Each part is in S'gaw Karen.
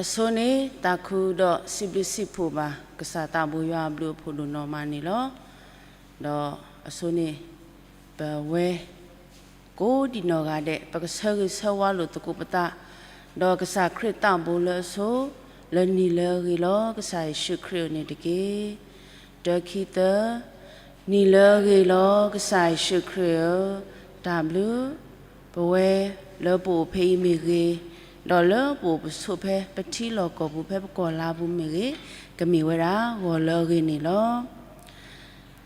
အဆိန့ၣ် သးခုဒီးစံးဘျုးစံးဖှိၣ်ဘၣ် ကစၢ်သးဘိယွၤအဘျုးအဖှိၣ်ဒိၣ်နီၢ်မးန့ၣ်လီၤ. ဒီးအဆိန့ၣ် ပဝဲ ကိးဒံးနီၢ်ဂၤဒဲး ပကဆၢဂ့ၤဆၢဝါလိာ်သကိးပသး ဒီးကစၢ်ခရံာ်သးဘိလၢအဆိ လၢနံၤလၢအဂ့ၤလီၤ ကစၢ်ယ့ၣ်ၡူးခရံာ်အအိၣ်န့ၣ်တက့ၢ်. တၢ ခံ သၢ, နံၤလၢအဂ့ၤလီၤ ကစၢ်ယ့ၣ်ၡူးခရံာ်ဧၢ, တၢ်ဘျုး ပဝဲလၢပအိၣ်ဖဲအံၤမ့ၢ်ဂ့ၤ, ဒီးလၢပအိၣ်ပဆိးဖဲပထံလီၢ်ကီၢ်ပူၤ ဖဲပကီၢ်လါပူၤမ့ၢ်ဂ့ၤ, ကမ့ၢ်ဝဲဒၣ်ဂီၤလၢအဂ့ၤန့ၣ်လီၤ.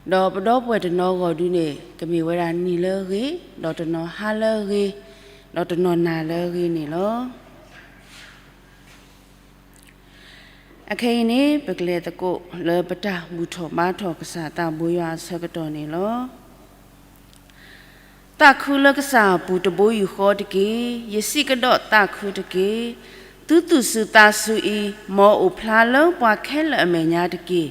ဒီးပဒီပုၢ်ဝဲၢ်တနီၤဂီၢ်ဒုန့ၣ် ကမ့ၢ်ဝဲဒၣ်နံၤလၢအဂ့ၤ, ဒီးတနီၤဟါလၢအဂ့ၤ, ဒီးတနီၤနၤလၢအဂ့ၤန့ၣ်လီၤ. အခဲအံၤန့ၣ် ပကလဲၤသကိးလၢပတၢ်ဘူၣ်ထီၣ်ဘါထီၣ်ကစၢ်သးဘိယွၤအဆၢကတီၢ်န့ၣ်လီၤ. သးခုလၢကစၢ်အပူၤတဘိယူၢ်ဃီတက့ၢ်. ယစံးကဒီးသးခုတက့ၢ်. သုသူၣ်စူၤသးစူၤအံၤ မ်အအိၣ်ဖျါလၢပှၤခဲလၢာ်အမဲာ်ညါတက့ၢ်.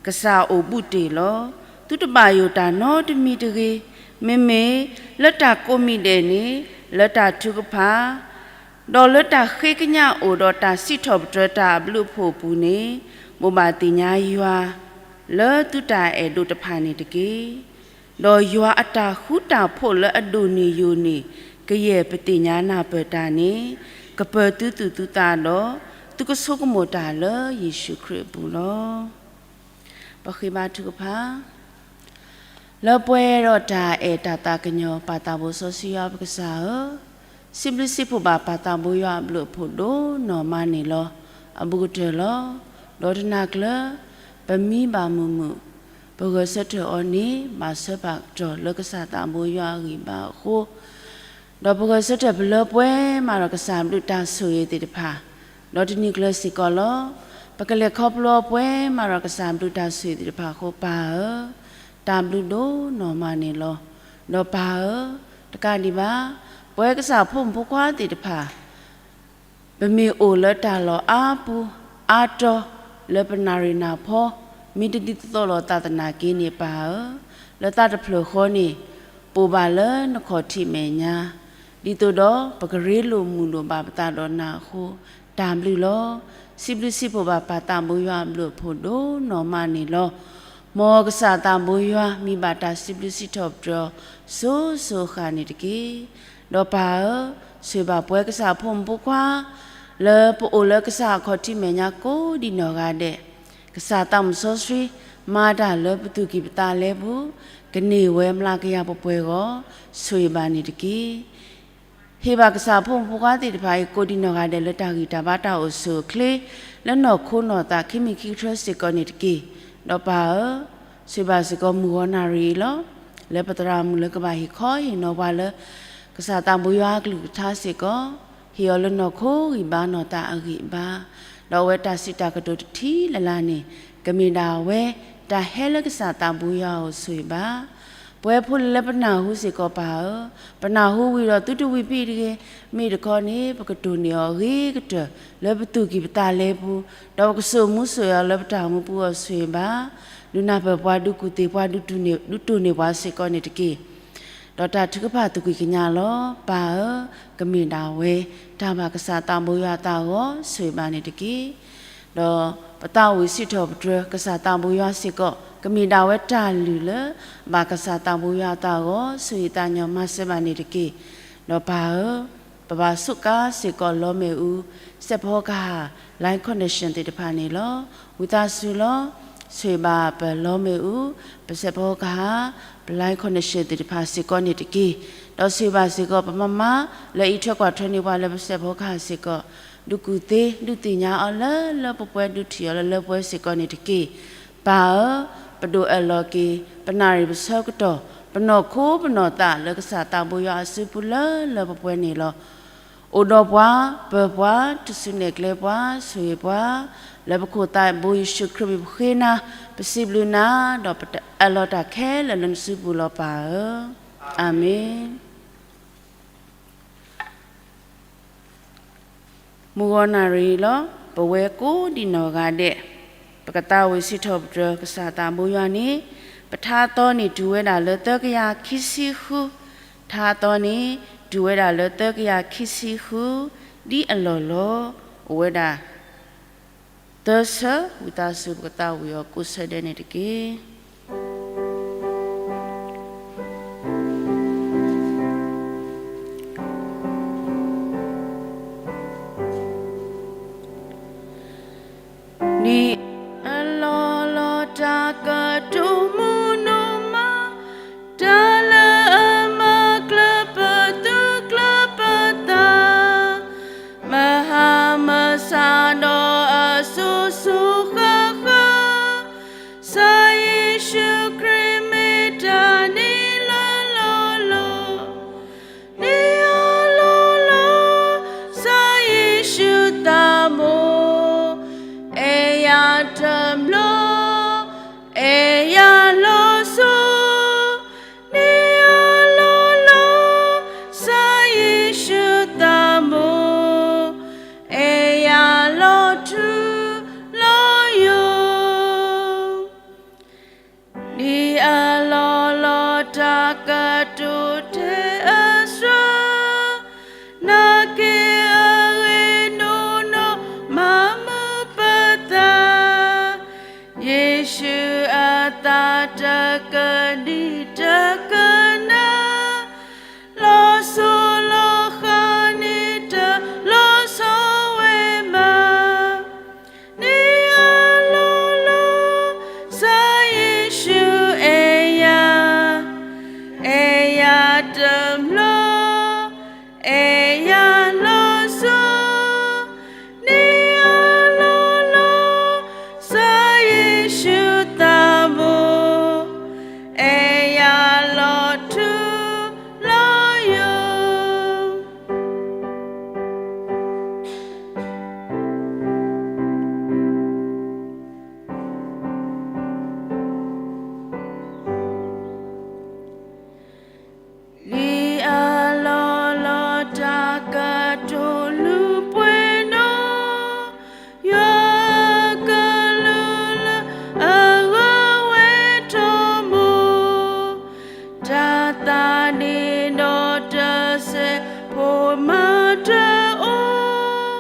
ကစၢ်အိၣ်ဘူးတ့ၢ်လီၤ. သုတဘၣ်ယိၣ်တၢ်နီတမံၤတဂ့ၤ. မ့မ့ၢ်လၢတၢ်ကိးမံၤဒဲးန့ၣ် လၢတၢ်ထုကဖၣ် ဒီးလၢတၢ်ဃ့ကညးအိၣ်ဒီးတၢ်စံးထီၣ်ပတြၢၤတၢ်အဘျုးအဖှိၣ်အပူၤန့ၣ် ဘိးဘၣ်သ့ၣ်ညါယွၤ လၢသုတၢ်အဲၣ်ဒိးတဖၣ်န့ၣ်တက့ၢ်. ဒီးယွၤအတၢ်ဃူတၢ်ဖိးလၢအဒိၣ်န့ၢ်ယိာ်န့ၢ် ကယဲၢ်ပသ့ၣ်ညါနၢ်ပၢၢ်တၢ်န့ၣ် ကပၢၤသုသူၣ်သုသးဒီး သုကဆိကမိၣ်တၢ်လၢယ့ၣ်ၡူးခရံာ်အပူၤလီၤ. ပဃ့ဘါထုကဖၣ် လၢပှဲၤဒီးတၢ်အဲၣ်တၢ်သးကညီၤ ပၢ်သးဘိစီဆှံယွၤပကစၢ်ဧၢ, စံးဘျုးစံးဖှိၣ်ဘၣ်ပၢ်သးဘိယွၤအဘျုးအဖှိၣ်ဒိၣ်နီၢ်မးန့ၣ်လီၤ. အဘူးကတၢၢ်လီၤ. ဒီးတနၤကျၢၤ ပမံဘၣ်မုာ်မုာ် ပဂဲၤဆၢထၢၣ်အီၤန့ၣ် ဘၣ်ဆၢပာ်ကတီၢ်လၢကစၢ်သးဘိယွၤအဂံၢ်ဘါအဃိ ဒီးပဂဲၤဆၢထၢၣ်ပလၢပှဲၤမးဒီးကစၢ်ဘျုးတၢ်ဆိၣ်ဂ့ၤသ့ၣ်တဖၣ်, ဒီးတနံၤကျၢၤစ့ၢ်ကီးလီၤ. ပကလဲၤခီဖျိအီၤပှဲၤမးဒီးကစၢ်ဘျုးတၢ်ဆိၣ်ဂ့ၤသ့ၣ်တဖၣ်အဃိ ပၢ်ဧၢ, တၢ်ဘျုးဒိၣ်နီၢ်မးန့ၣ်လီၤ. ဒီးပၢ်ဧၢ, တကးဒံးဘၣ်, ပဝဲကစၢ်ဖိမုၣ်ဖိခွါသ့ၣ်တဖၣ် ပမ့ၢ်အိၣ်လၢတၢ်လီၢ်အါပူၤအါတီၤ လၢပနၣ်ရံၣ်နၢ်ဖီ မ့ၢ်တဒ်သိးလိာ်သးသနာ်က့န့ၣ် ပၢ်ဧၢ, လၢသးတဖျၢၣ်ဃီန့ၣ် ပအိၣ်ဘၣ်လၢနခီၣ်ထံးမဲာ်ညါ ဒ်သိးဒီးပကရ့လိာ်မုာ်လိာ်ဘၣ်ပသးဒီးနၤအဃိ တၢ်ဘျုးလီၤ. စံးဘျုးစံးဖှိၣ်ဘၣ်ပၢ်သးဘိယွၤအဘျုးအဖှိၣ်ဒိၣ်နီၢ်မးန့ၣ်လီၤ. မ်ကစၢ်သးဘိယွၤ မံဘၣ်တၢ်စံးဘျုးစံးထီၣ်ပတြၢၤ စိၤစိၤဃၣ်န့ၣ်တက့ၢ်. ဒီးပၢ်ဧၢ, ဆိၣ်ဂ့ၤဘၣ်ပဝဲကစၢ်ဖိမုၣ်ဖိခွါ လၢပအိၣ်လၢကစၢ်အခီၣ်ထံးမဲာ်ညါကိးဒံးနီၢ်ဂၤဒဲး, ကစၢ်သးမုၣ်စီဆှံ မၤတၢ်လၢပသူၣ်ကံၢ်ပသးလဲပူၤ, ကန့ၢ်ဝဲမျးကယၤပှဲၤပှဲၤအဂီၢ် ဆိၣ်ဂ့ၤဘၣ်န့ၣ်တက့ၢ်. ဟ့ၣ်ဘၣ်ကစၢ်ဖိမုၣ်ဖိခွါသ့ၣ်တဖၣ်အံၤ ကိးဒံးနီၢ်ဂၤဒဲးလၢတၢ်ဂံၢ်တၢ်ဘါတၢ်အိၣ်ဆူၣ်အိၣ်ချ့ လၢနီၢ်ခိနီၢ်သးခံမံၤခံကတၢၢ်စ့ၢ်ကီးန့ၣ်တက့ၢ်. ဒီးပၢ်ဧၢ, ဆိၣ်ဂ့ၤဘၣ်စ့ၢ်ကီးမုၢ်ဂီၤနၣ်ရံၣ်အံၤလီၤ. လၢပသရၣ်မုၣ်လၢကဘၣ်ဟ့ၣ်ခီဟ့ၣ်နီၤပှၤလၢ ကစၢ်သးဘိယွၤအကလုၢ်ကထါစ့ၢ်ကီး, ဟ့ၣ်အီၤလၢနီၢ်ခိဂံၢ်ဘါနီၢ်သးအဂံၢ်အဘါ, ဒီးအဝဲတၢ်စံးတၢ်ကတိၤတထံၣ်လၢ်လၢ်န့ၣ် ကမ့ၢ်ဒၣ်ဝဲ တၢ်ဟဲလၢကစၢ်သးဘိယွၤအအိၣ်ဆိၣ်ဂ့ၤဘၣ် ပဝဲဖိလၢပနၢ်ဟူစ့ၢ်ကီးပၢ်ဧၢ, ပနၢ်ဟူဝံၤဒီးသုတဝံၤဖံးတဂ့ၤ, မ့ၢ်တခီန့ၣ် ပကတိၢ်န့ၢ်အီၤဂ့ၤကတၢၢ် လၢပသူၣ်ကံၢ်ပသးလဲပူၤ, ဒီးပကစိာ်မူစိာ်အီၤလၢပတၢ်မူပူၤအဂီၢ်ဆိၣ်ဂ့ၤဘၣ်, ဒုးနၢ်ပၢၢ်ပှၤ ဒုးကူၣ်သ့ၣ်ပှၤ ဒုးတိၢ်န့ၢ်ပှၤစ့ၢ်ကီးန့ၣ်တက့ၢ်. ဒီးတၢ်ထုကဖၣ်သူၣ်ကံၢ်ကညးလီၤ. ပၢ်ဧၢ, ကမ့ၢ်ဒၣ်ဝဲ တၢ်ဘၣ်ကစၢ်သးဘိယွၤအသးအဂီၢ်ဆိၣ်ဂ့ၤဘၣ်န့ၣ်တက့ၢ်. ဒီးပသးဝံၣ်စံးထီၣ်ပတြၢၤကစၢ်သးဘိယွၤစ့ၢ်ကီး ကမ့ၢ်ဒၣ်ဝဲတၢ်လုၢ်လၢ ဘၣ်ကစၢ်သးဘိယွၤအသးအဂီၢ် ဆိၣ်ဂ့ၤသးညီမၤစၢၤဘၣ်န့ၣ်တက့ၢ်. ဒီးပၢ်ဧၢ, ပဘၣ်စူးကါစ့ၢ်ကီးလီမ့ၣ်အူ စဲးဖီကဟၣ် line connection သ့ၣ်တဖၣ်န့ၣ်လီၤ. ဝံသးစူၤလီၤ. ဆိၣ်ဂ့ၤဘၣ်ပလီမ့ၣ်အူ ပစဲးဖီကဟၣ် ပ line connection သ့ၣ်တဖၣ်စ့ၢ်ကီးန့ၣ်တက့ၢ်. ဒီးဆိၣ်ဂ့ၤဘၣ်စ့ၢ်ကီးပမါမါ လၢအံးထွဲကွၢ်ထွဲန့ၢ်ပှၤလၢပစဲးဖီကဟၣ်စ့ၢ်ကီး ဒုးကူၣ်သ့ ဒုးသ့ၣ်ညါအီၤလၢလၢပှဲၤပှဲၤ ဒုးထံၣ်အီၤလၢလၢပှဲၤပှဲၤစ့ၢ်ကီးန့ၣ်တက့ၢ်. ပၢ်ဧၢ, ပဒိၣ်အၢၣ်လီၤက့ၤ ပနၣ်ရံၣ်ပဆၢကတီၢ် ပနီၢ်ခိပနီၢ်သးလၢကစၢ်သးဘိယွၤအစုပူၤလၢလၢပှဲၤပှဲၤန့ၣ်လီၤ. အိၣ်ဒီးပှၤ ပၢၤပှၤ တစူၢ်နဲၣ်ကျဲပှၤ ဆိၣ်ဂ့ၤပှၤ လၢပခိၣ်သးဘိယ့ၣ်ၡူးခရံာ်မံၤပဃ့နၤ ပစံးဘျုးနၤ ဒီးပအၢၣ်လီၤတၢ်ခဲလၢာ်လၢနစုပူၤလီၤပၢ်ဧၢ. အၤမ့ၣ်. မုၢ်ဂီၤနၣ်ရံၣ်လီၤ. ပဝဲကိးဒံးနီၢ်ဂၤဒဲး ပကသးဝံၣ်စံးထီၣ်ပတြၢၤကစၢ်သးဘိယွၤန့ၣ် ပထါသီန့ၣ်တုၤဝဲဒၣ်လၢသၢကယၤခံဆံဃု, ထါသီန့ၣ်တုၤဝဲဒၣ်လၢသၢကယၤခံဆံဃု ဒ်အလီၢ်လီၤ. အိၣ်ဝဲဒၣ် သၢဆၢ, ဝံသးစူၤပကသးဝံၣ်အီၤကိးဆၢဒဲးန့ၣ်တက့ၢ်. နံၣ်အလီၢ်လီၤတၢ်ကတိၤမုၢ်နီၢ်မး, တၢ်လၢအမၤကျၢၤပသူကျၢၤပသး, မၤဟါမၤဆါဒီးအစိၤစိၤဃၣ်ဃၣ်, ကစၢ်ယ့ၣ်ၡူးခရံာ်မ့ၢ်တၢ်န့ၣ်လၢလီၢ်လီၢ်. နံၣ်အလီၢ်လီၤ, ကစၢ်ယ့ၣ်ၡူးသးဘိ, အဲၣ်ယၤတမျီ, အဲၣ်ယၤလီၤစိၤ, နံၣ်အလီၢ်လီၤ, ကစၢ်ယ့ၣ်ၡူးသးဘိ, အဲၣ်ယၤလီၤထူလီၤယိာ်. နံၣ်အလီၢ်လီၤတၢ်ကတိၤထဲအစှၤ, နာ်က့ၤအဂ့ၢ်နီၢ်နီၢ်မၤမုာ်ပသး, ယ့ၣ်ၡူးအသးတကဒံၣ်တကနၣ်, လီၤစိၤလီၤဃၣ်န့ၣ်တလီၤဆီဝဲဘၣ်. နံၣ်အလီၢ်လီၤ, ကစၢ်ယ့ၣ်ၡူးအဲၣ်ယၤ, အဲၣ်ယၤတမျီ, အဲၣ်ယၤလီၤစိၤ, နံၣ်အလီၢ်လီၤ, ကစၢ်ယ့ၣ်ၡူးသးဘိ, အဲၣ်ယၤလီၤထူလီၤယိာ်. နံၣ်အလီၢ်လီၤတၢ်ကတိၤလူၤပှဲၤဒီး, ယွၤအကလုၢ်လၢအဂၢၢ်ဝဲထီဘိ, တၢ်သးဒ့ဒီးတစဲးဖိမၤတအိၣ်,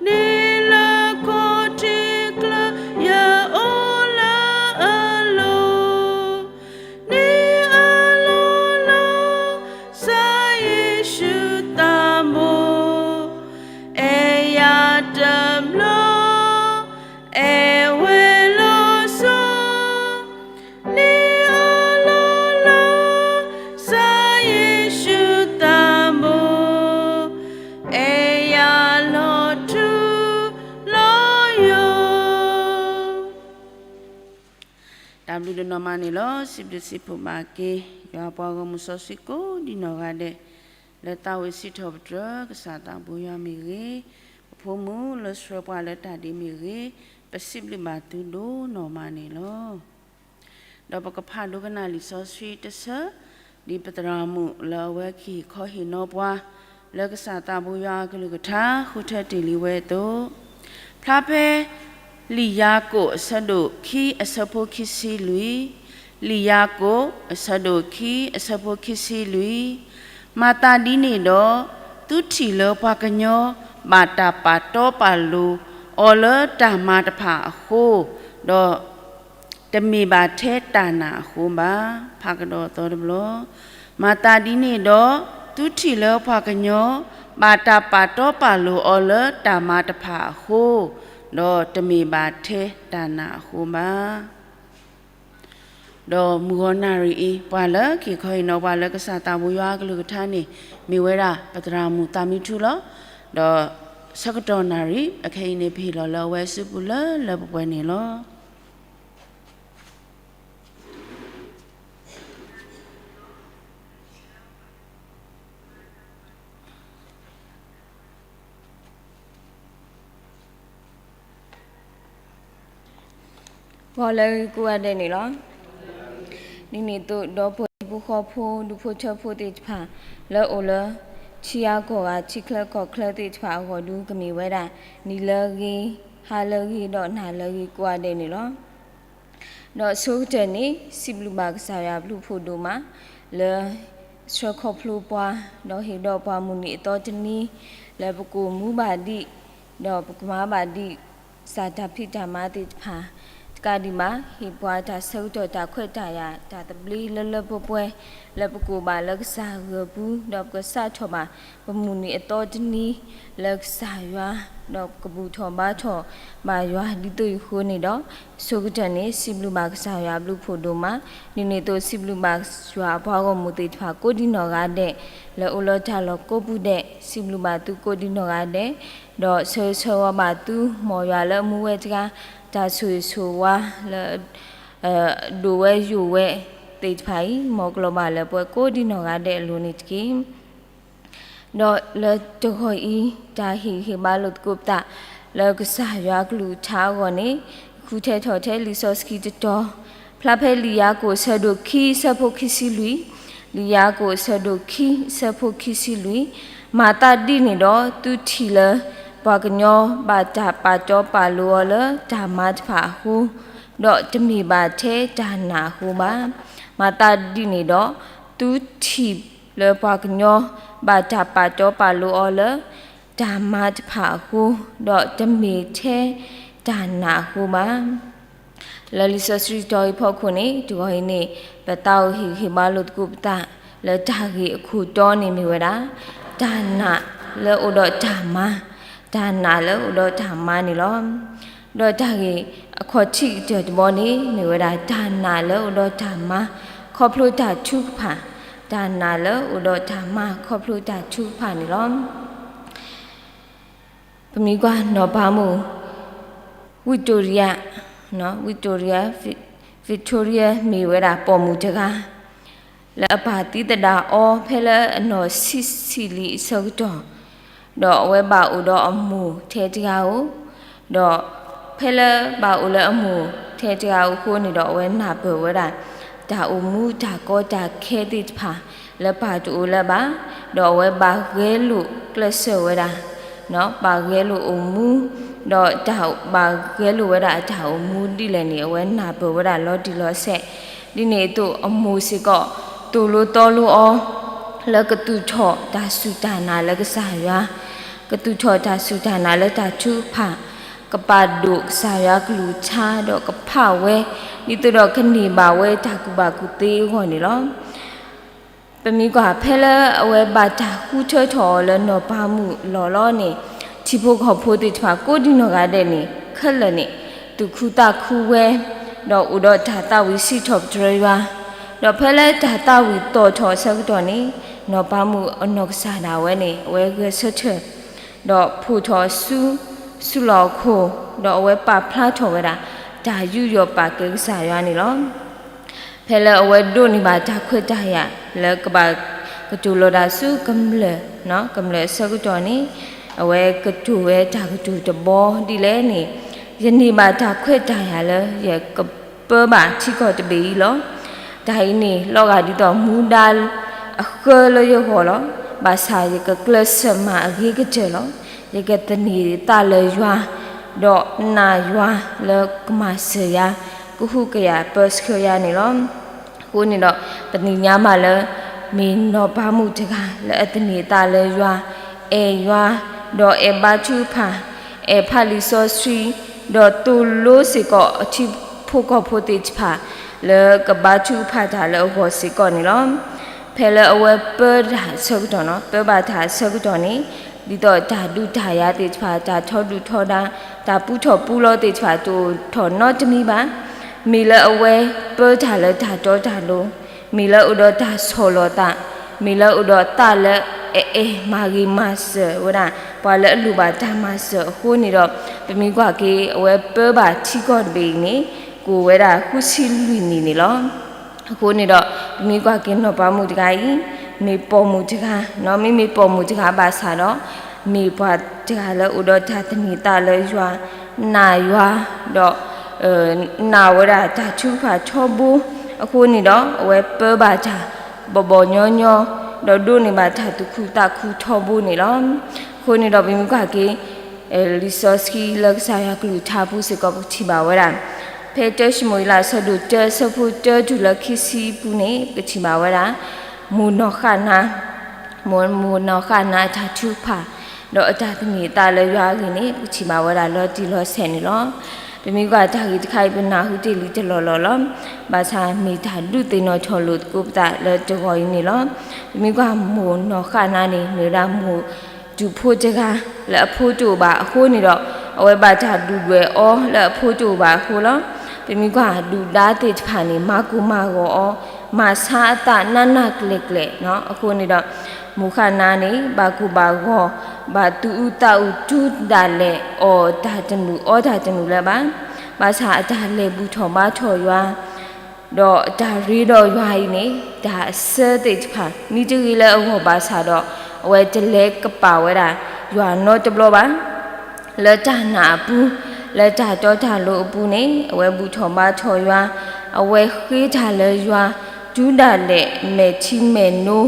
နံၣ်လၢခိၣ်ထံးကျၢၢ်ယအိၣ်လၢအလိၤ. နံၣ်အလီၢ်လီၤ, ကစၢ်ယ့ၣ်ၡူးသးဘိ, အဲၣ်ယၤတမျီ, အဲၣ်ဝဲလီၤစိၤ, နံၣ်အလီၢ်လီၤ, ကစၢ်ယ့ၣ်ၡူးသးဘိ, အဲၣ်ယၤလီၤထူလီၤယိာ်. တၢ်ဘျုးဒိၣ်နီၢ်မးန့ၣ်လီၤ. စံးဘျုးစံးဖှိၣ်ဘၣ်က့ၤ ယွၤပှၤဂီၢ်မုၢ်စီဆှံကိးဒံနီၢ်ဂၤဒဲး, လၢသးဝံၣ်စံးထီၣ်ပတြၢၤ ကစၢ်သးဘိယွၤမ့ၢ်ဂ့ၤ, ပဖိမုၣ်လၢဆှၢပှၤလၢတၢ်ဒ့မ့ၢ်ဂ့ၤ, ပစံးဘျုးဘၣ်သုဒိၣ်နီၢ်မးန့ၣ်လီၤ. ဒီးပကဖးဒိကနၣ်လံာ်စီဆှံတဆၢ, ဒ်ပသရၣ်မုၣ်လၢအဝဲကဟ့ၣ်ခီဟ့ၣ်နီၤပှၤ လၢကစၢ်သးဘိယွၤအကလုၢ်ကထါ ဃုထၢတ့ၢ်လံဝဲအသိး, ဖျါဖဲ လံာ်ယၤကိာ်အဆၢဒိၣ်ခံအဆၢဖိခံဆံလွံၢ်, လံာ်ယၤကိာ်အဆၢဒိၣ်ခံအဆၢဖိခံဆံလွံၢ်, မၤသးဒ်န့ၣ်ဒီး, သုထံၣ်လၢပှၤကညီဘၣ်တၢ်ပာ်တီပာ်လိၤအီၤလၢတၢ်မၤတဖၣ်အဃိ, ဒီး တမ့ၢ်ဘၣ်ထဲတၢ်နာ်အဃိဘၣ်. ဖးကဒီးသီတဘျီ, မၤသးဒ်န့ၣ်ဒီး, သုထံၣ်လၢပှၤကညီဘၣ်တၢ်ပာ်တီပာ်လိၤအီၤလၢတၢ်မၤတဖၣ်အဃိ, ဒီးတမ့ၢ်ဘၣ်ထဲတၢ်နာ်အဃိဘၣ်. ဒီးမုၢ်ဂီၤနၣ်ရံၣ်အံၤ ပှၤလၢကဟ့ၣ်ခီဟ့ၣ်နီၤပှၤလၢကစၢ်သးဘိယွၤအကလုၢ်ကထါန့ၣ် မ့ၢ်ဝဲဒၣ် ပသရၣ်မုၣ်သးမံထူလီၤ. ဒီးဆၢကတီၢ်နၣ်ရံၣ်အခဲအံၤန့ၣ် ပဟ့ၣ်လီၤလၢအဝဲစုပူၤလၢလၢပှဲၤပှဲၤန့ၣ်လီၤ. ဂီၤလၢအဂ့ၤကိးဂၤဒဲးန့ၣ်လီၤ. ဒ်န့ၣ်အသိး ဒီပုၢ်ဝဲၢ်ဖိဃီဖိ ဒူဖိထၢဖိသ့ၣ်တဖၣ် လၢအိၣ်လၢ ထံဂၤကီၢ်ဂၤ ထံချၢကီၢ်ချၢသ့ၣ်တဖၣ်အဂီၢ်ဒု ကမ့ၢ်ဝဲဒၣ် နံၤလၢအဂ့ၤ, ဟါလၢအဂ့ၤ ဒီးနၤလၢအဂ့ၤကိးဂၤဒဲးန့ၣ်လီၤ. ဒီးအဆိကတၢၢ်န့ၣ် စံးဘျုးဘၣ်ကစၢ်ယွၤအဘျုးဖးဒိၣ်မး လၢ ဆှၢခီဖျိပှၤ ဒီးဟ့ၣ်ဒီးပှၤမုၢ်နံၤအသီတနံၤ လၢပကအိၣ်မူဘၣ်ဒံး ဒီးပကမၤဘၣ်ဒံး ကစၢ်တၢ်ဖံးတၢ်မၤသ့ၣ်တဖၣ် တကးဒံးဘၣ် ဟ့ၣ်ပှၤတၢ်ဆၢကတီၢ်တၢ်ခွဲးတၢ်ယာ် တၢ်သဘျ့လၢလၢပှဲၤပှဲၤ လၢပကိးဘၣ်လၢကစၢ်ဂၢၢ်ပူၤ ဒီးပကစးထီၣ်ဘၣ် ပမုၢ်နံၤအသီတနံၤ လၢကစၢ်ယွၤ ဒီးကဘူၣ်ထီၣ်ဘါထီၣ်ဘၣ်ယွၤဒ်သိးအံၤအဃိန့ၣ်ဒီး ဆိကတၢၢ်န့ၣ် စံးဘျုးဘၣ်ကစၢ်ယွၤအဘျုးဖးဒိၣ်မး, ဒ်န့ၣ်အသိးစံးဘျုးဘၣ်ယွၤအပှၤဂီၢ်မုၢ်သ့ၣ်တဖၣ်ကိးဒံနီၢ်ဂၤဒဲး လၢအိၣ်လၢတၢ်လီၢ်ကိးပူၤဒဲး စံးဘျုးဘၣ်သုကိးဒံနီၢ်ဂၤဒဲး, ဒီးဆၢဂ့ၤဆၢဝါဘၣ်သု မ်ယွၤလၢအမူဝဲတဂၤ တၢ်ဆိၣ်ဂ့ၤဆိၣ်ဝါလၢ ဒိၣ်ဝဲယိာ်ဝဲသ့ၣ်တဖၣ်အံၤ မ်ကလီၤဘၣ်လၢပှဲၤကိးဒံနီၢ်ဂၤဒဲးအလိၤန့ၣ်တက့ၢ်. ဒီးလၢတဂီၤအံၤ တၢ်ဟ့ၣ်ဂံၢ်ဟ့ၣ်ဘါလိာ်သကိးပသး လၢကစၢ်ယွၤကလုၢ်ကထါအဂီၢ်န့ၣ် ဃုထၢထီၣ်ထဲလံာ်စီဆှံတတီၤ ဖျါဖဲလံာ်ယၤကိာ်အဆၢဒိၣ်ခံအဆၢဖိခံဆံလွံၢ်, လံာ်ယၤကိာ်အဆၢဒိၣ်ခံအဆၢဖိခံဆံလွံၢ်, မၤသးဒ်န့ၣ်ဒီး သုထံၣ်လၢ ပှၤကညီဘၣ်တၢ်ပာ်တီပာ်လိၤအီၤလၢတၢ်မၤတဖၣ်အဃိ, ဒီးတမ့ၢ်ဘၣ်ထဲတၢ်နာ်အဃိဘၣ်. မၤသးဒ်န့ၣ်ဒီး သုထံၣ်လၢပှၤကညီ ဘၣ်တၢ်ပာ်တီပာ်လိၤအီၤလၢ တၢ်မၤတဖၣ်အဃိ, ဒီးတမ့ၢ်ထဲတၢ်နာ်အဃိဘၣ်. လၢလံာ်စီဆှံတီၤအံၤဖီခိၣ်န့ၣ် တဂီၤအံၤန့ၣ် ပသးအိၣ်ဟ့ၣ်ဂံၢ်ဟ့ၣ်ဘါလိာ်သကိးပသး လၢတၢ်ဂ့ၢ်အခိၣ်တီန့ၣ်မ့ၢ်ဝဲဒၣ် တၢ်နာ်လၢအိၣ်ဒီးတၢ်မၤ, တၢ်နာ်လၢအိၣ်ဒီးတၢ်မၤန့ၣ်လီၤ. ဒီးတၢ်ဂ့ၢ်အခီၣ်ထံးကတၢၢ်တဘီန့ၣ် မ့ၢ်ဝဲဒၣ်တၢ်နာ်လၢအိၣ်ဒီးတၢ်မၤ ခီဖျိတၢ်ထုကဖၣ်, တၢ်နာ်လၢအိၣ်ဒီးတၢ်မၤ ခီဖျိတၢ်ထုကဖၣ်န့ၣ်လီၤ. ပမ့ၢ်ကွၢ်နီၢ်ပၤမုၣ် Victoria, Victoria, Victoria မ့ၢ်ဝဲဒၣ်ပိာ်မုၣ်တဂၤ လၢအပၢ်သံသဒၣ်အီၤဖဲလၢအနီၢ်ဆံးဆံးလံအဆၢကတီၢ်, ဒီးအဝဲဘၣ်အိၣ်ဒီးအမိၢ်ထဲတဂၤဧိၤ, ဒီးဖဲလၢဘၣ်အိၣ်လၢအမိၢ်ထဲတဂၤဧိၤအဃိန့ၣ်ဒီး အဝဲနၢ်ပၢၢ်ဝဲဒၣ် တၢ်အိၣ်မူတၢ်ကီတၢ်ခဲသ့ၣ်တဖၣ် လၢပၢ်တအိၣ်လၢၤဘၣ်, ဒီးအဝဲဘၣ်ဂဲၤလိာ်ကျဲးစၢးဝဲဒၣ် ဘၣ်ဂဲၤလိာ်အိၣ်မူ, ဒီးတၢ်ဘၣ်ဂဲၤလိာ်ဝဲဒၣ်အတၢ်အိၣ်မူဒ်လဲၣ်န့ၣ် အဝဲနၢ်ပၢၢ်ဝဲဒၣ်လီၤတံၢ်လီၤဆဲး, ဒ်န့ၣ်အသိးအမိၢ်စ့ၢ်ကီး သိၣ်လိသီလိအီၤ လၢကသူၣ်ထီၣ်တၢ်စူၢ်တၢ်နာ်လၢကစၢ်ယွၤ, ကသူၣ်ထီၣ်တၢ်စူၢ်တၢ်နာ်လၢတၢ်ထုကဖၣ်, ကပာ်ဒိၣ်ကစၢ်ယွၤကလုၢ်ကထါ ဒီးကဖးဝဲ ဒ်သိးဒီးကန့ၢ်ဘၣ်ဝဲတၢ်ကူၣ်ဘၣ်ကူၣ်သ့အဂီၢ်န့ၣ်လီၤ. ပမ့ၢ်ကွၢ်ဖဲလၢအဝဲဘၣ်တၢ်ဃုထၢထီၣ်အီၤလၢနီၢ်ပၤမုၣ်လီၢ်လီၤန့ၣ်, ထံဖိကီၢ်ဖိသ့ၣ်တဖၣ်ကိးဒံနီၢ်ဂၤဒဲးန့ၣ် ခဲလၢာ်န့ၣ် သူၣ်ခုသးခုဝဲ, ဒီးအိၣ်ဒီးတၢ်သးဝံၣ်စံးထီၣ်ပတြၢၤယွၤ, ဒီးဖဲလၢတၢ်သးဝံၣ်သီၣ်ထီၣ်အဆၢကတီၢ်န့ၣ် နီၢ်ပၤမုၣ်အနီၢ်ကစၢ်ဒၣ်ဝဲန့ၣ် အဝဲဂဲၤဆၢထၢၣ် ဒီးဖှိၣ်ထီၣ်ဆူ ဆူလီၢ်အခိၣ်, ဒီးအဝဲပာ်ဖျါထီၣ်ဝဲဒၣ် တၢ်ယူးယီၣ်ပာ်ကဲကစၢ်ယွၤန့ၣ်လီၤ. ဖဲလၢအဝဲဒိးန့ၢ်ဘၣ်တၢ်ခွဲးတၢ်ယာ် လၢကဘၣ်ကတိၤလီၤတၢ်ဆူကမျၢၢ်, ကမျၢၢ်အဆၢကတီၢ်န့ၣ်, အဝဲကတိၤဝဲတၢ်ကတိၤတဘီဒ်လဲၣ်န့ၣ်, ယန့ၢ်ဘၣ်တၢ်ခွဲးတၢ်ယာ်လၢယကပၢဘၣ်ထံကီၢ်တဘ့ၣ်အံၤလီၤ. တၢ်အံၤန့ၣ် လီၤဂာ်ဒ်သိးမူဒါအဃၢလၢယဂီၢ်လီၤ. ဘၣ်ဆၣ်ယကကျဲးစၢးမၤအဂ့ၤကတၢၢ်လီၤ. ယကသန့ၤသးလၢယွၤ, ဒီးနာ်ယွၤလၢကမၤစၢၤယၤ, ကဟုကယာ်ပၢဆှၢယၤန့ၣ်လီၤ. အဃိန့ၣ်ဒီး ပသ့ၣ်ညါဘၣ်လၢ မ့ၢ်နီၢ်ပၤမုၣ်တဂၤ လၢအသန့ၤသးလၢယွၤ, အဲၣ်ယွၤ, ဒီးအဲၣ်ဘါထုကဖၣ်, အဲၣ်ဖးလံာ်စီဆှံ, ဒီးသိၣ်လိစ့ၢ်ကီးအထံဖိကီၢ်ဖိသ့ၣ်တဖၣ် လၢကဘါထုကဖၣ်တၢ်လၢအဂီၢ်စ့ၢ်ကီးန့ၣ်လီၤ. ဖဲလၢအဝဲပၢတၢ်အဆၢကတီၢ်န့ၣ်, ပၢဘၣ်တၢ်အဆၢကတီၢ်န့ၣ်, ဒ်သိးတၢ်ဒုးတၢ်ယၤသ့ၣ်တဖၣ်, တၢ်ထီဒုၣ်ထီဒါ, တၢ်ပူထီၣ်ပူလီၤသ့ၣ်တဖၣ် တအိၣ်ထီၣ်နီတမံၤဘၣ်. မ့ၢ်လၢအဝဲပၢတၢ်လၢတၢ်တီတၢ်လိၤ, မ့ၢ်လၢအိၣ်ဒီးတၢ်ဆီၣ်လီၤသး, မ့ၢ်လၢအိၣ်ဒီးသးလၢအအဲၣ်မၤဂ့ၤမၤစၢၤဝဲဒၣ် ပှၤလၢအလိၣ်ဘၣ်တၢ်မၤစၢၤအဃိန့ၣ်ဒီး, ပမ့ၢ်ကွၢ်က့ၤ အဝဲပၢဘၣ်ထံကီၢ်တဘ့ၣ်အံၤန့ၣ် ကအိၣ်ဝဲဒၣ်ဃုဆံလွံၢ်နံၣ်န့ၣ်လီၤ. အဃိန့ၣ်ဒီး ပမ့ၢ်ကွၢ်က့ၤနီၢ်ပၤမုၣ်တဂၤအံၤ, မ့ၢ်ပိာ်မုၣ်တဂၤ, မ့မ့ၢ်ပိာ်မုၣ်တဂၤဘၣ်ဆၣ်ဒီး, မ့ၢ်ပှၤတဂၤလၢအိၣ်ဒီးတၢ်သန့ၤသးလၢယွၤ, နာ်ယွၤ, ဒီး နာ်ဝဲဒၣ်တၢ်ထုကဖၣ်ထီဘိ, အဃိန့ၣ်ဒီး အဝဲပၢဘၣ်တၢ်ဘီၣ်ဘီၣ်ညီညီ, ဒီးဒိးန့ၢ်ဘၣ်တၢ်သူၣ်ခုသးခုထီဘိန့ၣ်လီၤ. အဃိန့ၣ်ဒီး ပမ့ၢ်ကွၢ်က့ၤ လံာ်စီဆှံလၢကစၢ်ယွၤကလုၢ်ကထါပူၤစ့ၢ်ကီး ပကထံၣ်ဘၣ်ဝဲဒၣ်, ဖဲတၢၡမူၤအ့လး အဆၢဒိၣ်တၢ အဆၢဖိတၢတုၤလၢခံဆံအပူၤန့ၣ် ပကထံၣ်ဘၣ်ဝဲဒၣ်, မိၢ်နီၢ်ဃၣ်နၤ, မိၢ်နီၢ်ဃၣ်နၤအတၢ်ထုကဖၣ် ဒီးအတၢ်သန့ၤအသးလၢယွၤအဂ့ၢ်န့ၣ် ပကထံၣ်ဘၣ်ဝဲဒၣ်လီၤတံၢ်လီၤဆဲးန့ၣ်လီၤ. ပမ့ၢ်ကွၢ်တၢ်ဂ့ၢ်တခါအံၤ ပနၢ်ဟူတ့ၢ်လံတလီၢ်လီၢ်လီၤ. ဘၣ်ဆၣ်မ့ၢ်တၢ်ဒုးသ့ၣ်နီၣ်ထီၣ်လိာ်သကိးပသးလၢတဂီၤအံၤန့ၣ်လီၤ. ပမ့ၢ်ကွၢ်မိၢ်နီၢ်ဃၣ်နါန့ၣ် မ့ၢ်ဝဲဒၣ်မိၢ်တူၣ်ဖိတဂၤ လၢအဖိတအိၣ်ဘၣ်အဃိန့ၣ်ဒီး အဝဲဘၣ်တၢ်ဒုၣ်ဒွဲၣ်အီၤလၢအဖိတအိၣ်ဘၣ်အဃိလီၤ. ပမ့ၢ်ကွၢ်ဒုၣ်ဒါသ့ၣ်တဖၣ်န့ၣ် မၤကိၢ်မၤဂီၤအီၤ, မၤဆါအသးနးနးကျဲၤကျဲၤအဃိန့ၣ်ဒီး မိၢ်ဃၣ်နါန့ၣ် ဘၣ်ကိၢ်ဘၣ်ဂီၤ, ဘၣ်သူၣ်အုးသးအုး တုၤဒၣ်လဲာ် အီၣ်တၢ်တနုာ်အီတၢ်တနုာ်လၢၤဘၣ်. ဘၣ်ဆၣ်အတၢ်လဲၤဘူၣ်ထီၣ်ဘါထီၣ်ယွၤ ဒီးတၢ်ရ့ဒီးယွၤအံၤန့ၣ် တၢ်အစၢသ့ၣ်တဖၣ် မ့ၢ်တဂ့ၤလၢအဂီၢ်ဘၣ်ဆၣ်ဒီး အဝဲတလဲၤကပာ်ဝဲဒၣ်ယွၤနီတဘျီဘၣ်. လၢတၢ်နာ်အပူၤ, လၢတၢ်တီတၢ်လိၤအပူၤန့ၣ် အဝဲဘူၣ်ထီၣ်ဘါထီၣ်ယွၤ, အဝဲဃ့တၢ်လၢယွၤ တုၤဒၣ်လဲာ်မဲာ်ထံမဲာ်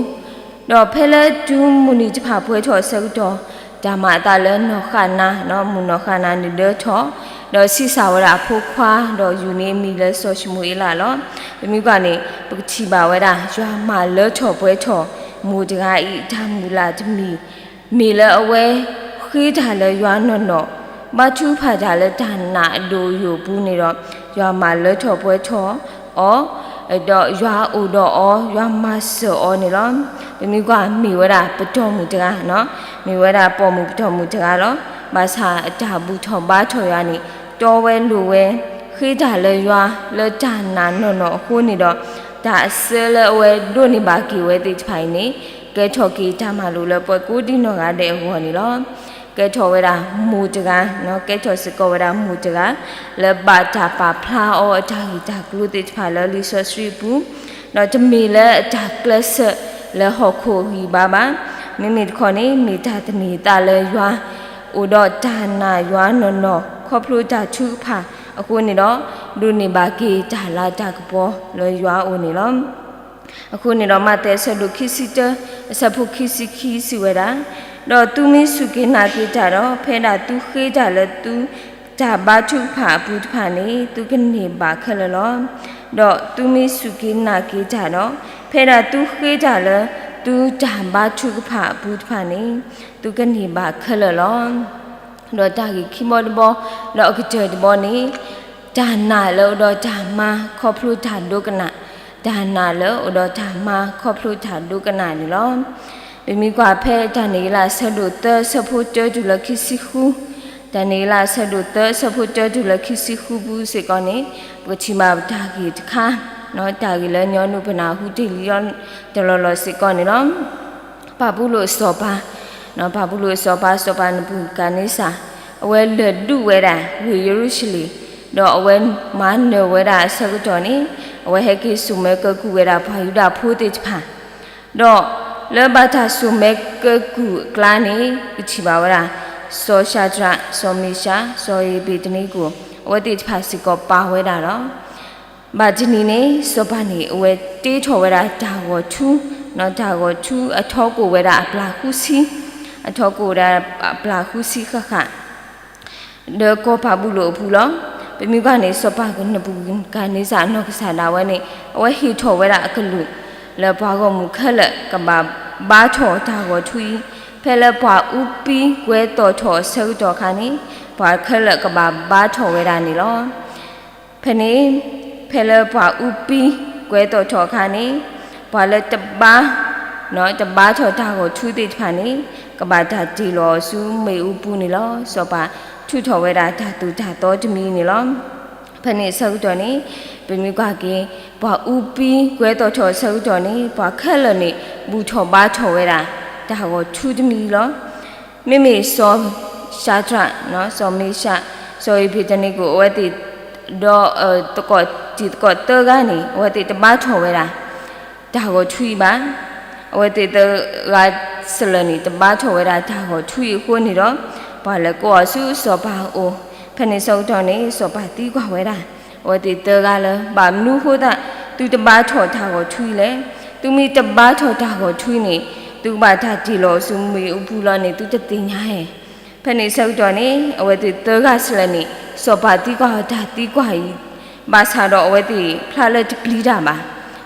နိ ဒီးဖဲလၢတုၤမုၢ်နံၤတဖၣ်ပှဲၤထီၣ်အဆၢကတီၢ် တၢ်မၤအသးလၢနီၢ်ဃၣ်နါ မိၢ်နီၢ်ဃၣ်နါန့ၣ်ဒၢထီၣ်, ဒီးဆံးစၢ်ဝဲဒၣ်အဖိခွါ, ဒီးယုၢ်န့ၢ်အမံၤလၢစီၤၡမူၤအ့လးလီၤ. ပမ့ၢ်ကွၢ်န့ၣ် ပကထံၣ်ဘၣ်ဝဲဒၣ် ယွၤမၤလၢထီၣ်ပှဲၤထီၣ် မိၢ်တဂၤအံၤအတၢ်မုၢ်လၢ်တမံၤ မ့ၢ်လၢအဝဲဃ့တၢ်လၢယွၤနီၢ်နီၢ်, ဘါထုကဖၣ်တၢ်လၢတၢ်နာ်အဒိၣ်အယိာ်အပူၤန့ၣ်ဒီး ယွၤမၤလၢထီၣ်ပှဲၤထီၣ်အီၤ, ဒီးယွၤအိၣ်ဒီးအီၤ, ယွၤမၤစၢၤအီၤန့ၣ်လီၤ. ပမ့ၢ်ကွၢ်မ့ၢ်ဝဲဒၣ်ပတီၢ်မုၢ်တဂၤ, မ့ၢ်ဝဲဒၣ်ပိာ်မုၣ်ပတီၢ်မုၢ်တဂၤလီၤ. ဘၣ်ဆၣ်အတၢ်ဘူၣ်ထီၣ်ဘါထီၣ်ယွၤန့ၣ် တီဝဲလိၤဝဲ, ဃ့တၢ်လၢယွၤလၢတၢ်နာ်နီၢ်နီၢ်အဃိန့ၣ်ဒီး တၢ်အစၢလၢအဝဲဒိးန့ၢ်ဘၣ်က့ၤဝဲသ့ၣ်တဖၣ်အံၤန့ၣ် ကဲထီၣ်က့ၤတၢ်မၤလိာ်လၢပှၤကိးဒံနီၢ်ဂၤဒဲးအဂီၢ်န့ၣ်လီၤ. ကဲထီၣ်ဝဲဒၣ်မိၢ်တဂၤ, ကဲထီၣ်စ့ၢ်ကီးဝဲဒၣ်မိၢ်တဂၤ လၢဘၣ်တၢ်ပာ်ဖျါအီၤအတၢ်ဂ့ၢ်တၢ်ကျိၤသ့ၣ်တဖၣ်လၢလံာ်စီဆှံအပူၤ, ဒီးတမ့ၢ်လၢအတၢ်ကျဲးစၢးလၢဟီၣ်ခိၣ်အဂံၢ်ဘါဘၣ်. မ့မ့ၢ်တခီန့ၣ် မ့ၢ်တၢ်သန့ၤအသးလၢယွၤ အိၣ်ဒီးတၢ်နာ်ယွၤနီၢ်နီၢ် ခီဖျိတၢ်ထုကဖၣ်အဃိန့ၣ်ဒီး ဒိးန့ၢ်ဘၣ်က့ၤတၢ်လၤတၢ်ကပီၤလၢယွၤအအိၣ်န့ၣ်လီၤ. အဃိန့ၣ်ဒီး မးသဲအဆၢဒိၣ်ခံဆံတၢ အဆၢဖိခံဆံခံစံးဝဲဒၣ်, ဒီးသုမ့ၢ်စူၢ်က့ၤနာ်က့ၤတၢ်ဒီး ဖဲဒၣ်သုဃ့တၢ်လၢသုတၢ်ဘါထုကဖၣ်အပူၤတဖၣ်န့ၣ် သုကန့ၢ်ဘၣ်ခဲလၢာ်လီၤ. ဒီးသုမ့ၢ်စူၢ်က့ၤနာ်က့ၤတၢ်ဒီး ဖဲဒၣ်သုဃ့တၢ်လၢသုတၢ်ဘါထုကဖၣ်အပူၤတဖၣ်န့ၣ် သုကန့ၢ်ဘၣ်ခဲလၢာ်လီၤ. ဒီးတၢ်ဂ့ၢ်ခံဘီတဘီ, ဒီးအကတၢၢ်တဘီန့ၣ် တၢ်နာ်လၢအိၣ်ဒီးတၢ်မၤခီဖျိတၢ်ဒိကနၣ်, တၢ်နာ်လၢအိၣ်ဒီးတၢ်မၤခီဖျိတၢ်ဒိကနၣ်န့ၣ်လီၤ. ပမ့ၢ်ကွၢ်ဖဲတၢ်န့ၣ်ဂ့ၤလၢအဆၢဒိၣ်သၢ အဆၢဖိတၢတုၤလၢခံဆံဃု, တၢ်န့ၣ်ဂ့ၤလၢအဆၢဒိၣ်သၢ အဆၢဖိတၢတုၤလၢခံဆံဃုပူၤစ့ၢ်ကီးန့ၣ် ပကထံၣ်ဘၣ်တၢ်ဂ့ၢ်တခါ, တၢ်ဂ့ၢ်လၢညီနုၢ်ပနၢ်ဟူတ့ၢ်လံတလီၢ်လီၢ်စ့ၢ်ကီးန့ၣ်လီၤ. ပၢ်ပူၤလိာ်စီၤပၤ, ပၢ်ပူၤလိာ်စီၤပၤ, စီၤပၤနဘူၤခၣ်နံစၢ် အဝဲလၢာ်ဒုးဝဲဒၣ်ဝ့ၢ်ယရူၤၡလ့ၣ်, ဒီးအဝဲမၤနၢၤဝဲဒၣ်အဆၢကတီၢ်န့ၣ် အဝဲဟဲက့ၤစိာ်မၢကၢကုၢ်ဝဲဒၣ်ပှၤယူဒၤဖိသ့ၣ်တဖၣ်, ဒီးလၢဘၣ်တၢ်စိာ်မၢကၢကုၢ်အကျါန့ၣ် ပထံၣ်ဘၣ်ဝဲဒၣ် စီၤၡၤဒြး, စီၤမ့ၡး, စီၤအ့ၤဘ့းနကိၤ အဝဲသ့ၣ်တဖၣ်စ့ၢ်ကီးပာ်ဝဲဒၣ်လီၤ. ဘၣ်တနံၤန့ၣ် စီၤပၤန့ၣ် အဝဲတ့ထီၣ်ဝဲဒၣ်တၢ်ဂီၤထူ, တၢ်ဂီၤထူအထီကိၣ်ဝဲဒၣ်အပျၢ်ဃုဆံ, အထီကိၣ်ဝဲဒၣ်အပျၢ်ဃုဆံဃၣ်ဃၣ် ဒီးကီၢ်ပၢ်ပူၤလိာ်အပူၤလီၤ. ပမ့ၢ်ကွၢ်န့ၣ် စီၤပၤနဘူၤခၣ်နံစၢ်အနီၢ်ကစၢ်ဒၣ်ဝဲန့ၣ် အဝဲဟ့ၣ်ထီၣ်ဝဲဒၣ်အကလုၢ် လၢပှၤဂီၢ်မုၢ်ခဲလၢာ်ကဘၣ်ဘါထီၣ်တၢ်ဂီၤထူအံၤ, ဖဲလၢပှၤအူပံကွဲၤသီၣ်ထီၣ်အဆၢကတီၢ်အခါန့ၣ် ပှၤခဲလၢာ်ကဘၣ်ဘါထီၣ်ဝဲဒၣ်န့ၣ်လီၤ. ဖဲန့ၣ် ဖဲလၢပှၤအူပံကွဲၤသီၣ်ထီၣ်အခါန့ၣ် ပှၤလၢတဘါ တဘါထီၣ်တၢ်ဂီၤထူသ့ၣ်တဖၣ်န့ၣ် ကဘၣ်တၢ်တ့ၢ်လီၤအီၤဆူမ့ၣ်အူပူၤန့ၣ်လီၤ. စီၤပၤထုးထီၣ်ဝဲဒၣ်တၢ်သိၣ်တၢ်သီတမံၤန့ၣ်လီၤ. ဖဲန့ၣ်အဆၢကတီၢ်န့ၣ် ပမ့ၢ်ကွၢ်က့ၤ ပှၤအူပံကွဲၤသီၣ်ထီၣ်အဆၢကတီၢ်န့ၣ် ပှၤခဲလၢာ်န့ၣ် ဘူၣ်ထီၣ်ဘါထီၣ်ဝဲဒၣ် တၢ်ဂီၤထူတမံၤလီၤ. မ့မ့ၢ်စီၤၡၤဒြး, စီၤမ့ၡး, စီၤအ့ၤဘ့းနကိၤ အဝဲသ့ၣ် ဒီး တံၤသကိးသၢဂၤန့ၣ် အဝဲသ့ၣ်တဘါထီၣ်ဝဲဒၣ် တၢ်ဂီၤထူအံၤဘၣ်. အဝဲသ့ၣ်သၢဂၤစလၢာ်န့ၣ် တဘါထီၣ်ဝဲဒၣ်တၢ်ဂီၤထူအံၤအဃိန့ၣ်ဒီး ပှၤလဲၤကိးအီၤဆူစီၤပၤအအိၣ်. ဖဲန့ၣ်အဆၢကတီၢ်န့ၣ် စီၤပၤသံကွၢ်ဝဲဒၣ် အဝဲသ့ၣ်သၢဂၤလၢ ဘၣ်မနုၤအဃိသတး သုတဘါထီၣ်တၢ်ဂီၤထူအံၤလဲၣ်. သုမ့ၢ်တဘါထီၣ်တၢ်ဂီၤထူအံၤန့ၣ် သုကဘၣ်တၢ်တ့ၢ်လီၤဆူမ့ၣ်အူပူၤလီၤန့ၣ် သုတသ့ၣ်ညါဧါ. ဖဲန့ၣ်အဆၢကတီၢ်န့ၣ် အဝဲသ့ၣ်သၢဂၤစလၢာ်န့ၣ် စီၤပၤသံကွၢ်အီၤတၢ်သံကွၢ်အံၤ ဘၣ်ဆၣ်ဒီးအဝဲသ့ၣ်ဖျါလၢတပျံၤတၢ်ဘၣ်.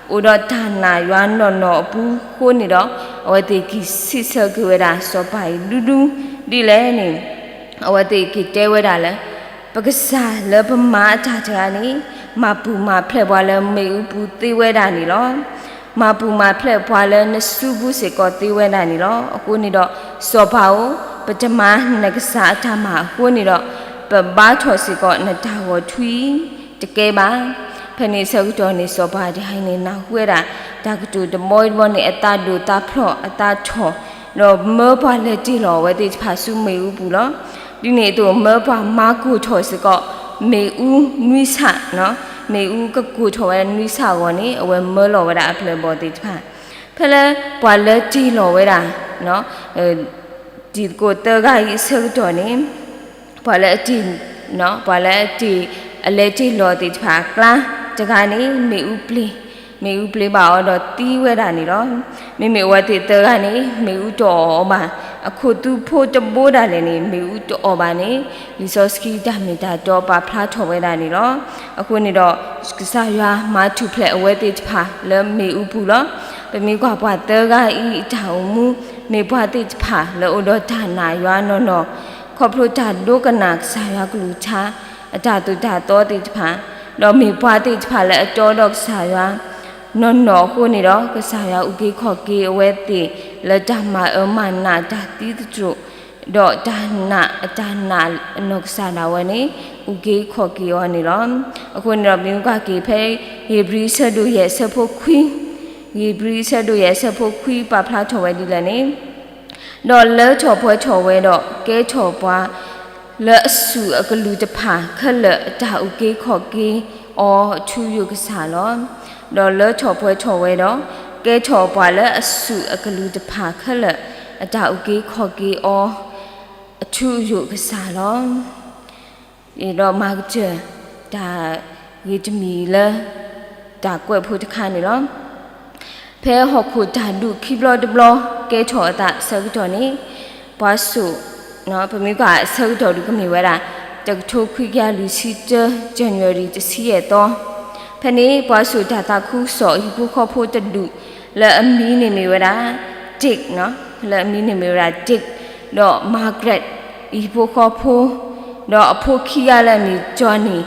အိၣ်ဒီးတၢ်နာ်ယွၤနီၢ်နီၢ်အပူၤအဃိန့ၣ်ဒီး အဝဲသ့ၣ်က့ၤစံးဆၢက့ၤဝဲဒၣ်စီၤပၤအံၤဒူဒူ ဒ်လဲၣ်န့ၣ် အဝဲသ့ၣ်က့ၤတဲဝဲဒၣ်လၢ ပကစၢ်လၢပမၤအတၢ်တဂၤန့ၣ် မၤပူၤမၤဖျဲးပှၤလၢမ့ၣ်အူပူၤသ့ဝဲဒၣ်န့ၣ်လီၤ. မၤပူၤမၤဖျဲးပှၤလၢနစုပူၤစ့ၢ်ကီးသ့ဝဲဒၣ်န့ၣ်လီၤ. အဃိန့ၣ်ဒီး စီၤပၤဧၢ, ပတမၤနကစၢ်အတၢ်မၤအဃိန့ၣ်ဒီး ပဘါထီၣ်စ့ၢ်ကီးနတၢ်ဂီၤထွံၣ်တကဲဘၣ်. ဖဲန့ၣ်အဆၢကတီၢ်န့ၣ် စီၤပၤတဂၤအံၤန့ၣ် နၢ်ဟူဝဲဒၣ် တၢ်ကတိၤတဘီတဘီန့ၣ် အသးဒိၣ်သးဖျိး အသးထီၣ် ဒီးမၢပှၤလဲၤတ့ၢ်လီၤအဝဲသ့ၣ်တဖၣ်ဆူမ့ၣ်အူပူၤလီၤ. ဒ်န့ၣ်အသိး မၢပှၤမၤကိၢ်ထီၣ်စ့ၢ်ကီး မ့ၣ်အူနွံဆၣ်, မ့ၣ်အူကကိၢ်ထီၣ်ဝဲနွံဆၣ်အဂီၢ်န့ၣ် အဝဲမၢလီၤဝဲဒၣ်အပျဲၢ်အဘီၣ်သ့ၣ်တဖၣ် ဖဲလၢပှၤလၢတ့ၢ်လီၤဝဲဒၣ် တံၤသကိးသၢဂၤအံၤအဆၢကတီၢ်န့ၣ် ပှၤလၢအတ့ၢ်, ပှၤလၢအတ့ၢ်, အလဲၤတ့ၢ်လီၤသ့ၣ်တဖၣ်အကျါ တဂၤန့ၣ် မ့ၣ်အူပျ့ၤ, မ့ၣ်အူပျ့ၤဘၣ်အီၤဒီးသံဝဲဒၣ်န့ၣ်လီၤ. မ့မ့ၢ်အဝဲသ့ၣ်သၢဂၤန့ၣ် မ့ၣ်အူတအီၣ်အီၤဘၣ်. အခိၣ်သူဖိတဘိဒၣ်လဲာ်န့ၣ် မ့ၣ်အူတအီၣ်ဘၣ်န့ၣ် လံာ်စီဆှံတၢ်မ့ၢ်တၢ်တီပာ်ဖျါထီၣ်ဝဲဒၣ်န့ၣ်လီၤ. အဃိန့ၣ်ဒီး ကစၢ်ယွၤမၤထူၣ်ဖျဲးအဝဲသ့ၣ်တဖၣ်လၢမ့ၣ်အူပူၤလီၤ. ပမ့ၢ်ကွၢ်ပှၤသၢဂၤအံၤအတၢ်အိၣ်မူ မ့ၢ်ပှၤသ့ၣ်တဖၣ်လၢအိၣ်ဒီးတၢ်နာ်ယွၤနီၢ်နီၢ်, ခီဖျိတၢ်ဒိကနၣ်ကစၢ်ယွၤကလုၢ်ကထါ အတၢ်သိၣ်တၢ်သီသ့ၣ်တဖၣ်, ဒီးမ့ၢ်ပှၤသ့ၣ်တဖၣ်လၢအတီဒီးကစၢ်ယွၤ နီၢ်နီၢ်အဃိန့ၣ်ဒီး ကစၢ်ယွၤအုၣ်က့ၤခီၣ်က့ၤအဝဲသ့ၣ် လၢတၢ်မၤအၢမၤနးတၢ်သံသတြိာ် ဒီးတၢ်နာ်အတၢ်နာ်အနီၢ်ကစၢ်ဒၣ်ဝဲန့ၣ် အုၣ်က့ၤခီၣ်က့ၤအီၤန့ၣ်လီၤ. အဃိန့ၣ်ဒီး ပမ့ၢ်ကွၢ်က့ၤဖဲ ဧ့ၤဘြံၤအဆၢဒိၣ်ယဲၢ်အဆၢဖိခွံ, ဧ့ၤဘြံၤအဆၢဒိၣ်ယဲၢ်အဆၢဖိခွံ ပာ်ဖျါထီၣ်ဝဲဒ်လဲၣ်န့ၣ် ဒီးလၢထီၣ်ပှဲၤထီၣ်ဝဲဒီး ကဲထီၣ်ပှၤ လၢအစူၢ်အကလုၢ်တဖၣ်ခဲလၢာ်အတၢ်အုၣ်က့ၤခီၣ်က့ၤအီၤအထူအယိာ်ကစၢ်လီၤ. ဒီးလၢထီၣ်ပှဲၤထီၣ်ဝဲဒီး ကဲထီၣ်ပှၤလၢအစူၢ်အကလုၢ်တဖၣ်ခဲလၢာ် အတၢ်အုၣ်က့ၤခီၣ်က့ၤအီၤ အထူအယိာ်ကစၢ်လီၤ. ဒီးမၤကတၢၢ် တၢ်ဂ့ၢ်တမံၤလၢ တၢ်ကွဲးဖိတခါန့ၣ်လီၤ. ဖဲဟီၣ်ခိၣ်တၢ်ဒူၣ်ခံဘျီတဘျီ ကဲထီၣ်အသးအဆၢကတီၢ်န့ၣ် ပှၤစိာ်, ပမ့ၢ်ကွၢ်အဆၢကတီၢ်ဒုးကမ့ၢ်ဝဲဒၣ် တကထိခွံကယၤလွံၢ်ဆံတၢ January တဆံယဲၢ်သီ, ဖဲန့ၣ် ပှၤစိာ်တၢ်သးခုကစီၣ် ဟံၣ်ဖိဃီဖိတဒူၣ် လၢအမံၤန့ၣ်မ့ၢ်ဝဲဒၣ် Dick, လၢအမံၤန့ၣ်မ့ၢ်ဝဲဒၣ် Dick ဒီး Margaret အဟံၣ်ဖိဃီဖိ, ဒီးအဖိခံဂၤလၢအမ့ၢ် Johnny,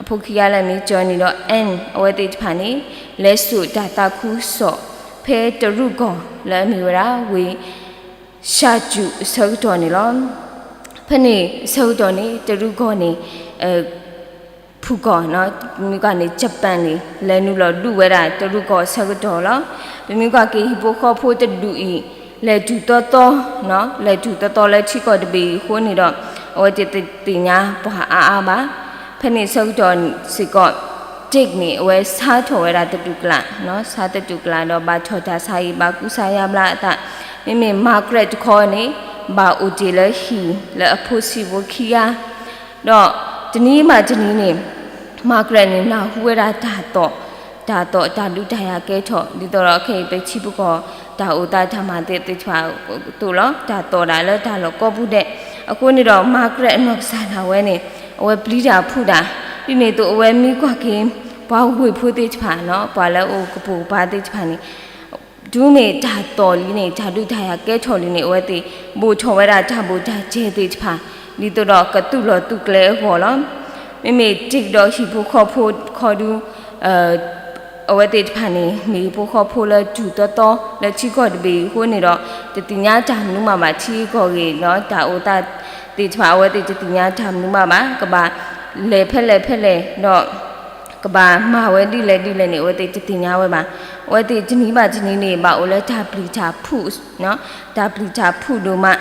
အဖိခံဂၤလၢအမ့ၢ် Johnny ဒီး Anne အဝဲသ့ၣ်တဖၣ်န့ၣ် လဲၤစိာ်တၢ်သးခုကစီၣ် ဖဲတရူးကီၢ်လၢအမ့ၢ်ဝဲဒၣ် ဝ့ၢ် ရှၤစူး အဆၢကတီၢ်န့ၣ်လီၤ. ဖဲန့ၣ်အဆၢကတီၢ်န့ၣ် တရူးကီၢ်န့ၣ် ဖုၣ်ကီၢ်, မ့ၢ်ကွၢ်န့ၣ် Japan န့ၣ် လဲၤနုာ်လီၤဒုးဝဲဒၣ်တရူးကီၢ်အဆၢကတီၢ်လီၤ. ပမ့ၢ်ကွၢ်က့ၤဟံၣ်ဖိဃီဖိတဒူၣ်အံၤ လဲၤတုၤသီသီ, လဲၤတုၤသီသီလၢထံကီၢ်တဘ့ၣ်အံၤအဃိန့ၣ်ဒီး အဝဲသ့ၣ်တသ့ၣ်ညါပှၤအါအါဘၣ်. ဖဲန့ၣ်အဆၢကတီၢ်စ့ၢ်ကီး Dick န့ၣ် အဝဲဆါထီၣ်ဝဲဒၣ်သတူၢ်ကလာ်, ဆါသတူၢ်ကလာ်ဒီးဘၣ်ထီၣ်တၢ်ဆါအံၤ ဘၣ်ကူစါယါဘျါအသး, မ့မ့ၢ် Margaret တခီန့ၣ် ဘၣ်အိၣ်တ့ၢ်လၢဟံၣ်လၢအဖိဆံးဖိခံဂၤ ဒီးတနံၤဘၣ်တနံၤန့ၣ် Margaret န့ၣ် နၢ်ဟူဝဲဒၣ်တၢ်သီၣ်, တၢ်သီၣ်တၢ်ဒုးတၢ်ယၤကဲထီၣ် ဒ်သိးဒီးခဲအံၤပထံပကီၢ်တၢ်အိၣ်သးတၢ်မၤသ့ၣ်သ့ၣ်တဖၣ်အသိးလီၤ. တၢ်သီၣ်ဒၣ်လၢတၢ်လီၢ်ကိးပူၤဒဲး, အဃိန့ၣ်ဒီး Margaret အနီၢ်ကစၢ်ဒၣ်ဝဲန့ၣ် အဝဲပျံၤတၢ်ဖုးတၢ်, ဒ်န့ၣ်အသိးအဝဲမ့ၢ်ကွၢ်က့ၤ ပှၤဝ့ၢ်ဖိသ့ၣ်တဖၣ်, ပှၤလၢအအိၣ်ကပိာ်ကပၤသ့ၣ်တဖၣ်န့ၣ် တုၤမ့ၢ်တၢ်သီၣ်လံန့ၣ် တၢ်ဒုးတၢ်ယၤကဲထီၣ်လံန့ၣ် အဝဲသ့ၣ်ဘိၣ်ထီၣ်ဝဲဒၣ်တၢ်ဘိၣ်တၢ်စဲၤသ့ၣ်တဖၣ် ဒ်သိးဒီးကသူၣ်လီၤသူၣ်ကျဲအဂီၢ်လီၤ. မ့မ့ၢ် Dick ဒီးဟံၣ်ဖိဃီဖိခီဒု အဝဲသ့ၣ်တဖၣ်န့ၣ် မ့ၢ်ဟံၣ်ဖိဃီဖိလၢတုၤသီသီလၢထံကီၢ်တဘ့ၣ်အံၤအဃိန့ၣ်ဒီး တသ့ၣ်ညါတၢ်မနုၤမးဘၣ် ထံဂ့ၢ်ကီၢ်ဂ့ၢ်ဒီးတၢ်အိၣ်သးသ့ၣ်တဖၣ် အဝဲသ့ၣ်တသ့ၣ်ညါတၢ်မနုၤမးဘၣ်, ကဘၣ်လဲၤဖဲလဲၣ်ဖဲလဲၣ်ဒီး ကဘၣ်မၤဝဲဒ်လဲၣ်ဒ်လဲၣ်န့ၣ် အဝဲသ့ၣ်တသ့ၣ်ညါဝဲဘၣ်. အဝဲသ့ၣ်တနံၤဘၣ်တနံၤန့ၣ် ဘၣ်အိၣ်လၢတၢ်ပျံၤတၢ်ဖုး, တၢ်ပျံၤတၢ်ဖုးဒိၣ်မး,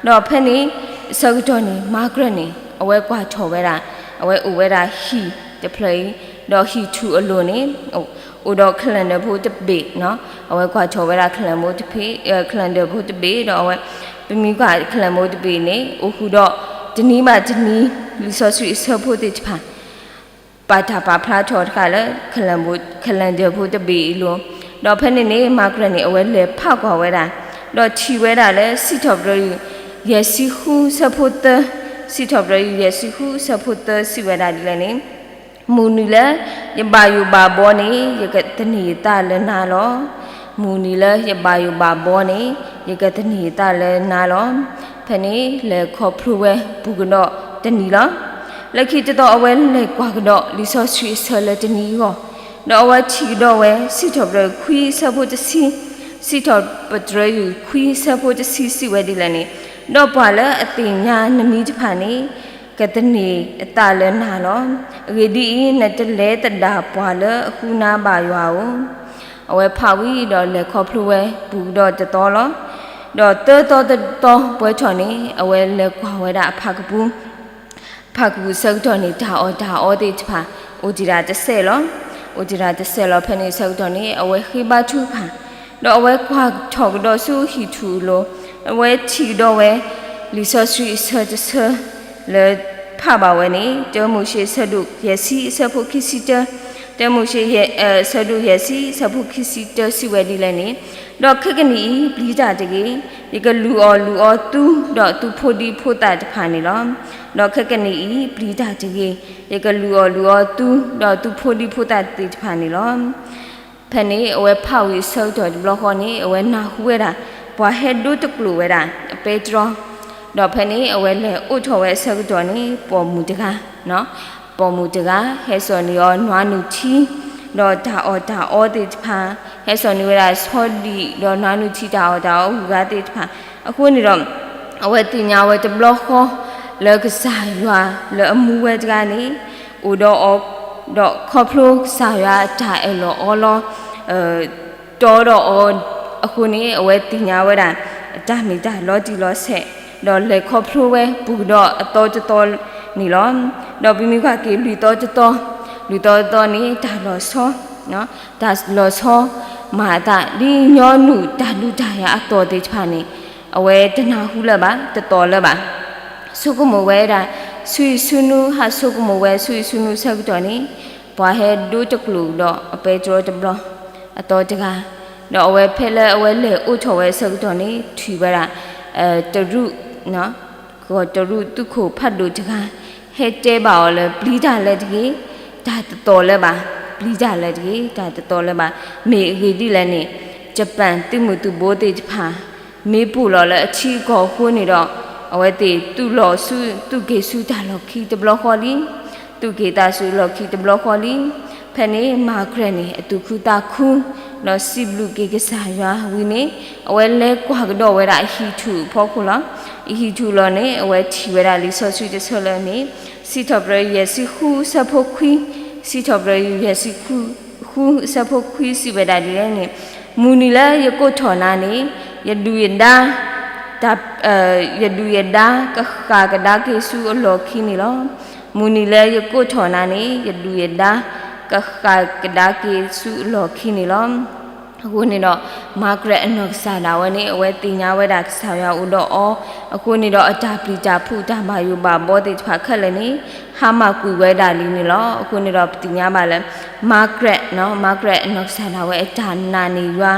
ဒီးဖဲန့ၣ်အဆၢကတီၢ်န့ၣ် Margaret န့ၣ် အဝဲကွၢ်ထီၣ်ဝဲဒၣ် အဝဲအိၣ်ဝဲဒၣ်ဟံၣ်တဖျၢၣ်အံၤ, ဒီးဟံၣ်ထူၣ်အလိၤန့ၣ် အိၣ်ဒီး calendar ဖိတဘ့ၣ်, အဝဲကွၢ်ထီၣ်ဝဲဒၣ် calendar ဖိတဘ့ၣ်, calendar ဖိတဘ့ၣ်ဒီးအဝဲ ပမ့ၢ်ကွၢ် calendar ဖိတဘ့ၣ်န့ၣ် အိၣ်ဃုာ်ဒီး တနံၤဘၣ်တနံၤ လံာ်စီဆှံအဆၢဖိသ့ၣ်တဖၣ် ပာ်တၢ်ပာ်ဖျါထီၣ်တဃၣ်လၢ calendar ဖိတဘ့ၣ်အံၤလီၤ. ဒီးဖဲန့ၣ်န့ၣ် Margaret န့ၣ် အဝဲလဲၤဖးကွၢ်ဝဲဒၣ်, ဒီးထံၣ်ဝဲဒၣ်လၢ စံးထီၣ်ပတြၢၤ ယဲၢ်ဆံဃုဆၢဖိသၢ, စံးထီၣ်ပတြၢၤ ယဲၢ်ဆံဃုဆၢဖိသၢ စံးဝဲဒၣ်ဒ်လဲၣ်န့ၣ်, မုၢ်နံၤလၢယဘၣ်ယိၣ်ဘၣ်ဘီန့ၣ် ယကသန့ၤယသးလၢနၤလီၤ. မုၢ်နံၤလၢယဘၣ်ယိၣ်ဘၣ်ဘီန့ၣ် ယကသန့ၤယသးလၢနၤလီၤ. ဖဲန့ၣ်လဲၤခီဖျိဝဲပူၤကဒီးတနံၤလီၤ. လၢခံတသီအဝဲလဲၤကွၢ်ကဒီးလံာ်စီဆှံအဆၢလၢတနံၤအဂီၢ်, ဒီးအဝဲထံၣ်ကဒီးဝဲ စံးထီၣ်ပတြၢၤခွံအဆၢဖိတဆံ, စံးထီၣ်ပတြၢၤခွံအဆၢဖိတဆံစံးဝဲဒ်လဲၣ်န့ၣ်, ဒီးပှၤလၢအသ့ၣ်ညါနမံၤတဖၣ်န့ၣ် ကသန့ၤအသးလၢနၤလီၤ. အဂ့ၢ်ဒ်အံၤ, နတလဲၤသဒၣ်ပှၤလၢအဃုနၤဘၣ်ယွၤဧိၤ. အဝဲဖးဝံၤဒီးလဲၤခီဖျိဝဲပူၤကဒီးတသီလီၤ. ဒီးသၢသီတသီပှဲၤထီၣ်န့ၣ် အဝဲလဲၤကွၢ်ဝဲဒၣ်အဖၣ်ကပူၤ ဖၣ်ကပူၤဆၢကတီၢ်န့ၣ် တၢ်အီၣ်တၢ်အီသ့ၣ်တဖၣ် အိၣ်တ့ၢ်ဒၣ်တစဲးလီၤ. အိၣ်တ့ၢ်ဒၣ်တစဲးလီၤ. ဖဲန့ၣ်ဆၢကတီၢ်န့ၣ် အဝဲဃ့ဘါထုကဖၣ်, ဒီးအဝဲကွၢ်ထီၣ်ကဒီးဆူဟံၣ်ထူၣ်အလိၤ, အဝဲထံၣ်ကဒီးဝဲ လံာ်စီဆှံအဆၢတဆၢ လၢဖးဘၣ်ဝဲန့ၣ် တၢမိၤၡ့ဆၢဒိၣ်ယဲၢ်ဆံအဆၢဖိခံဆံတၢ, တၢမိၤၡ့ ဆၢဒိၣ်ယဲၢ်ဆံအဆၢဖိခံဆံတၢစံးဝဲဒ်လဲၣ်န့ၣ်, ဒီးခဲကနံၣ်အံၤပျံၤတၢ်တဂ့ၤ, ယကလူၤအီၣ်လူၤအီသု ဒီးသုဖိဒံဖိသၣ်တဖၣ်န့ၣ်လီၤ. ဒီးခဲကနံၣ်အံၤပျံၤတၢ်တဂ့ၤ, ယကလူၤအီၣ်လူၤအီသု ဒီးသုဖိဒံဖိသၣ်သ့ၣ်တဖၣ်န့ၣ်လီၤ. ဖဲန့ၣ်အဝဲဖးဝံၤအဆၢကတီၢ်တဘျီဃီန့ၣ် အဝဲနၢ်ဟူဝဲဒၣ် ပှၤဟဲဒိတကျိာ်ဝဲဒၣ်အပဲတြီ, ဒီးဖဲန့ၣ်အဝဲလဲၤအိးထီၣ်ဝဲအဆၢကတီၢ်န့ၣ် ပိာ်မုၣ်တဂၤ, ပိာ်မုၣ်တဂၤ ဟဲစိာ်န့ၢ်အီၤနွားနုၢ်ထံ ဒီးတၢ်အီၣ်တၢ်အီသ့ၣ်တဖၣ်, ဟဲစိာ်န့ၢ်ဝဲဒၣ်ဆီဒံၣ် ဒီးနွားနုၢ်ထံတၢ်အီၣ်တၢ်အီအဂုၤအဂၤသ့ၣ်တဖၣ်, အဃိန့ၣ်ဒီး အဝဲသ့ၣ်ညါဝဲတဘျီဃီ လၢကစၢ်ယွၤလၢအမူဝဲတဂၤန့ၣ် အိၣ်ဒီးအီၤ, ဒီးခီဖျိကစၢ်ယွၤအတၢ်အၢၣ်လီၤအီလီၤ တီဒီးအီၤအဃိန့ၣ် အဝဲသ့ၣ်ညါဝဲဒၣ် အတၢ်မ့ၢ်တၢ်လီၤတံၢ်လီၤဆဲး, ဒီးလဲၤခီဖျိဝဲပူၤကဒီးအသီတသီန့ၣ်လီၤ. ဒီးပမ့ၢ်ကွၢ်က့ၤလွံၢ်သီတသီ, လွံၢ်သီတသီန့ၣ် တၢ်လီၤဆီ, တၢ်လီၤဆီမၤအသး ဒ်ညီနုၢ်တၢ်ဒုးတၢ်ယၤအသီၣ်သ့ၣ်တဖၣ်န့ၣ် အဝဲတနၢ်ဟူလၢၤဘၣ်, တသီၣ်လၢၤဘၣ်. ဆိကမိၣ်ဝဲဒၣ် ဆူယဆူနူ ဟးဆိကမိၣ်ဝဲဆူယဆူနူဆၢကတီၢ်န့ၣ် ပှၤဟဲဒိတကျိာ်ဒီးအပဲတြီတဘျီ အသီတဂၤ, ဒီးအဝဲဖဲလၢအဝဲလဲၤအိးထီၣ်ဝဲဆၢကတီၢ်န့ၣ် ထံၣ်ဝဲဒၣ် တရူး ကီၢ်တရူးသုးခိၣ်ဖးဒိၣ်တဂၤ ဟဲတဲဘၣ်အီၤလၢပျံၤတၢ်လၢတဂ့ၤ, တၢ်တသီၣ်လၢၤဘၣ်, ပျံၤတၢ်လၢတဂ့ၤ, တၢ်တသီၣ်လၢၤဘၣ်. မ့ၢ်အဂ့ၢ်ဒ်လဲၣ်န့ၣ် ယပၣ်သုးမုၢ်သုးဘိသ့ၣ်တဖၣ် မ့ၢ်ပိာ်လီၤလၢအထံအကီၢ်အဃိန့ၣ်ဒီး အဝဲသ့ၣ်သူၣ်လီၤဆူ သူၣ်က့ၤဆူတၢ်လီၢ်ခံတဘျီဃီလံ, သူၣ်က့ၤသးဆူလီၢ်ခံတဘျီဃီလံ. ဖဲန့ၣ် Margaret န့ၣ် အသူၣ်ခုသးခု ဒီးစံးဘျုးက့ၤကစၢ်ယွၤဝံၤန့ၣ် အဝဲလဲၤကွၢ်ကဒီးဝဲဒၣ်အဟံၣ်ထူၣ်အဖီခိၣ်လီၤ. အဟံၣ်ထူၣ်လီၤန့ၣ် အဝဲထံၣ်ဝဲဒၣ်လံာ်စီဆှံတဆၢလၢအမ့ၢ် စံးထီၣ်ပတြၢၤယဲၢ်ဆံဃုအဆၢဖိခွံ, စံးထီၣ်ပတြၢၤယဲၢ်ဆံဃုအဆၢဖိခွံစံးဝဲဒၣ်ဒ်လဲၣ်န့ၣ်, မုၢ်နံၤလၢယကိးထီၣ်နၤန့ၣ် ယဒုၣ်ယဒါ တၢ် ယဒုၣ်ယဒါကဃၣ်ကဒါက့ၤဆူအလီၢ်ခံန့ၣ်လီၤ. မုၢ်နံၤလၢယကိးထီၣ်နၤန့ၣ် ယဒုၣ်ယဒါကဃၣ်ကဒါက့ၤဆူအလီၢ်ခံန့ၣ်လီၤ. အဃိန့ၣ်ဒီး Margaret အနီၢ်ကစၢ်ဒၣ်ဝဲန့ၣ် အဝဲသ့ၣ်ညါဝဲဒၣ်ကစၢ်ယွၤအိၣ်ဒီးအီၤ, အဃိန့ၣ်ဒီးအတၢ်ပျံၤတၢ်ဖုးတၢ်ဘၣ်ယိၣ်ဘၣ်ဘီသ့ၣ်တဖၣ်ခဲလၢာ်န့ၣ် ဟါမၢ်ကွံာ်ဝဲဒၣ်လံန့ၣ်လီၤ. အဃိန့ၣ်ဒီးပသ့ၣ်ညါဘၣ်လၢ Margaret နီၤ, Margaret အနီၢ်ကစၢ်ဒၣ်ဝဲအတၢ်နာ်န့ၢ်ယွၤ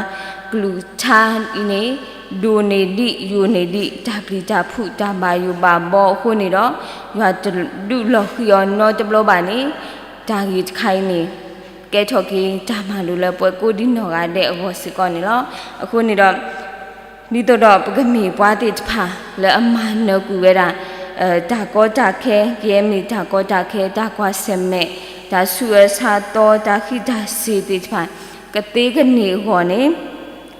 ကလုၢ်ကထါအံၤန့ၣ် ဒိၣ်န့ၢ်ဒံးယိာ်န့ၢ်ဒံး တၢ်ပျံၤတၢ်ဖုးတၢ်ဘၣ်ယိၣ်ဘၣ်ဘီအဃိန့ၣ်ဒီး ယွၤတဒုးလီၤဃံၤအီၤနီတဘျီဘၣ်န့ၣ် တၢ်ဂ့ၢ်တခါအံၤန့ၣ် ကဲထီၣ်က့ၤတၢ်မၤလိာ်လၢပှၤကိးဒံနီၢ်ဂၤဒဲးအဂီၢ်စ့ၢ်ကီးန့ၣ်လီၤ. အဃိန့ၣ်ဒီး ဒ်သိးဒီးပကမ့ၢ်ပှၤသ့ၣ်တဖၣ်လၢအမၤနၢၤကွံာ်ဝဲဒၣ် တၢ်ကီတၢ်ခဲ ကယဲၢ်မ့ၢ်တၢ်ကီတၢ်ခဲ တၢ်ကွၢ်ဆၢၣ်မဲာ် တၢ်ဆူးအၢဆါသီ တၢ်ဃံးတၢ်စ့ၤသ့ၣ်တဖၣ် ကသ့ကန့ၢ်အဂီၢ်န့ၣ်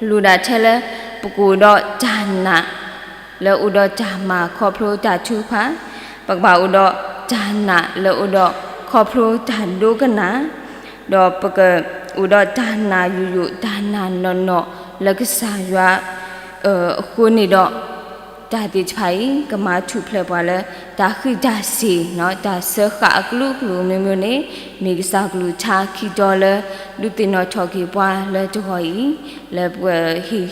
လိၣ်ဒၣ်ထဲလၢ ပကအိၣ်ဒီးတၢ်နာ် လၢအိၣ်ဒီးတၢ်မၤခီဖျိတၢ်ထုကဖၣ်, ပကဘၣ်အိၣ်ဒီးတၢ်နာ်လၢအိၣ်ဒီးခီဖျိတၢ်ဒိကနၣ်, ဒီးပကအိၣ်ဒီးတၢ်နာ်ယိာ်ယိာ် တၢ်နာ်နီၢ်နီၢ်လၢကစၢ်ယွၤ အဃိန့ၣ်ဒီး တၢ်သ့ၣ်တဖၣ်အံၤ ကမၤထူၣ်ဖျဲးပှၤလၢ တၢ်ဃံးတၢ်စ့ၤ တၢ်စၢဃာ်အကလုာ်ကလုာ်မ့ၢ်မ့ၢ်န့ၣ် မ့ၢ်ကစၢ်ကလုၢ်ကထါခံတီၤလၢ ဒုးသ့ၣ်နီၣ်ထီၣ်က့ၤပှၤလၢတဂီၤအံၤ လၢပဟ့ၣ်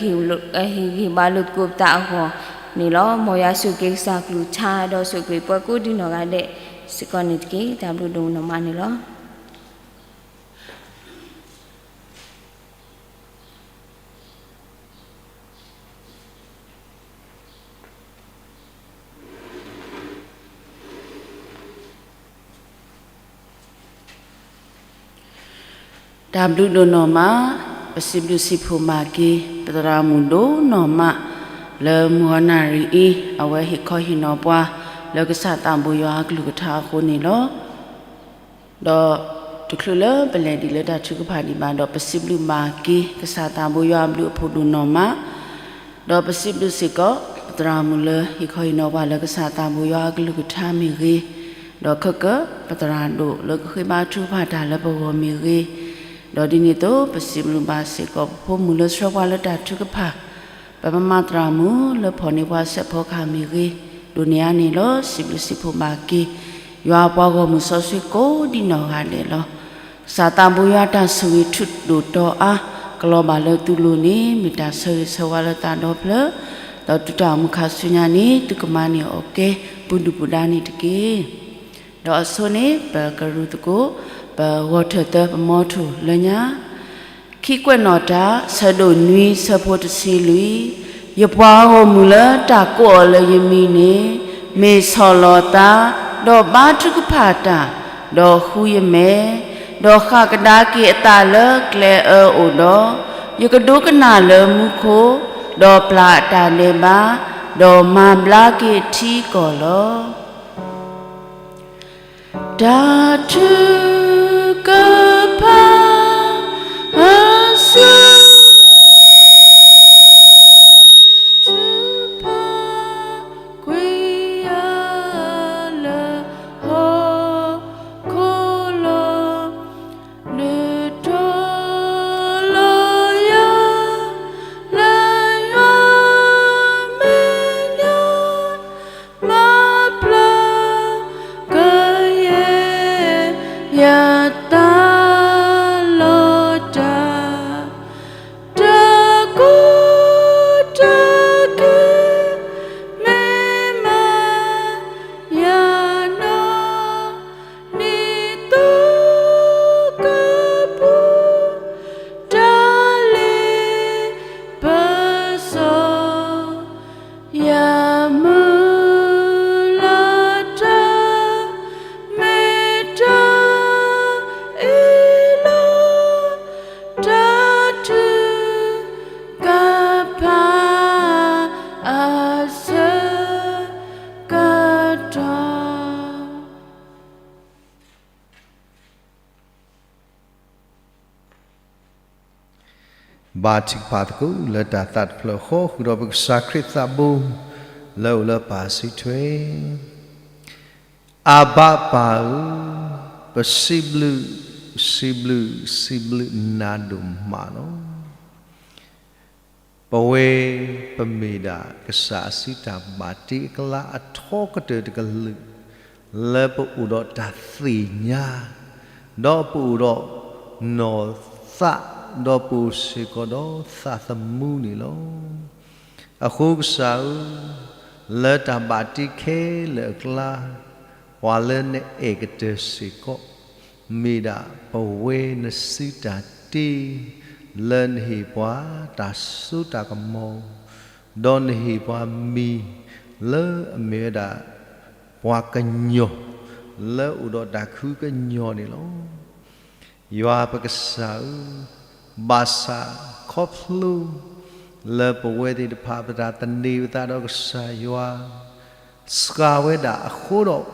ဂံၢ်ဘါလိာ်သကိးပသးအဂီၢ်န့ၣ်လီၤ. မ်ယွၤဆိၣ်ဂ့ၤက့ၤကစၢ်ကလုၢ်ကထါ ဒီးဆိၣ်ဂ့ၤပှၤကိးဒံနီၢ်ဂၤဒဲးစ့ၢ်ကီးန့ၣ်တက့ၢ်. တၢ်ဘျုးဒိၣ်မးန့ၣ်လီၤ. တၢ်ဘျုးဒိၣ်နီၢ်မး, ပစံးဘျုးစံးဖှိၣ်မၤက့ၤ ပသရၣ်မုၣ်ဒိၣ်နီၢ်မး, လၢမုၢ်ဂီၤနၣ်ရံၣ်အံၤ အဝဲဟ့ၣ်ခီဟ့ၣ်နီၤပှၤ လၢကစၢ်သးဘိယွၤအကလုၢ်ကထါအဃိန့ၣ်လီၤ. ဒီးတချုးလၢပလဲၤဒံးလၢတၢ်ထုကဖၣ်ဒံးဘၣ်ဒီး ပစံးဘျုးဘၣ်က့ၤ ကစၢ်သးဘိယွၤအဘျုးအဖှိၣ်ဒိၣ်နီၢ်မး, ဒီးပစံးဘျုးစ့ၢ်ကီး ပသရၣ်မုၣ်လၢဟ့ၣ်ခီဟ့ၣ်နီၤပှၤလၢကစၢ်သးဘိယွၤအကလုၢ်ကထါမ့ၢ်ဂ့ၤ, ဒီးခဲကၢ ပသရၣ်ဒိၣ်လၢကဃ့ဘါထုကဖၣ်တၢ်လၢပဂီၢ်မ့ၢ်ဂ့ၤ, ဒီးဒ်န့ၣ်အသိး ပစံးဘျုးဘၣ်စ့ၢ်ကီး ပဖိမုၣ်လၢဆှၢပှၤလၢတၢ်ထုကဖၣ် ပမမၤသရၣ်မုၣ်လၢဖီၣ်န့ၢ်ပှၤစဲးဖီကဟၣ်မ့ၢ်ဂ့ၤ, ဒိၣ်န့ၢ်အါန့ၣ်လီၤ. စံးဘျုးစံးဖှိၣ်ဘၣ်က့ၤ ယွၤအပှၤဂီၢ်မုၢ်စီဆှံကိးဒံနီၢ်ဂၤဒဲးလီၤ. ကစၢ်သးဘိယွၤတၢ်ဆိၣ်ဂ့ၤထူးဒိၣ်တီၤအါ ကလီၤဘၣ်လၢသုလိၤန့ၣ် မ့ၢ်တၢ်ဆၢဂ့ၤဆၢဝါလၢသးဒီဖျၢၣ်, ဒီးတုၤတၢ်အိၣ်မူခါဆူညါန့ၣ် သုကမၤန့ၢ်အီၣ်ကဲ ပူၤဒုၣ်ပူၤဒါန့ၣ်တက့ၢ်. ဒီးအဆိန့ၣ် ပကရူၢ်သကိး ပဂီၢ်ထၢၣ်သၢ ပမီထိၣ်လၢညါ ခံကွဲးနီၣ်တၢ် ဆၢဒိၣ်နွံ ဆၢဖိတဆံလွံၢ်, ယပှၤဂီၢ်မုၢ်လၢတၢ်ကိးအီၤလၢယမံၤန့ၣ် မ့ၢ်ဆီၣ်လီၤသး, ဒီးဘါထုကဖၣ်တၢ်, ဒီးဃုယမဲာ်, ဒီးဃၣ်ကဒါက့ၤအသးလၢကျဲအၢအိၣ်ဒီး, ယကဒိကနၣ်လၢမူခိၣ်, ဒီးပျၢ်အတၢ်ဒဲးဘး, ဒီးမၤဘျါက့ၤအထံအကီၢ်လီၤ. တၢ်ထုကဖၣ်အဆၢ ထုကဖၣ်ကွံာ်ယၤလၢဟီၣ်ခိၣ်လီၤ. နုာ်ထီၣ်လီၤယၤလၢယွၤမဲာ်ညါ မၤပျၢ်ကယဲၢ်ယသးလီၤတၢ်, တၢ်ကူၣ်တၢ်က့ၤမ့ၢ်မၤယၤနီၢ် နံၣ်သူကပူၤ တၢ်လ့ပစီ ယမုၢ်လၢ်တၢ် မ့ၢ်တၢ်အ့ၣ်လိာ် တၢ်ထုကဖၣ်အဆၢကတီၢ် ဘါထုကဖၣ်သကိးလၢတၢ်သးတဖျၢၣ်ဃီ ဃုာ်ဒီးပကစၢ်ခရံာ်သးဘိ လၢအအိၣ်လၢပၢ်စုထွဲ, အၤဘၣ်ပၢ်ဧၢ, ပစံးဘျုး, စံးဘျုး, စံးဘျုးနၤဒိၣ်မးလီၤ. ပဝဲပမ့ၢ်ဒၣ်ကစၢ်အစုတၢ်ဘၣ်တ့အကျါအထီကတၢၢ်တကလုာ် လၢပအိၣ်ဒီးတၢ်သ့ၣ်ညါ, ဒီးပအိၣ်ဒီးနီၢ်သး, ဒီးပအိၣ်စ့ၢ်ကီးဒီးသးသမူန့ၣ်လီၤ. အဃိကစၢ်ဧၢ, လၢတၢ်ဘၣ်တ့ခဲလၢာ်အကျါ, ပှၤလၢနအဲၣ်ကတၢၢ်စ့ၢ်ကီး မ့ၢ်ဒၣ်ပဝဲနစုတၢ်တ့, လၢနဟ့ၣ်ပှၤတၢ်စိတၢ်ကမီၤ, ဒီးနဟ့ၣ်ပှၤမံၤလၢအမ့ၢ်ဝဲဒၣ် ပှၤကညီ, လၢအိၣ်ဒီးတၢ်ခုကညီၤန့ၣ်လီၤ. ယွၤပကစၢ်ဧၢ, ဘၣ်ဆၣ်ခီဖျိ လၢပဝဲသ့ၣ်တဖၣ်ပတၢ်သန့ၤပသးဒီးကစၢ်ယွၤ စှၤဝဲဒၣ်အဃိဒီး,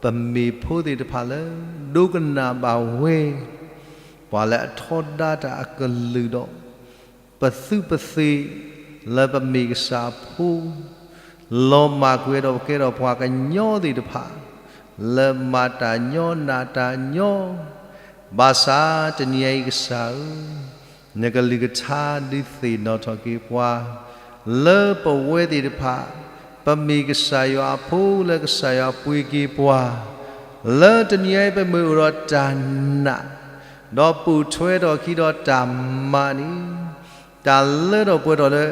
ပမ့ၢ်ဖိသ့ၣ်တဖၣ်လၢ ဒိကနၣ်ဘၣ်ဝဲ, ပှၤလၢအထီဒါတၢ်အကလုၢ်ဒီး, ပသုးပသ့ၣ်လၢပမ့ၢ်ကစၢ်အဖိ, လီၤမၢ်ကွံာ်ဒီးပကဲထီၣ်ပှၤကညီသ့ၣ်တဖၣ်, လၢမၤတၢ်ညီနးတၢ်ညီ, ဘၣ်ဆၣ်တနံၤအံၤကစၢ်ဧၢ, နကလုၢ်ကထါဒုးသ့ၣ်နီၣ်ထီၣ်က့ၤပှၤ, လၢပဝဲသ့ၣ်တဖၣ်, ပမ့ၢ်ကစၢ်ယွၤအဖိလၢကစၢ်ယွၤပှ့ၤက့ၤပှၤ, လၢတနံၤအံၤပမ့ၢ်အိၣ်ဒီးတၢ်နာ်, ဒီးပိာ်ထွဲထီၣ်ခံဒီးတၢ်မၤန့ၣ်, တၢ်လၢထီၣ်ပှဲၤထီၣ်လၢ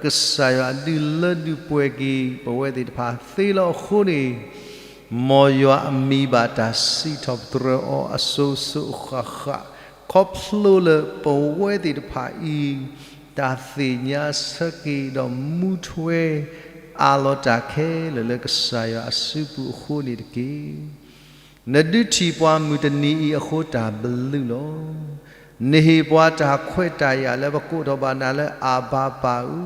ကစၢ်ယွၤဒုးလၢဒုးပှဲၤက့ၤပဝဲသ့ၣ်တဖၣ်သ့လီၤအဃိန့ၣ်, မ်ယွၤအမံၤဘၣ်တၢ်စံးထီၣ်ပတြၢၤအီၤအစိၤစိၤအဃၣ်ဃၣ်, ခီဖျိလၢပဝဲသ့ၣ်တဖၣ်အံၤ တၢ်သ့ၣ်ညါဆၢက့ၤဒီးမူထွဲ အးလီၤတၢ်ခဲလၢာ်လၢကစၢ်ယွၤအစုပူၤအဃိန့ၣ်တက့ၢ်. နဒုးထံၣ်ပှၤမုၢ်တနံၤအံၤအဃိတၢ်ဘျုးလီၤ. နဟ့ၣ်ပှၤတၢ်ခွဲးတၢ်ယာ်လၢပကိးထီၣ်ဘၣ်နၤလၢအၤဘၤပၢ်ဧ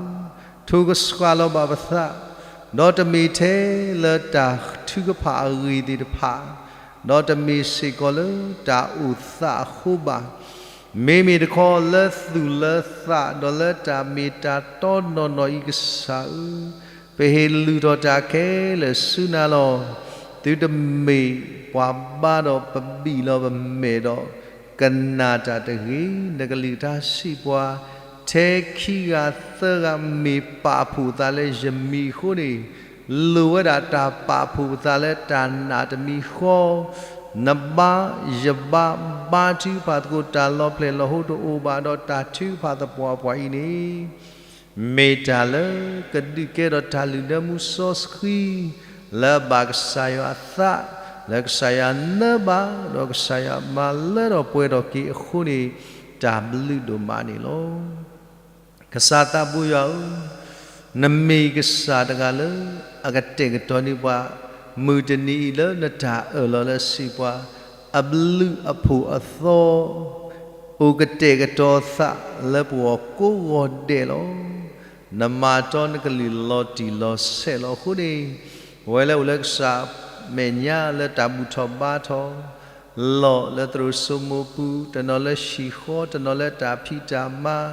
ၢ, ထိၣ်ကဆှၣ်လီၤဘၣ်ပသး, ဒီးတမ့ၢ်ထဲလၢတၢ်ထုကဖၣ်အဂ့ၢ်သ့ၣ်တဖၣ်, ဒီးတမ့ၢ်စ့ၢ်ကီးလၢတၢ်အိၣ်သးအဃိဘၣ်. မ့မ့ၢ်တခီလၢသူၣ်လၢသးဒီးလၢတၢ်မ့ၢ်တၢ်တီနီၢ်နီၢ်အံၤကစၢ်ဧၢ, ပဟ့ၣ်လုၢ်ထီၣ်တၢ်ခဲလၢာ်ဆူနၤလီၤ. သုတမ့ၢ်ပှၤဘါဒီးပဘံၣ်လီၤပမဲာ်ဒီး ကနၣ်တၢ်တဂ့ၤ. နကလုၢ်ကထါစံးပှၤ, ထဲခံဂၤသၢဂၤမ့ၢ်ပာ်ဖှိၣ်သးလၢယမံၤအဃိန့ၣ်, လိၣ်ဝဲဒၣ်တၢ်ပာ်ဖှိၣ်ပသးလၢတၢ်နာ်တမံၤဃီ, နဘါယဘါ ဘါထုကဖၣ်သကိးတၢ်လီၤဖျဲၣ်လီၤဟိတအိၣ်ဘၣ်ဒီးတၢ်ထုကဖၣ်သပှၢ်ပှၢ်အံၤန့ၣ် မ့ၢ်တၢ်လၢကဒုးကဲထီၣ်တၢ်လုၢ်ဒၢမူစီဆှံ လၢအဘၣ်ကစၢ်ယွၤအသး, လၢကစၢ်ယွၤနၢဘၣ်, ဒီးကစၢ်ယွၤမၤလၢထီၣ်ပှဲၤထီၣ်က့ၤအဃိန့ၣ် တၢ်ဘျုးဒိၣ်မးန့ၣ်လီၤ. ကစၢ်သးဘိယွၤဧၢ, နမ့ၢ်ကစၢ်တဂၤလၢအကတဲာ်ကတီၤန့ၢ်ပှၤ မုၢ်တနံၤအံၤလၢနတၢ်အၢၣ်လီၤလၢစံးပှၤ အဘျုးအဖှိၣ်အသီ အိၣ်ကတဲာ်ကတီၤသးလၢပဂီၢ်ကိးဂီၤဒဲးလီၤ. နမၤတီနကလုၢ်လီၤတံၢ်လီၤဆဲးလီၤအဃိန့ၣ်, ပဝဲလၢအိၣ်လၢကစၢ်အမဲာ်ညါလၢတၢ်ဘူၣ်ထီၣ်ဘါထီၣ် လီၢ်လၢသရိာ်စိမိၢ်ပူၤ, တနီၤလၢဟံၣ်ဃီ, တနီၤလၢတၢ်ဖံးတၢ်မၤ,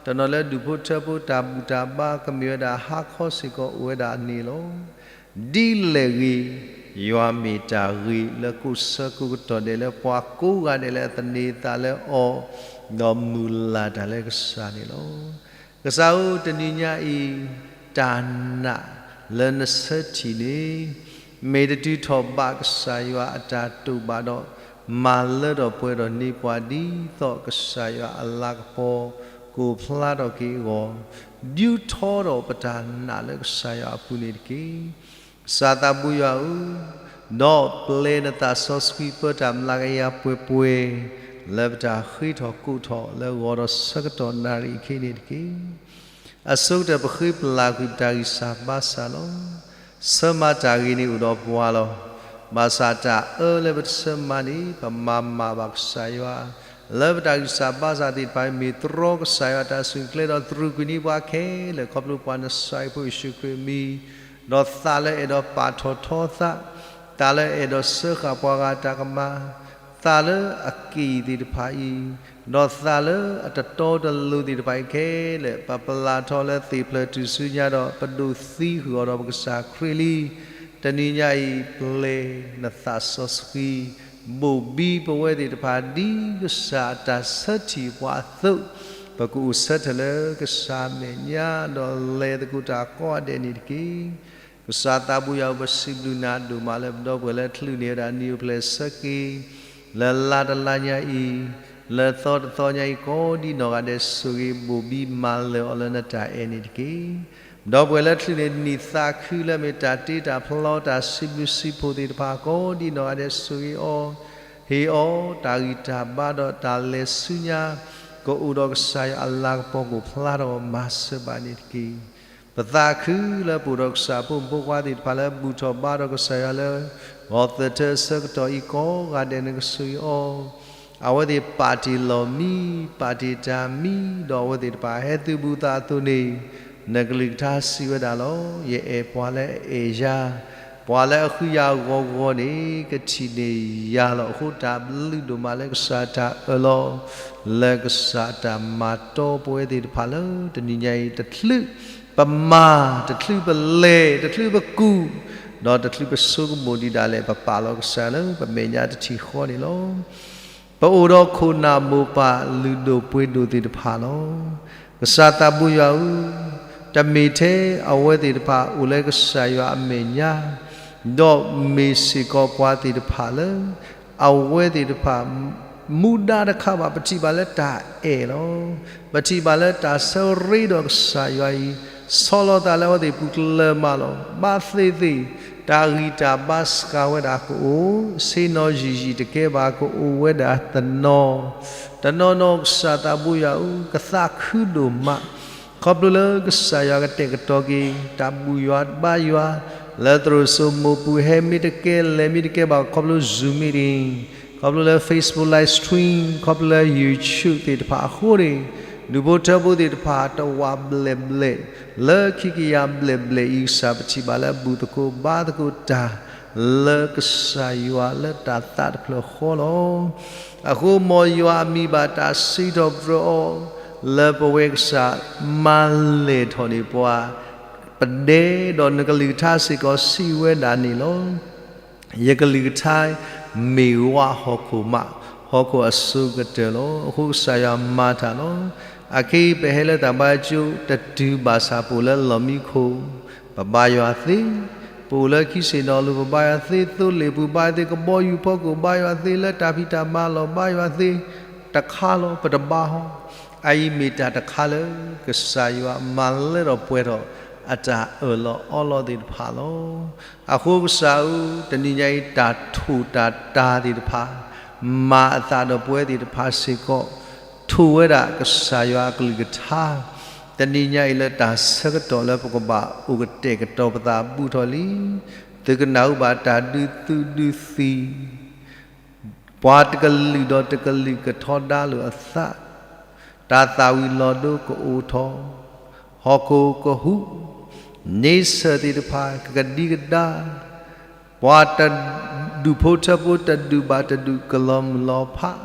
တနီၤလၢဒူၣ်ဖိထၢဖိတၢ်ဘူၣ်တၢ်ဘါ ကမ့ၢ်ဝဲဒၣ်ဟါခီစ့ၢ်ကီးအိၣ်ဝဲဒၣ်န့ၣ်လီၤ. ဒ်လဲၣ်ဂ့ၤ, ယွၤမ့ၢ်တၢ်ဂ့ၤလၢကိးဆၢကိးကတီၢ်ဒဲးလၢပှၤကိးဂၤဒဲးလၢအသန့ၤသးလၢအီၤ, ဒီးမုၢ်လၢ်တၢ်လၢကစၢ်န့ၣ်လီၤ. ကစၢ်ဧၢ, တနံၤညါအံၤ တၢ်နာ်လၢနဆၢထံၣ်န့ၣ် မ့ၢ်တတုၤထီၣ်ဘးကစၢ်ယွၤအတၢ်တိာ်ဘၣ်ဒီး မၤလၢထီၣ်ပှဲၤထီၣ်န့ၢ်ပှၤဒ်သိးကစၢ်ယွၤအလၤကပီၤကအိၣ်ဖျါထီၣ်က့ၤအဂီၢ်, ဒုးထီထီၣ်ပတၢ်နာ်လၢကစၢ်ယွၤအပူၤန့ၣ်တက့ၢ်. ကစၢ်သးဘိယွၤဧၢ, ဒီးပျဲနသးစီဆှံပၢတၢ်မျးကယၤပှဲၤပှဲၤ လၢပတၢ်ဃ့ထီၣ်ကိးထီၣ်လၢဂီၤဒီးဆၢကတီၢ်နၣ်ရံၣ်အခံန့ၣ်တက့ၢ်. အဆိကတၢၢ်ပဃ့ပလၢ်ကွံာ်ပတၢ်ဂံၢ်စၢ်ဘါစၢ်လီၤ. ဆၢမၤတၢ်ဂ့ၤန့ၣ်အိၣ်ဒီးပှၤလီၤ. ဘၣ်ဆၣ်တၢ်အၢလၢပတဆၢမၤန့ၣ် ပမၤမၢ်ဘၣ်ကစၢ်ယွၤ, လၢပတၢ်ဂံၢ်စၢ်ဘါစၢ်သ့ၣ်တဖၣ် မ့ၢ်တြီကစၢ်ယွၤတၢ်ဆူၣ်ချ့ဒီးတြူာ်ကွံာ်န့ၢ်ပှၤခဲလၢာ် ခီဖျိပှၤနစၢ်ဖိယ့ၣ်ၡူးခရံာ်အမံၤ, ဒီးသးလၢအဲၣ်ဒိးပာ်ထီၣ်ထီသး, သးလၢအဲၣ်ဒိးစၢဃာ်ပှၤဂၤတၢ်ကမၣ်, သးလၢအက့ၢ်သ့ၣ်တဖၣ်အံၤ, ဒီးသးလၢအတတီတလိၤသ့ၣ်တဖၣ်အံၤခဲလၢာ် ပပလၢ်ထီၣ်လၢသ့ၣ်ဖျၢၣ်ထူၣ်စုညါဒီး ပဒိးသံဃုာ်အီၤဒီးပကစၢ်ခရံာ်လံ. တနံၤညါအံၤ ပျဲနသးစီဆှံ ဘိၣ်ဘံပဝဲသ့ၣ်တဖၣ် ဒ်ကစၢ်အတၢ်ဆၢထံၣ်ပှၤအသိး, ပကအိၣ်ဆၢထၢၣ်လၢကစၢ်အမဲာ်ညါ ဒီးလဲၤသကိးတၢ်ကိးဂၤဒဲးန့ၣ်တက့ၢ်. ကစၢ်သးဘိယွၤဧၢ, ပစံးဘျုးနၤဒိၣ်မးလၢပဒီပုၢ်ဝဲၢ်လၢအချုးန့ၢ်ဝဲဒၣ်နံၣ်အိၣ်ဖျဲၣ်ဆၢက့ၤ လၢလါတလါညါအံၤ, လၢသီတသီညါအံၤ ကိးဒံနီၢ်ဂၤဒဲး ဆိၣ်ဂ့ၤဘိၣ်ဘံမၤလၢာ်အီၤလၢနတၢ်အဲၣ်န့ၣ်တက့ၢ်. ပဒီပုၢ်ဝဲၢ်လၢအချုးန့ၢ်နံၣ်သးခုလၢအမ့ၢ်တၢ်တ့တၢ်ဖျီ တၢ်စံးဘျုးစံးဖှိၣ်သ့ၣ်တဖၣ် ကိးဒံနီၢ်ဂၤဒဲး ဆိၣ်ဂ့ၤအီၤ, ဟ့ၣ်အီၤတၢ်ဂံၢ်တၢ်ဘါဒီးတၢ်လဲၤဆူညါ ကအိၣ်ဒီးကစၢ်ယွၤအလၤကပီၤကအိၣ်ဖျါထီၣ်မၤစၢၤဘၣ်န့ၣ်တက့ၢ်. ပသးခုလၢပအိၣ်ဒီးကစၢ်ဖိမုၣ်ဖိခွါသ့ၣ်တဖၣ်လၢဘူၣ်ထီၣ်ဘါထီၣ်ကစၢ်ယွၤလၢ ဂီၤသၢထၢဆၢကတီၢ်အံၤ ကိးဂၤဒဲးနကဆိၣ်ဂ့ၤအီၤ, အဝဲသ့ၣ်ပာ်တ့ၢ်လီၢ်မံ, ပာ်တ့ၢ်တၢ်မံ, ဒီးအဝဲသ့ၣ်တဖၣ်ဟဲသုးဘူးသးအသိးန့ၣ်, နကလုၢ်ကထါစံးဝဲဒၣ်လီၤ. ယအဲၣ်ပှၤလၢအအဲၣ်ယၤ, ပှၤလၢအဃုယၤဂီၤဂီၤန့ၣ် ကထံၣ်န့ၢ်ယၤလီၤ. အဃိတၢ်ဘျုးဒိၣ်မးလၢကစၢ်တၢ်အၢၣ်လီၤ, လၢကစၢ်တၢ်မၤတီပဝဲသ့ၣ်တဖၣ်လၢတနံၤညါအံၤ တချုးပမၤ, တချုးပလဲၤ, တချုးပကူၣ်, ဒီးတချုးပဆိကမိၣ်ဒံးဒၣ်လဲာ် ပပာ်လီၤကစၢ်လၢပမဲာ်ညါတထံၣ်ဃီန့ၣ်လီၤ. ပအိၣ်ဒီးခိၣ်နၢ်မိၢ်ပၢ်လုၢ်ဒိၣ်ပှ့ၤဒိၣ်သ့ၣ်တဖၣ်လီၤ. ကစၢ်သးဘိယွၤဧၢ, တမ့ၢ်ထဲအဝဲသ့ၣ်တဖၣ်အိၣ်လၢကစၢ်ယွၤအမဲာ်ညါ, ဒီးမ့ၢ်စ့ၢ်ကီးပှၤသ့ၣ်တဖၣ်လၢ အဝဲသ့ၣ်တဖၣ် မူဒါတခါဘၣ် ပထံၣ်ဘၣ်လၢတၢ်အဲၣ်လီၤ. ပထံၣ်ဘၣ်လၢတၢ်ဆၢရ့ဒီးကစၢ်ယွၤအံၤ, ဆီလီၤသးလၢအဝဲသ့ၣ်ပူၤကျၢၤမးလီၤ. ဘၣ်သ့ၣ်သ့ၣ် တၢ်ဂံၢ်တၢ်ဘါစှၤဝဲဒၣ်ကအိၣ်, ဆ့ၣ်နီၤယံာ်ယံာ်တကဲဘၣ် ကအိၣ်ဝဲဒၣ်တနီၤ, တနီၤနီၤကစၢ်သးဘိယွၤဧၢ, ကသးခုဒိၣ်မး ခီဖျိလၢကစၢ်ယွၤကတဲာ်ကတီၤက့ၤ တၢ်ဘူၣ်ယွၤဘါယွၤ လၢသရိာ်စိမိၢ်ပူၤ ဟဲမ့ၢ်တကဲ လဲၤမ့ၢ်တကဲဘၣ် ခီဖျိ Zoom meeting, ခီဖျိလၢ Facebook live stream, ခီဖျိလၢ YouTube သ့ၣ်တဖၣ်အဃိန့ၣ်, ဒူၣ်ဖိထၢဖိသ့ၣ်တဖၣ် တဝာ်ဘျဲၣ်ဘျဲၣ် လၢခံကယၤဘျဲၣ်ဘျဲၣ်အံၤ ကစၢ်ပထံၣ်ဘၣ်လၢအဘူၣ်သကိးဘါသကိးတၢ် လၢကစၢ်ယွၤလၢတၢ်သးတဖျၢၣ်ဃီလီၤ. အဃိမ်ယွၤအမံၤဘၣ်တၢ်စံးထီၣ်ပတြၢၤအီၤ လၢပဝဲကစၢ်မၤလဲၢ်ထီၣ်န့ၢ်ပှၤ ပဒဲဒီးနကလုၢ်ကထါစ့ၢ်ကီးစံးဝဲဒၣ်န့ၣ်လီၤ. ယကလုၢ်ကထါမ့ၢ်ဝးဟီၣ်ခိၣ်မး, ဟီၣ်ခိၣ်အစိၤကတၢၢ်လီၤ. အဃိကစၢ်ယွၤမၤတၢ်လီၤ. အခဲအံၤပဟဲလၢတၢ်ဘါကၠိ တတုၤဘၣ်ဆၣ်ပအိၣ်လၢလီၢ်မံခိၣ် ပဘါယွၤသ့, ပအိၣ်လၢခံစ့ၣ်နီၤလိၤ ပဘါယွၤသ့, သိလ့ၣ်ပူၤဘါယွၤသ့, ကဘီယူၤဖီခိၣ်ဘါယွၤသ့, လၢတၢ်ဖံးတၢ်မၤလီၢ်ဘါယွၤသ့, တခါလီၤ ပတဘါဟီ အအံၤမ့ၢ်တၢ်တခါလၢ ကစၢ်ယွၤမၤလၢထီၣ်ပှဲၤထီၣ် အတၢ်အၢၣ်လီၤအီလီၤသ့ၣ်တဖၣ်လီၤ. အဃိကစၢ်ဧၢ, တနံၤညါအံၤတၢ်ထိၣ်တၢ်တၤသ့ၣ်တဖၣ်, မၤအသးဒီးပဝဲသ့ၣ်တဖၣ်စ့ၢ်ကီး, ထိၣ်ဝဲဒၣ်ကစၢ်ယွၤအကလုၢ်ကထါ, တနံၤညါအံၤလၢတၢ်ဆၢကတီၢ်လၢပကဘၣ်အိၣ်ကတဲာ်ကတီၤပသးဘူးထီၣ်လံ, သုကနၢ်ဟူဘၣ်တၢ်ဒုးသုးဒုးသံၣ် ပှၤတကလုာ်ဒီးတကလုာ်ကထီဒါလိာ်အသး, တၢ်သၣ်ဝံၤလီၤဒိကအိၣ်ထီၣ်, ဟီၣ်ခိၣ်ကဟူး, န့ဆၢၣ်သ့ၣ်တဖၣ်ကကဒံကဒါ, ပှၤတဒူၣ်ဖိထၢဖိတဒူၣ်ဘၣ်တဒူၣ်ကလီၤမုၢ်လီၤဖး,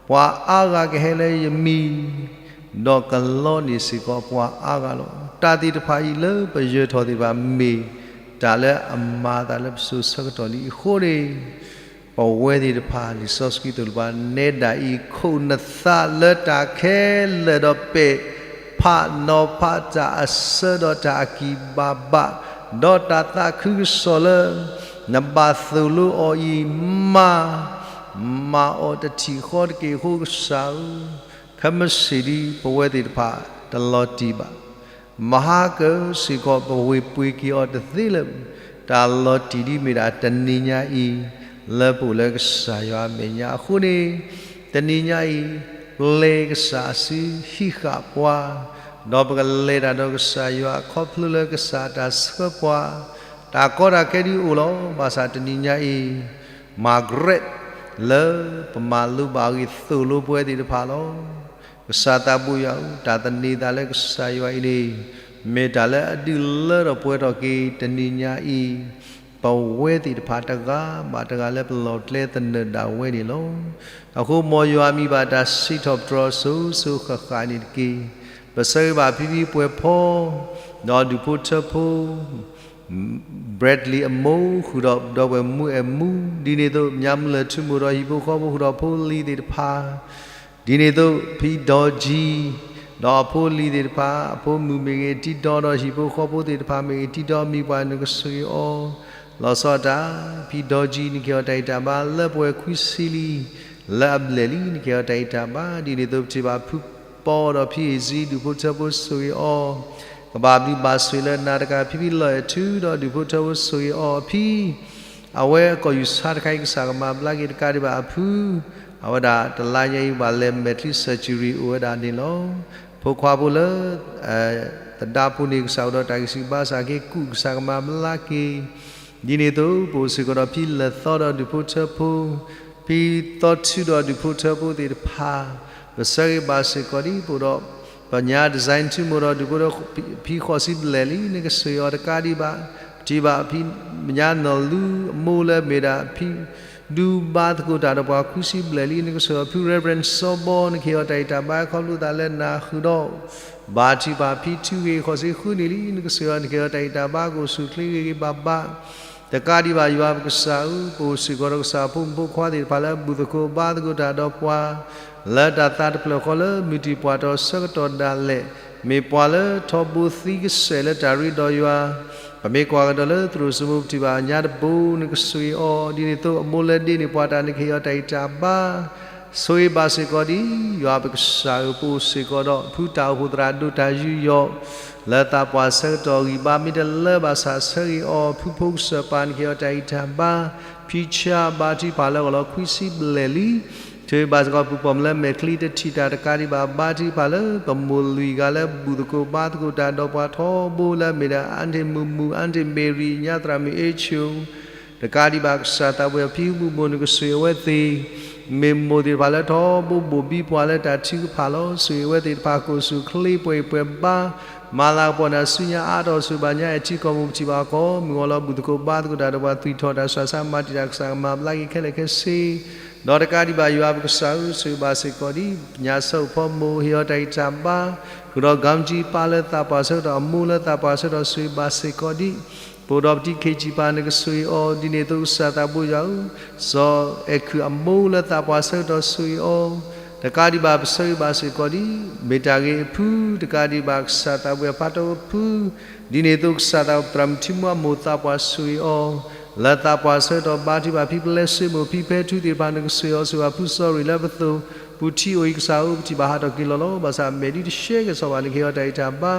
ပှၤအါဂၤကဟဲလၢယမံၤ, ဒီးကလီန့ၢ်စ့ၢ်ကီးပှၤအါဂၤလီၤ. တၢ်သ့ၣ်တဖၣ်အံၤလၢပယၢၤထီၣ်သ့ၣ်တဖၣ်မ့ၢ်တၢ်လၢအမၤအသးလၢပစိၤဆၢကတီၢ်လံအဃိန့ၣ် ပဝဲသ့ၣ်တဖၣ် လံာ်စီဆှံသိၣ်လိပှၤ နဲဒၣ်အံၤ ခိၣ်နသးလၢတၢ်ခဲလၢာ်ဒီးပဲာ်ဖးနီၤဖးတၢ်အစၢဒီးတၢ်အကံၢ်ဘၣ်ဘၣ်, ဒီးတၢ်သးခုကစီၣ်လၢ နဘၣ်သိၣ်လိအီၤအံၤ မၤ, မၤအီၤတထံၣ်ဃီတက့ၢ်အဃိကစၢ်ဧၢ, ခဲမုၢ်ဆ့ၣ်ဒ်ပဝဲသ့ၣ်တဖၣ်တလီၤတံၢ်ဘၣ် မဟါကၢစ့ၢ်ကီး ပဝ့ၢ်ပှ့ၤက့ၤအီၤတသ့လၢၤ, တၢ်လီၤတံၢ်ဒ်မ့ၢ်ဒၣ်တနံၤညါအံၤ လၢပအိၣ်လၢကစၢ်ယွၤအမဲာ်ညါအဃိန့ၣ်, တနံၤညါအံၤ ပျဲကစၢ်အစုဟံးဃာ်ပှၤ, ဒီးပကလဲၤတၢ်ဒီးကစၢ်ယွၤ ခီဖျိလၢကစၢ်တၢ်ဆှၢပှၤ, တၢ်ကီတၢ်ခဲဒ်အိၣ်လီၤ. ဘၣ်ဆၣ်တနံၤညါအံၤ မၤကရဲး လၢပမၤလိဘၣ်အဂ့ၢ်သိၣ်လိပဝဲသ့ၣ်တဖၣ်လီၤ. ကစၢ်သးဘိယွၤဧၢ, တၢ်သန့ၤသးလၢကစၢ်ယွၤအံၤန့ၣ် မ့ၢ်တၢ်လၢအဒုးလၢထီၣ်ပှဲၤထီၣ်က့ၤတနံၤညါအံၤ, ပဝဲသ့ၣ်တဖၣ်တဂၤဘၣ်တဂၤလၢပလီၢ်ကျဲသနၢၣ်ဒၣ်ဝဲန့ၣ်လီၤ. အဃိမ်ယွၤအမံၤဘၣ်တၢ်စံးထီၣ်ပတြၢၤအီၤစိၤစိၤဃၣ်ဃၣ်န့ၣ်တက့ၢ်. ပဆၢဂ့ၤဘၣ်ဖံဖံပှဲၤဖီ ဒီးဒူၣ်ဖိထၢဖိ Bradley အမိၢ် ဃုာ်ဒီးဒီပုၢ်ဝဲၢ်မုၣ်အဲၣ်မူ, ဒ်န့ၣ်အသိး ညါမုၢ်လၢၢ်ထူမိၢ်ဒီးဟံၣ်ဖိဃီဖိ ဃုာ်ဒီးဖိလံၤသ့ၣ်တဖၣ်, ဒ်န့ၣ်အသိး ဖံဒီကံ, ဒီးအဖိလံၤသ့ၣ်တဖၣ်, အဖိမုၣ်မ့ၢ်ဂ့ၤ တံၤဒီဒီးဟံၣ်ဖိဃီဖိသ့ၣ်တဖၣ်မ့ၢ်ဂ့ၤ တံၤဒီမံၤပှၢ်နကဆိၣ်ဂ့ၤအီၤ, လီၤဆီဒၣ်တၢ်, ဖံဒီကံ နကဟ့ၣ်အီၤတၢ်အံၤတၢ်ဘါလၢပှဲၤခွံဆံလံ လၢအဘျဲၣ်လံ နကဟ့ၣ်အီၤတၢ်အံၤတၢ်ဘါ, ဒ်န့ၣ်အသိးပထံၣ်ဘၣ်ဖုပီဒီးဖံအ့ၣ်စံ ဒူၣ်ဖိထၢဖိဆိၣ်ဂ့ၤအီၤ, ကဘၣ်ဘျုးဘၣ်ဆိၣ်ဂ့ၤလၢနၤတကး ဖံဖံလီၤအဲၣ်ထူဒီးဒူၣ်ဖိထၢဖိဆိၣ်ဂ့ၤအီၤအဖံ အဝဲအကီၢ်ယူၢ်ဆါတခါအံၤ ကစၢ်ကမၤဘျါက့ၤတကးဒံးဘၣ်အဖု, အဝဲဒၣ်တလါညါအံၤ ဘၣ်လဲၤမဲာ်ချံ surgery အိၣ်ဝဲဒၣ်န့ၣ်လီၤ. ဖိခွါဖိလၢ သဒါဖိန့ၣ် ကစၢ်အိၣ်ဒီးတၢ်ဂံၢ်စၢ်ဘါစၢ်က့ၤကူၣ် ကစၢ်ကမၤဘျါက့ၤ, ဒ်န့ၣ်အသိး ပအိၣ်စ့ၢ်ကီးဒီးဖံလဲၤသီဒီးဒူၣ်ဖိထၢဖိ, ဖံသီထူဒီးဒူၣ်ဖိထၢဖိသ့ၣ်တဖၣ်, ပဆၢဂ့ၤဘၣ်စ့ၢ်ကီးဒ်ပအိၣ်ဒီး ပညါ design ထူမိၢ်ဒီးဒူၣ်ဖိထၢ ဖံဃိးဆံဘျဲၣ်လံ နကဆိၣ်ဂ့ၤအီၤတကးဒံးဘၣ်, ပထံၣ်ဘၣ်ဖံညါနီၢ်လူအမိၢ်လၢမ့ၢ်ဒၣ်ဖံ ဒူဘါသကိးတၢ်ဒီးပှၤခွံဆံဘျဲၣ်လံ နကဆိၣ်ဂ့ၤအီၤဖု Reverend စီဘီ နကဟ့ၣ်အီၤတၢ်ဂံၢ်တၢ်ဘါခီဖျိသးလၢနၤဃုာ်ဒီး, ဘၣ်ထံၣ်ဘၣ်ဖံထူဂ့ၤ ဃိးဆံဃုနံၣ်လံ နကဆိၣ်ဂ့ၤအီၤ နကဟ့ၣ်အီၤတၢ်ဂံၢ်တၢ်ဘါကအိၣ်ဆူၣ်ချ့ဂ့ၤဂ့ၤဘၣ်ဘၣ်, တကးဒံးဘၣ်ယွၤပကစၢ်ဧၢ, ပအိၣ်စ့ၢ်ကီးဒီးကစၢ်ဖိမုၣ်ဖိခွါသ့ၣ်တဖၣ်လၢအဘူၣ်သကိးဘါသကိးတၢ်ဒီးပှၤ လၢတၢ်သးတဖျၢၣ်ဃီလၢမုၢ်တံၢ်ပှၢ်ထီၣ်ဆၢကတီၢ်ဒၣ်လဲာ်, မ့ၢ်ပှၤလၢထီဘိသံကစဲာ်လၢတၢ်ရ့ဒီးယွၤ, ပမ့ၢ်ကွၢ်ကဒီးလၢသရိာ်စမိၢ် ပထံၣ်ဘၣ်ညါတဘိ နကဆိၣ်ဂ့ၤအီၤ, ဒ်န့ၣ်အသိးအမိၢ်လၢဒ့န့ၣ်ပှၤတၢ် နကဟ့ၣ်အီၤတၢ်ဂံၢ်တၢ်ဘါ, ဆိၣ်ဂ့ၤဘၣ်စ့ၢ်ကီးဒ် ယွၤပကစၢ်ဧၢ, ပအိၣ်စ့ၢ်ကီးဒီးဖုတၢ်အိၣ်ဖှိၣ်သရၣ်ဒိၣ်တၢ်ယူးယီၣ် လၢသးပှၢ်ဆၢကတီၢ်ဂံၢ်ဘါမ့ၢ်တလၢဘၣ်ဆၣ် ဆၢဂ့ၤအီၤ, ဖုဖိကစၢၢ်ပၢ် နကဟ့ၣ်အီၤတၢ်ဂံၢ်တၢ်ဘါ, ဖံဆါဘါထုကဖၣ်လၢဂီၢ်လီၤခွံဆံဘျဲၣ်လံ, ဆိၣ်ဂ့ၤဘၣ်စ့ၢ်ကီးဖုပိာ်မုၣ်လၢမဲာ်ချံ တထံၣ်တၢ်တကးဒံးဘၣ် ဘါထုကဖၣ်လၢပမိၢ်လွံၢ်ဂၤလၢဘူၣ်သကိးဘါသကိးတၢ်ဒီးပှၤထီဘိလၢအမ့ၢ်ဒၣ် အၣ်ထံၣ်မုၢ်မုၢ် အၣ်ထံၣ်မ့ၢ်ရံၣ် ညါသရၣ်မုၣ်အ့ဆိၣ် တကးဒံးဘၣ် ကစၢ်သးပှၢ်ဖံမုၢ်မိၢ် နကဆိၣ်ဂ့ၤအဝဲသ့ၣ် မ့ၢ်မိၢ်သ့ၣ်တဖၣ်လၢထီဘိဘိၣ်ဘံပှၤလၢတၢ်ထုကဖၣ်လီၤ. ဆိၣ်ဂ့ၤအဝဲသ့ၣ်တဖၣ်ကိၣ်ဆူၣ်ချ့ပှဲၤအံၤပှဲၤဘါ, မၤလၤကပီၤန့ၣ်ဆူညါအါထီၣ်ဆိၣ်ဂ့ၤဘၣ်ညါ အဲၣ်ထံကီၢ်မိၢ်ပထံၣ်ဘၣ်ကီၢ် မုၢ်ဂီၤလီၤဘူၣ်သကိးဘါသကိးတၢ်ဒီးပှၤ သွံၣ်ထီၣ်တၢ်ဆှၢဆါမၤတံာ်တာ်ကစၢ်ကမၤဘျါက့ၤခဲလၢာ်ခဲဆ့ ဒီးတကးဒံးဘၣ်ယွၤပကစၢ်ဧၢ ဆိၣ်ဂ့ၤဘၣ်စ့ၢ်ကီးဒံး ပညၣ်ဆၢအိၣ်ဖီမိၢ် ဟ့ၣ်အီၤတၢ်ဂံၢ်တၢ်ဘါ, ဃုာ်ဒီး ကၠံကၠံပၢ်လၢသးပှၢ်ဆၢကတီၢ် အမိၢ်လၢသးပှၢ်ဆၢကတီၢ် ဆိၣ်ဂ့ၤဘၣ်စ့ၢ်ကီးဒံး ပအိၣ်ဒီးပတံၤခ့ၣ်ကၠံပၢ် နကဆိၣ်ဂ့ၤအီၤ ဒ်န့ၣ်အသိးကစၢ်သးဘိယွၤဧၢ, စီၤအဲၤခုၣ်အမိၢ်လၢသးပှၢ်ဆၢကတီၢ် ဆိၣ်ဂ့ၤအီၤ တကးဒံးဘၣ် ပဆိၣ်ဂ့ၤဘၣ်စ့ၢ်ကီးဒံး မ့ၢ်တၢ်ဂ့ၤအဖု တကးဒံးဘၣ် ကစၢ်သးဘိယွၤပၢ်တီကဖု ဒ်န့ၣ်အသိးကစၢ်သးဘိယွၤ သရၣ်မုၣ်ထံမူအမိၢ်သးပှၢ် ဆိၣ်ဂ့ၤအီၤ လၢသးပှၢ်ဆၢကတီၢ် ဘါထုကဖၣ် ဖံပလဲစ့မိၢ် ဖံဖဲထူသ့ၣ်တဖၣ် နကဆိၣ်ဂ့ၤအီၤ ဆိၣ်ဂ့ၤဘၣ်ဖုစီၤရ့ၣ်လၢပသိၣ် ပူၤထံအိၣ်အံၤ ကစၢ်ဧၢ ပထံၣ်ဘၣ်ဟးထီၣ်က့ၤလီၤလီၤ. ဘၣ်ဆၣ်အမဲာ်ဒ်တရှဲကဲၤစီၤဘၣ် နကဟ့ၣ်အီၤတၢ်ဂံၢ်တၢ်ဘါ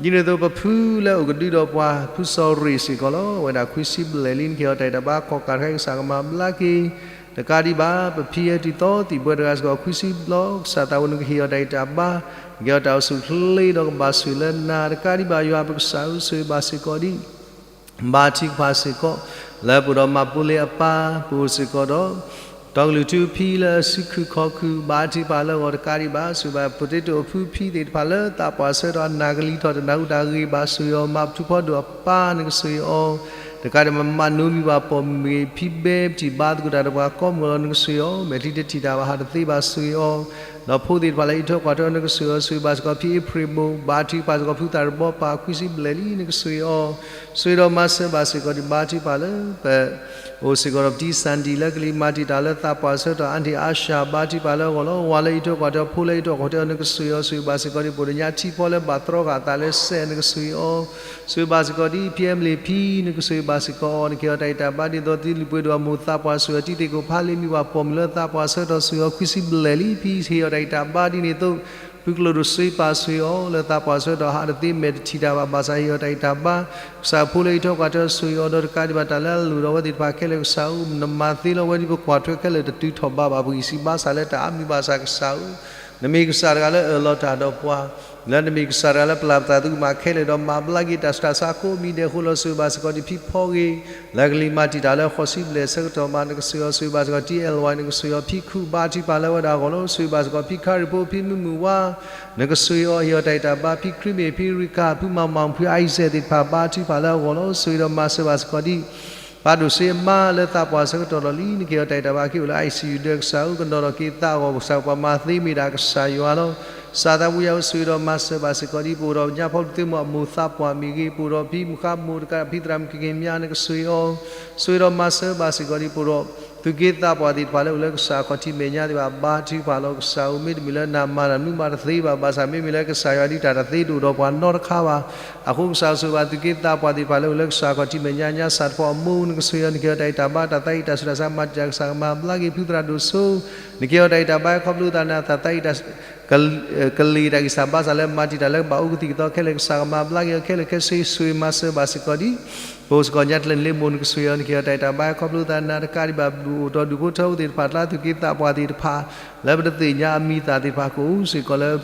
ဒ်န့ၣ်အသိးပဖုလၢအိၣ်ကဒုဒီးပှၤ ဖုစီၤရ့ၣ်စ့ၢ်ကီးလီၤ. အဝဲဒၣ်ခွံဆံဘျဲၣ်လံ နကဟ့ၣ်အီၤတၢ်ဂံၢ်တၢ်ဘါ ကီၣ်ကးတခါ ကစၢ်ကမၤဘျါက့ၤ တကးဒံးဘၣ် ပဖံဟဲတုၤသီသံၣ်ဘှဲတဂၤစ့ၢ်ကီး ခွံဆံဘျီ ကစၢ်သးဘိ နကဟ့ၣ်အီၤတၢ်ဂံၢ်တၢ်ဘါ နကဟ့ၣ်အီၤတၢ်အိၣ်ဆူၣ်အိၣ်ချ့ဒီးကဘၣ်ဆိၣ်ဂ့ၤလၢနၤ တကးဒံးဘၣ် ယွၤပကစၢ်ဧၢ ဆိၣ်ဂ့ၤဘၣ်စ့ၢ်ကီးဒံး ဘါထုကဖၣ်စ့ၢ်ကီး လၢပအိၣ်ဒီးမၤပိလ့အပၢ် ပအိၣ်စ့ၢ်ကီးဒီး တီကလုၢ်ထူဖံလၢအစုခုၣ်ခီၣ်ခုၣ် ဘါထုကဖၣ်လၢအဂီၢ် တကးဒံးဘၣ် ဆိၣ်ဂ့ၤဘၣ် ပတ့တိၣ်အဖုဖံသ့ၣ်တဖၣ်လၢသးပှၢ်ဆၢကတီၢ် အနၢ်ကလံၤထီၣ်တနၢ်ဟူတၢ်ဂ့ၢ် ဘၣ်ဆိၣ်ဂ့ၤအီၤ မၤပထူဖီဒိၣ်အပၢ် နကဆိၣ်ဂ့ၤအီၤ တကးဒံးဘၣ် မၤနိမံၤဘၣ်ပိာ်မုၣ်ဂ့ၤ ဖံဘဲ ပထံၣ်ဘါသကိးတၢ်ဒီးပှၤကိးမုၢ်လီၤ နကဆိၣ်ဂ့ၤအီၤ မဲာ်ချံတထံၣ်တၢ်ဘၣ်ဟးတသ့ဘၣ်ဆိၣ်ဂ့ၤအီၤ ဒီးဖိသ့ၣ်တဖၣ်လၢအအံးထွဲကွၢ်ထွဲ နကဆိၣ်ဂ့ၤအီၤ ဆိၣ်ဂ့ၤဘၣ်စ့ၢ်ကီး ဖံအ့ဖြ့ၣ်မိၢ် ဘါထုကဖၣ်စ့ၢ်ကီး ဖုသၣ်တဘီပၢ် ခွံဆံဘျဲၣ်လံ နကဆိၣ်ဂ့ၤအီၤ ဆိၣ်ဂ့ၤဒီးမၤစၢၤဘၣ်စ့ၢ်ကီးဒံး ဘါထုကဖၣ်လၢ ပ အိၣ်စ့ၢ်ကီးဒီးပတံၤစၣ်ဒံၣ်လၢကလံၤမၤတံာ်တာ်လၢသးပှၢ်ဆၢကတီၢ် အါန့ၢ်အါရှၢၣ် ဘါထုကဖၣ်လၢအဂီၢ်လီၤ. ဝၤလၢအံးထွဲကွၢ်ထွဲ ဖိလၢအံးထွဲကွၢ်ထွဲ နကဆိၣ်ဂ့ၤအီၤ ဆိၣ်ဂ့ၤဘၣ်စ့ၢ်ကီးဒံး ပအိၣ်ဒီးညါထံဖီလၢဘၣ်တြီဃာ်အသးလၢစဲး နကဆိၣ်ဂ့ၤအီၤ ဆိၣ်ဂ့ၤဘၣ်စ့ၢ်ကီးဒံး ဖံအဲမလ့ၣ်ဖံ နကဆိၣ်ဂ့ၤဘၣ်စ့ၢ်ကီးအီၤ နကဟ့ၣ်အီၤတၢ်ဂံၢ်တၢ်ဘါ ဒ်သိးသုလုၢ်ပှ့ၤဒိၣ်အမိၢ်သးပှၢ် ဆိၣ်ဂ့ၤအီၤတံၤသကိး ဖးလ့မံၤဝၤပိာ်မုၣ်လၢသးပှၢ်ဆၢကတီၢ် ဆိၣ်ဂ့ၤအီၤ ခွံဆံဘျဲၣ်လံ ဖံဟ့ၣ်အီၤတၢ်ဂံၢ်တၢ်ဘါ ဒ်န့ၣ်အသိး ဖုကလိာ်ဒိၣ်စ့ပၢ် ဆိၣ်ဂ့ၤအီၤ လၢသးပှၢ်ဆၢကတီၢ် ဟးတသ့ မဲာ်တထံၣ်တၢ်ဘၣ် ဘၣ်ဆၣ်ဟ့ၣ်အီၤတၢ်ဂံၢ်တၢ်ဘါ ကစၢ်ဖိလၢအံးထွဲကွၢ်ထွဲ ဆိၣ်ဂ့ၤအီၤ ဒီးတကးဒံးဘၣ် တၢ်လၢအလိၣ်ဒီးအဝဲသ့ၣ်တဖၣ်ခဲလၢာ် ကစၢ်ဧၢ နမၤသ့လၢအဝဲဒ်ပကွၢ်ထွဲခဲလၢာ် တတုၤထီၣ်ဘးဘၣ်ပဂံၢ်စံး ဘၣ်ဆၣ်လၢတၢ်အါမံၤ ဘၣ်ဆၣ်ကစၢ်ဧၢ နမ့ၢ်ကစၢ်တဂၤလၢအၢၣ်လီၤတၢ်ဒီးပှၤ လၢနမ့ၢ်ကစၢ်တဂၤလၢပျၢ်ပသး သုကမၤခဲလၢာ်ဒီးမၤဘျါက့ၤ တၢ်ဆူးတၢ်ဆါကိးမံၤဒဲးအဃိလီၤ. ဆိၣ်ဂ့ၤဘၣ်စ့ၢ်ကီးဒံး ဖံဖီဂ့ၤ လၢကလံၤမၤတံာ်တာ်လၢဃိးဆံဘျဲၣ်ဆၢကတီၢ်မး နကဆိၣ်ဂ့ၤအီၤ ဆိၣ်ဂ့ၤဘၣ်စ့ၢ်ကီး တံၤအဲလ်ဝါ နကဆိၣ်ဂ့ၤအီၤ ဖံခူၣ် ဘါထုကဖၣ်လၢအဝဲဒၣ်အဂီၢ်လီၤ. ဆိၣ်ဂ့ၤဘၣ်စ့ၢ်ကီး ဖံခါရံၣ်ဖိ ဖံမုၢ်မုၢ်ဝါ နကဆိၣ်ဂ့ၤအီၤ ဟ့ၣ်အီၤတၢ်ဂံၢ်တၢ်ဘါ ဖံခရံမ့ၢ် ဖံရံကၤ ဖုမၤမၤ ဖုအံစဲးသ့ၣ်တဖၣ် ဘါထုကဖၣ်လၢအဂီၢ်လီၤ. ဆိၣ်ဂ့ၤဒီးမၤစၢၤဘၣ်စ့ၢ်ကီးဒံး ပၢ်ဒိၣ်စ့အမါလၢသးပှၢ်ဆၢကတီၢ်လီၤလံ နကဟ့ၣ်အီၤတၢ်ဂံၢ်တၢ်ဘါ က့ၤအိၣ်လၢ ICU ဒီးကစၢ်ဧၢ ကနီၤထီၣ်က့ၤသးအဂီၢ် ကစၢ်ပှၤမၤသ့မ့ၢ်ဒၣ်ကစၢ်ယွၤလီၤ. ကစၢ်သးဘိယွၤဧၢ ဆိၣ်ဂ့ၤဒီးမၤစၢၤဘၣ်စ့ၢ်ကီးဒံး ပအိၣ်ဒီးညါဖီဒုးသ့ၣ်မိၢ်အမိၢ်သးပှၢ်မ့ၢ်ဂ့ၤ ပအိၣ်ဒီးဖံမုၢ်ဃါမိၢ်တကး ဖံသရၣ်မုၣ်ကက့ၤမၠါ နကဆိၣ်ဂ့ၤအီၤ ဆိၣ်ဂ့ၤဒီးမၤစၢၤဘၣ်စ့ၢ်ကီးဒံး ပအိၣ်ဒီး သုးက့သးပှၢ်သ့ၣ်တဖၣ်လၢအိၣ်လၢကစၢ်အခီၣ်ထံးမဲာ်ညါသ့ၣ်တဖၣ် ဘါထုကဖၣ်လီၤ. ကစၢ်ဧၢ မ့တမ့ၢ်လၢနၤမၤတၢ်မနုၤမးတသ့ဘၣ် ဘၣ်ဆၣ်မ့မ့ၢ်လၢကစၢ်ယွၤဒ်တၢ်တသ့တအိၣ်ဒီးပှၤနီတခါဘၣ်. အဃိကစၢ်ဆိၣ်ဂ့ၤဘၣ် သုးက့သးပှၢ်သ့ၣ်တဖၣ်လၢအိၣ်လၢကစၢ်အခီၣ်ထံးမဲာ်ညါ ညါစၢ်တဖီအမိၢ် နကဆိၣ်ဂ့ၤအီၤ နကဟ့ၣ်အီၤတၢ်ဂံၢ်တၢ်ဘါ တၢ်သးအံးတၢ်ဆူးတၢ်ဆါ မၤတံာ်တာ် ကစၢ်ကမၤဘျါက့ၤ ဖုသရၣ်ဒိၣ်စိ နကဟ့ၣ်အီၤတၢ်ဂံၢ်တၢ်ဘါ ခီဖျိသးနၤ တၢ်သးအံးတၢ် က ကလံၤတၢ်ဂံၢ်စၢ်ဘါစၢ်လၢမၤတံာ်တာ်လၢကဘၣ်အိၣ်ကသံၣ်ကသီခဲလၢာ် ကစၢ်ကမၤဘျါက့ၤအီၤခဲလၢာ်ခဲဆ့ ဆိၣ်ဂ့ၤမၤစၢၤဘၣ်စ့ၢ်ကီးဒံး ပအိၣ်စ့ၢ်ကီးညါတလၢန့ၣ်လၢမိၢ် နကဆိၣ်ဂ့ၤအီၤ နကဟ့ၣ်အီၤတၢ်ဂံၢ်တၢ်ဘါ ခီဖျိသးနၤ တကးဒံးဘၣ် ဒုးအိၣ်ထီၣ်ဒူၣ်ဖိထၢဖိသ့ၣ်တဖၣ်အကျါ သုးက့သးပှၢ်သ့ၣ်တဖၣ် လၢပတသ့ၣ်ညါအမံၤအသၣ်သ့ၣ်တဖၣ် ကအိၣ်စ့ၢ်ကီးလၢ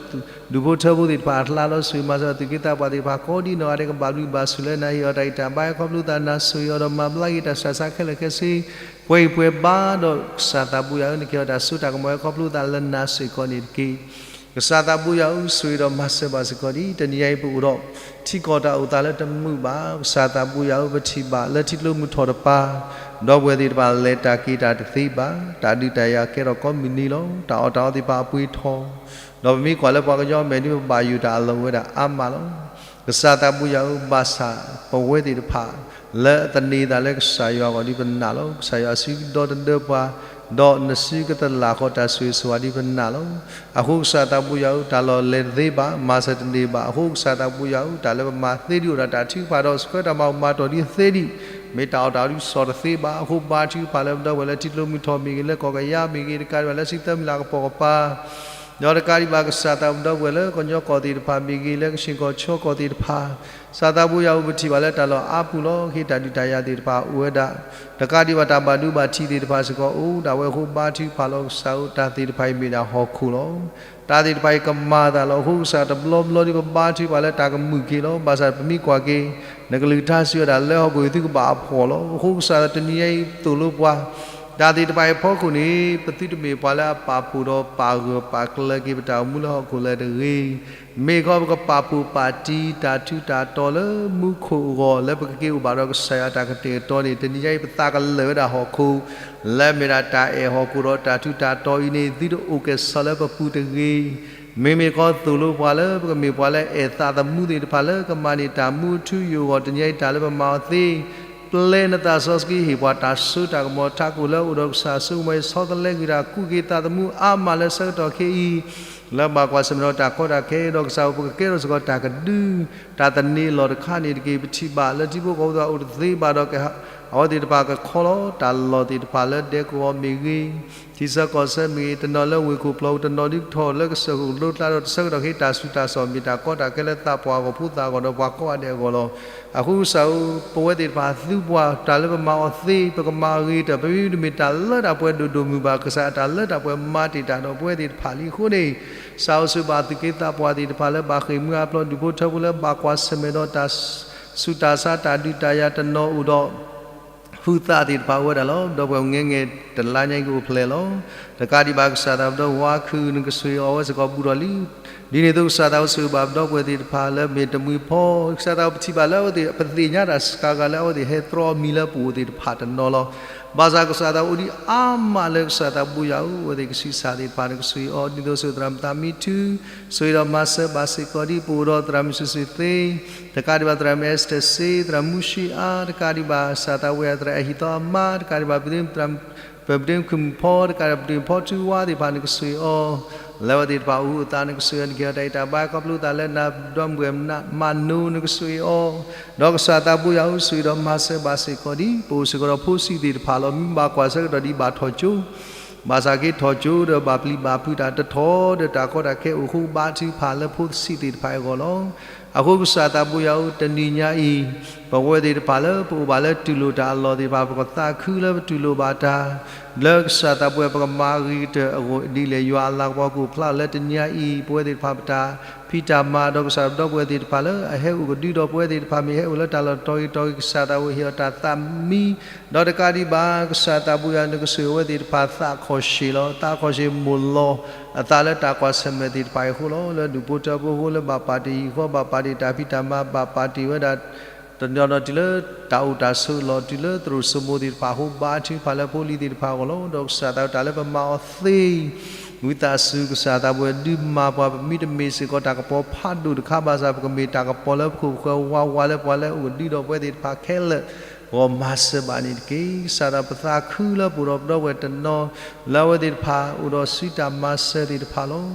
ဒူၣ်ဖိထၢဖိသ့ၣ်တဖၣ်အကျါလီၤ. ဆိၣ်ဂ့ၤမၤစၢၤ သုးက့သးပှၢ်သ့ၣ်တဖၣ် ကိးဒံနီၢ်ဂၤဒဲး ကဘၣ်ဘျုးဘၣ်ဆိၣ်လၢနၤ ဟ့ၣ်အီၤတၢ်ဂံၢ်တၢ်ဘါ ခီဖျိသးနၤ ဆိၣ်ဂ့ၤအီၤဒီးမၤဘျါက့ၤတၢ်ဆူးတၢ်ဆါခဲလၢာ်ခဲဆ့ ပှဲၤအံၤပှဲၤဘါဒီး ကစၢ်သးဘိယွၤဧၢ နကဟ့ၣ်အီၤတၢ်စိတၢ်ကမီၤဝဲ ခီဖျိသးလၢနၤစ့ၢ်ကီးန့ၣ်တက့ၢ်. ကစၢ်သးဘိယွၤဧၢ ဆိၣ်ဂ့ၤဒီးမၤစၢၤဘၣ်စ့ၢ်ကီးဒံး တနံၤအံၤပအိၣ်ဒီး ထံကီၢ်တၢ်အိၣ်သးလၢတမုာ်ဘၣ်. ကစၢ်သးဘိယွၤဧၢ ပထံၣ်ဘၣ်လၢထံကျိမုၢ်ထီၣ်တပၤ ဒီပုၢ်ဝဲၢ်သ့ၣ်တဖၣ်လဲၤတၢ်က့ၤတၢ်တသ့ဘၣ်. တၢ်ဒုးတၢ်ယၤကဲထီၣ်ကိးမုၢ်နံၤလီၤ. တၢ်အီၣ်တၢ်အီသ့ၣ်တဖၣ်အပှ့ၤထီၣ် ဒီးပမ့ၢ်ကွၢ်လၢပှၤကညီမဲာ်ဒ်ပဘၣ်ယိၣ်တၢ်အလီၢ်ဝဲဒၣ်အါမးလီၤ. ကစၢ်သးဘိယွၤဧၢ ဘၣ်ဆၣ်ပဝဲသ့ၣ်တဖၣ် လၢအသန့ၤသးလၢကစၢ်ယွၤအဂီၢ်ဒ်ပနာ်လီၤ. ကစၢ်ယွၤအစုကဒီတဒၢပှၤ ဒီးနစုကတလၢ်ဃီတၢ်ဆိၣ်ဂ့ၤဆိၣ်ဝါဒ်ပနာ်လီၤ. အဃိကစၢ်သးဘိယွၤဧၢ တၢ်လီၢ်လဲၤတသ့ဘၣ် မၤစၢၤတန့ၢ်ဘၣ်. အဃိကစၢ်သးဘိယွၤဧၢ တၢ်လၢပမၤသ့ဒံးအိၣ်ဒီးတၢ်ထုကဖၣ်ဒီး ဆှၢတၢ်မၤအိၣ်မၤတီၢ်ဒ်သ့ဒံး မ့ၢ်တၢ်အီၣ်တၢ်အီဒ်စီၣ်တသ့ဘၣ်. အဃိဘါထုကဖၣ်လၢပဒီပုၢ်ဝဲၢ်လၢထံကျိမုၢ်ထီၣ်မ့ၢ်ဂ့ၤ လၢကီၢ်ကယါမ့ၢ်ဂ့ၤ တကးဒံးဘၣ်လၢစံးသၢမုၢ်လၢ်ကပိာ်ကပၤ ဒီးတကးဒံးဘၣ်ကစၢ်သးဘိ ပဒီပုၢ်ဝဲၢ်လၢကညီကီၢ်သ့ၣ်တဖၣ်မ့ၢ်ဂ့ၤ လၢကဆ့ၣ်ကီၢ်ဆၢကီၢ်သ့ၣ်တဖၣ် ကစၢ်သးဘိယွၤဧၢ ပထံၣ်ဘၣ်လၢတၢ်လီၢ်အါပူၤလီၤ. ဟ့ၣ်တၢ်ဒုးတၢ်ယၤသ့ၣ်တဖၣ်အိၣ်ဝဲဒၣ် တကးဒံးဘၣ်တၢ်ဘၣ်ဒိဘၣ်ထံးသ့ၣ်တဖၣ်စ့ၢ်ကီးအိၣ်ဒၣ်ဝဲအဃိ ဘါထုကဖၣ်လီၤကစၢ်ဧၢ တၢ်သ့ၣ်တဖၣ်အံၤမ့ၢ်ဒၣ်ဟီၣ်ခိၣ်လီၤ. တၢ်သ့ၣ်တဖၣ်အံၤကမၤအသးလီၤ. အဃိကစၢ်တဘျီဘျီဒ်ပဘါထုကဖၣ်လၢတၢ်ကမုာ်က့ၤလီၤ. ဘၣ်ဆၣ်ပမ့ၢ်ကွၢ်က့ၤ နကလုၢ်ကထါစံးဝဲဒၣ်လၢဟီၣ်ခိၣ်အံၤသုကဘၣ်အဖှီၣ်လီၤ. အဃိကစၢ်တနံၤအံၤသိၣ်လိပှၤ တၢ်သ့ၣ်တဖၣ်အံၤအဖီခိၣ်န့ၣ် ပသုတမ့ၢ်ပှၤလၢအပာ်ဖှိၣ်ဒီးပာ်ဂၢၢ်ပာ်ကျၢၤက့ၤပတၢ်အိၣ်မူလၢဟီၣ်ခိၣ်လၢၤတဂ့ၤ. မ့ၢ်ခီပကပာ်ဖှိၣ်ပာ်တံၢ်တၢ်ထူးတၢ်တီၤလၢမူခိၣ်အဂီၢ် လၢပကက့ၤအိၣ်ဘၣ်ဒီးကစၢ်ယွၤတၢ်ကတဲာ်ကတီၤန့ၣ် တနံၤညါအံၤပသးကလၢာ်ဝဲဒၣ်ဟီၣ်ခိၣ် လၢအမ့ၢ်ဒၣ်တၢ်အဲၣ်ဟီၣ်ခိၣ်ဒီးတၢ်ထူးတၢ်တီၤအံၤန့ၣ် သုတအိၣ်ကဲၣ်ဆိးလၢပပူၤတဂ့ၤ. မ့မ့ၢ်ခီသိၣ်လိပှၤလၢပကမ့ၢ်ပှၤလၢအအဲၣ်သးသမူသ့ၣ်တဖၣ်လၢကမၤန့ၢ်တၢ်မူအထူအယိာ်အဂီၢ် တနံၤညါအံၤတၢ်လၢပမၤအီၤသ့ ပျဲနသးစီဆှံဟ့ၣ်ပှၤတၢ်စိတၢ်ကမီၤ ထးခိၣ်လၢအအိၣ်ဒီးကစၢ်အစိကမီၤအံၤ ဆီတလဲကွံာ်တၢ် ကူးက့ၤသးသမူအါမးလၢဆၢကတီၢ်ခဲအံၤ လၢဘၣ်ကွၢ်ဆၢၣ်မဲာ်ဒီးတၢ်ကီတၢ်ခဲ ဒီးကစၢ်ဧၢ ပကကဲထီၣ်စ့ၢ်ကီးတၢ်ကဒု တၢ်သန့ၤလီၢ်တခါန့ၣ်တက့ၢ်. ပထံၣ်ဘၣ်လၢထံဖိကီၢ်ဖိသ့ၣ်တဖၣ်အိၣ်တသ့ဘၣ်ဒီး အဝဲသ့ၣ်တဖၣ်ကခီလီၤတၢ်လီၢ်သ့ၣ်တဖၣ်လၢဒဲကဝီၤမ့ၢ်ဂ့ၤ, ထံဆၢကီၢ်ဆၢမ့ၢ်ဂ့ၤ, တနီၤလၢဝ့ၢ်ခိၣ်ပျီပူၤ, တနီၤဒုးကထီၣ်လၢကစၢၢ်ခိၣ်လိကျါဒီး တဆၢကတီၢ်ခဲအံၤ တၢ်ဆူးတၢ်ဆါမ့ၢ်တၢ်ကီတၢ်ခဲလၢသးပှၢ်အဂီၢ် ဖိသၣ်အဂီၢ်ဒီးပှၤကိးဂၤဒဲးအဂီၢ်လီၤ. အဃိကစၢ်ဧၢ, ပဝဲသ့ၣ်တဖၣ်သူပှၤ တၢ်လၢပမၤအီၤသ့ ပကမၤအဂ့ၤတၢၢ် ပမ့ၢ်တမ့ၢ်တၢ်လၢတၢ်ပှဲၤဒိၣ်ဒိၣ်မုၢ်ဘၣ် ကစၢ်အတၢ်လၢတၢ်ပှဲၤမၤတ့ၢ်တၢ်ဒီးပဝဲသ့ၣ်တဖၣ်လံအဃိန့ၣ်, ကစၢ်ဧၢ ဆိၣ်ဂ့ၤဘၣ်သူၣ်က့သးပှၢ်သ့ၣ်တဖၣ်လၢဘၣ်ဃ့ၢ်မှံဟးဖျိး ဒူၣ်ဖိထၢဖိလၢဘၣ်ကွၢ်ဆၢၣ်မဲာ်ဒီးတၢ် ဆူးတၢ်ဆါ တၢ်ဒုးတၢ်ယၤ တနီၤအိၣ်ဒီး ဟုးသးသ့ၣ်တဖၣ်အိၣ်ဝဲဒၣ်လီၤ. ဒီပုၢ်ဝဲၢ် ငဲၤငဲၤတလါညါအံၤကအိၣ်ဖျဲၣ်လီၤ. တကးဒံးဘၣ် ကစၢ်သးပဒီဝါခုၣ် နကဆိၣ်ဂ့ၤအီၤဝဲစ့ၢ်ကီးဘူးဒီးလံ. ဒ်န့ၣ်အသိး ကစၢ်သးပဆိၣ်ဂ့ၤဘၣ်ပဒီပုၢ်ဝဲၢ်သ့ၣ်တဖၣ်လၢမ့ၢ်တမှံၤဖီ, ကစၢ်သးပထံၣ်ဘၣ်လၢအဝဲသ့ၣ် ပသ့ၣ်ညါတၢ်စှၤဂၤလၢအဝဲသ့ၣ်ဟဲတြီအီၤမံၤလၢပအိၣ်သ့ၣ်တဖၣ်တနီၤလီၤ. ဘၣ်ဆၣ်ကစၢ်သးအိၣ်ဒံးအါမးလၢကစၢ်သးဘိယွၤဧၢ, အဝဲသ့ၣ်ကဆံးစၢ်သ့ၣ်တဖၣ် နကဆိၣ်ဂ့ၤအီၤ ဒ်သိးဆိၣ်သရၣ်မုၣ်သးမံထူ, ဆိၣ်ဂ့ၤဒီးမၤစၢၤဘၣ်စ့ၢ်ကီးဒ်ပအိၣ်ဒီးသရၣ်မုၣ်စုာ်စုာ်သ့, တကးဒံးဘၣ် သရၣ်မုၣ်အဲစတၢၢ်စ့, သရၣ်မုၣ်မူၡ့အါ, တကးဒံးဘၣ် ကစၢ်သးဝဲအသရၣ်အဲၣ်ဟံၣ်သီအမါ, တကးဒံးဘၣ် ပဒ့မုၣ်ခုၣ်မုၣ်ဖီ, တကးဒံးဘၣ် ပဒ့မုၣ်ဖီထူဝါသ့ၣ်တဖၣ် နကဆိၣ်ဂ့ၤအီၤ လၢအဝဲသ့ၣ်တဖၣ်အိၣ်အသး နကဆိၣ်ဂ့ၤအီၤ နကဟ့ၣ်အီၤတၢ်ဂံၢ်တၢ်ဘါ ခီဖျိသးလၢနၤဒီပုၢ်ဝဲၢ်မၤနိ နကဆိၣ်ဂ့ၤအီၤ, ဒီးကစၢ်သးဘိယွၤဧၢ ဆိၣ်ဂ့ၤဒီးမၤစၢၤဘၣ်စ့ၢ်ကီးဒ် ပအိၣ်စ့ၢ်ကီးဒီးဖိဆံးသ့ၣ်တဖၣ်လီၤ. မ့ၢ်ဘၣ်ကွၢ်ဆၢကတီၢ်ဒ်ဘၣ်ထီၣ်ကၠိ ဘၣ်ဆၣ်က့ၤထီၣ်ကၠိဒီးဘၣ်ပျံၤဘၣ်ဖုးတၢ်တထီၣ်ဒီးတၢ်ကီတၢ်ခဲအိၣ်ဃိဘါထုကဖၣ်လၢဖိဆံးသ့ၣ်တဖၣ်အံၤအဂီၢ်လီၤ. အဃိကစၢ်သးဘိယွၤဧၢ တနံၤညါအံၤ ပဝဲသ့ၣ်တဖၣ်လၢပအိၣ်ဘၣ်လၢတူၢ်လိာ်တၢ်အလီၢ်သ့ၣ်တဖၣ် ပကသးခုလၢပတူၢ်လိာ်ဘၣ်တၢ် လၢကစၢ်သးဘိယွၤ ပကမၤအဂ့ၤကတၢၢ်အဂီၢ်ဒ်လဲၣ် ယွၤအလၤကပီၤကအိၣ်ဖျါလၢတနံၤညါအံၤ ပဝဲသ့ၣ်တဖၣ်ပတၢ်ဖံးတၢ်မၤဒီးကစၢ်ဒီပုၢ်ဝဲၢ်သ့ၣ်တဖၣ်လၢအဟဲအိၣ်ကဒုဒီးပဝဲသ့ၣ်တဖၣ် မ့ၢ်ဟဲအိၣ်လၢတၢ်လီၢ်တတီၤဂ့ၤတီၤဂ့ၤ ကစၢ်သးဝဲဟ့ၣ်အီၤတၢ်သးမံ ဒီးတကးဒံးဘၣ် ကစၢ်သးဘိယွၤ နကဆိၣ်ဂ့ၤအဝဲသ့ၣ်တဖၣ်သးခီၣ်ရှ့ၣ်လီၤ. သးခီၣ်ရှ့ၣ်မိၢ်လီၤအသးလၢတၢ်ကွၢ်ဆၢၣ်မဲာ်သ့ၣ်တဖၣ်အံၤအဃိလီၤ. လၢဒူၣ်ဖိထၢဖိအဃိ လၢဘၣ်ပာ်တ့ၢ်ဟံၣ်ဃီ ဘၣ်ပာ်တ့ၢ်တၢ်ဖံးတၢ်မၤ ဘၣ်ပာ်တ့ၢ်ဝဲဒၣ် တနီၤနီၤတုၤလၢတၢ်အိၣ်တၢ်ဆိးလီၢ် တုၤလၢသရိာ်စိမိၤသ့ၣ်တဖၣ်အဃိ ဘါထုကဖၣ်လၢဖိလံၤသ့ၣ်တဖၣ်အဂီၢ်လီၤ. ဒီးကစၢ်သးဝဲတၢ်လၢပမၤအီၤသ့ ဝံသးစူၤ ကစၢ်သးဘိယွၤဒုးမၤပှၤ ပမ့ၢ်တမ့ၢ်စ့ၢ်ကီးတၢ်ကပီၤဖးဒိၣ်တခါဘၣ်ဆၣ် ပကမ့ၢ်တၢ်ကပီၤလၢပခိၣ်ပဃၢၤဝးဝးလၢပှၤလၢအအိၣ်ကဒုဒီးပဝဲသ့ၣ်တဖၣ်ခဲလၢာ်အဂီၢ် မၤစၢၤဘၣ်န့ၣ်တက့ၢ်. ကစၢ်သးပသးခုလၢပအိၣ်ဒီးပဒီပုၢ်ဝဲၢ်တနီၤ လၢအဝဲသ့ၣ်တဖၣ်အိၣ်ဒီးစုတၢ်မၤစၢၤသ့ၣ်တဖၣ်လီၤ.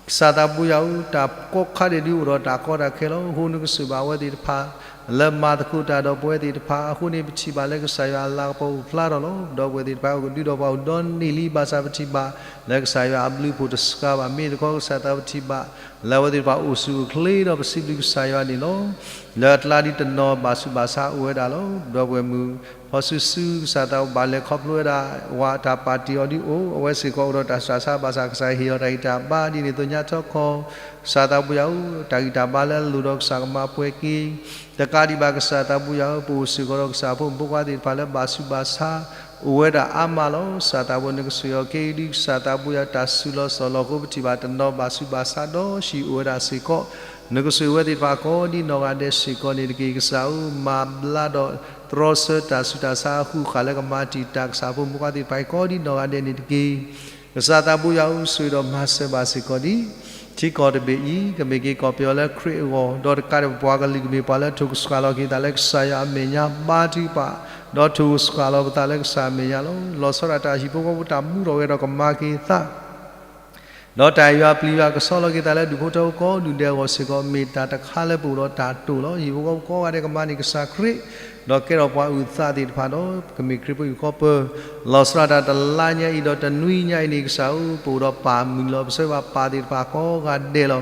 ကစၢ်သးဘိယွၤဧၢ တၢ်ကီခါဒဲးဒုးအိၣ်ဒီးတၢ်ကီတၢ်ခဲလီၤ. အဃိနကဆိၣ်ဂ့ၤဘၣ်အဝဲသ့ၣ်တဖၣ် လၢမၤသကိးတၢ်ဒီးပဝဲသ့ၣ်တဖၣ်အဃိန့ၣ် ပထံၣ်ဘၣ်လၢကစၢ်ယွၤအလၤကပီၤအိၣ်ဖျါထီၣ်လီၤ. ပဒီပုၢ်ဝဲၢ်သ့ၣ်တဖၣ်အိၣ်ကဒုဒီးပှၤအိၣ်ဒီနံၣ်လံ ဘၣ်ဆၣ်ပထံၣ်ဘၣ်လၢကစၢ်ယွၤအဘျုးဖှိၣ်တစှၤဘၣ်. မ့ၢ်တခီကစၢ်သးပထံၣ်ဘၣ် လၢအဝဲသ့ၣ်တဖၣ်အိၣ်ဆူၣ်အိၣ်ချ့ဒီးပစံးဘျုးကစၢ်ယွၤန့ၣ်လီၤ. လၢအကျါဒ်တနီၤဘၣ်ဆူးဘၣ်ဆါအိၣ်ဝဲဒၣ်လီၤ. ပဒီပုၢ်ဝဲၢ်မုၣ် ဖီစုစု ကစၢ်သးဘၣ်လဲၤခီဖျိဝဲဒၣ် ဝဲတၢ်ပာ်တ့ၢ်အီၤဒ်အိၣ် အဝဲစ့ၢ်ကီးအိၣ်ဒီးတၢ်ဆူးတၢ်ဆါဘၣ်ဆၣ် ကစၢ်ဟ့ၣ်အီၤတၢ်ဂံၢ်တၢ်ဘါဒ်န့ၣ်အသိးညါထီၣ်ခီ ကစၢ်သးဘိယွၤဧၢ တၢ်ဂံၢ်တၢ်ဘါလၢအလိၣ်ဒီးကစၢ်ကမၤပှဲၤက့ၤ တကးဒံးဘၣ် ကစၢ်သးဘိယွၤဧၢ ပအိၣ်စ့ၢ်ကီးဒီးကစၢ်ဖိမုၣ်ဖိခွါသ့ၣ်တဖၣ်လၢဘၣ်ဆူးဘၣ်ဆါ အိၣ်ဝဲဒၣ်အါမးလီၤ. ကစၢ်သးဘိယွၤ နကဆိၣ်ဂ့ၤအီၤက့ၤဒ်ကစၢ်သးဘိယွၤ တၢ်စုလီၤစီၣ်လီၤအဃိ ပထံၣ်ဘၣ်တနီၤဘၣ်ဆူးဘၣ်ဆါဒီးဟံၣ်အိၣ်ဝဲဒၣ်စ့ၢ်ကီး နကဆိၣ်ဂ့ၤဝဲသ့ၣ်တဖၣ်ကိးဒ်နီၢ်ဂၤဒဲးစ့ၢ်ကီးန့ၣ်တက့ၢ်. ကစၢ်ဧၢ မၤဘျါဒီးတြီဆၢတၢ်ဆူးတၢ်ဆါအဃုာ်ဃာ်လၢကမၤတံာ်တာ် ကစၢ်ဖိမုၣ်ဖိခွါသ့ၣ်တဖၣ်အံၤကိးဒ်နီၢ်ဂၤဒဲးန့ၣ်တက့ၢ်. ကစၢ်သးဘိယွၤဧၢ ဆိၣ်ဂ့ၤဒီးမၤစၢၤဘၣ်စ့ၢ်ကီးဒ် ထံကီၢ်တဘ့ၣ်အံၤ ကမ့ၢ်က့ၤကီၢ်ပယီၤလၢခရံာ်အဂီၢ် ဒီးတကးဒံးပှၤကလုာ်ကမ့ၢ်ပှၤလၢထိၣ်ကဆှၣ်လီၤက့ၤသးလၢကစၢ်ယွၤအမဲာ်ညါ ဘါထုကဖၣ် ဒီးထိၣ်ကဆှၣ်လီၤပသးလၢကစၢ်အမဲာ်ညါလီၤ. လီၤဆီဒၣ်တၢ်ဟံၣ်ဖိဃီဖိတၢ်မူထီၣ်ဂဲၤထီၣ်ကမၤက့ၤသး ဒီးတၢ်ယွၤပျံၤယွၤကဆီလီၤက့ၤသးလၢဒူၣ်ဖိထၢဖိကိးဒူၣ်ဒဲးအဂီၢ်စ့ၢ်ကီး မ့ၢ်တၢ်တခါလၢပအိၣ်ဒီးတၢ်တိာ်လီၤ. ဟံၣ်ဖိဃီဖိကိးဂၤဒဲးကမၤန့ၢ်ကစၢ်ခရံာ် ဒီးကဲထီၣ်ပှၤအုၣ်သးသ့ၣ်တဖၣ်ဒီး ကမ့ၢ်ခရံာ်ဖိဟံၣ်ဖိဃီဖိ လီၤဆီဒၣ်တၢ်တလါညါအံၤဒီးတနွံညါအံၤန့ၣ် ကစၢ်ဧၢ ပအိၣ်ဒီးပၢ်မုၢ်လီၤ. ပဆၢဂ့ၤဘၣ်ပၢ်သ့ၣ်တဖၣ်ကိးဂၤဒဲးလီၤ.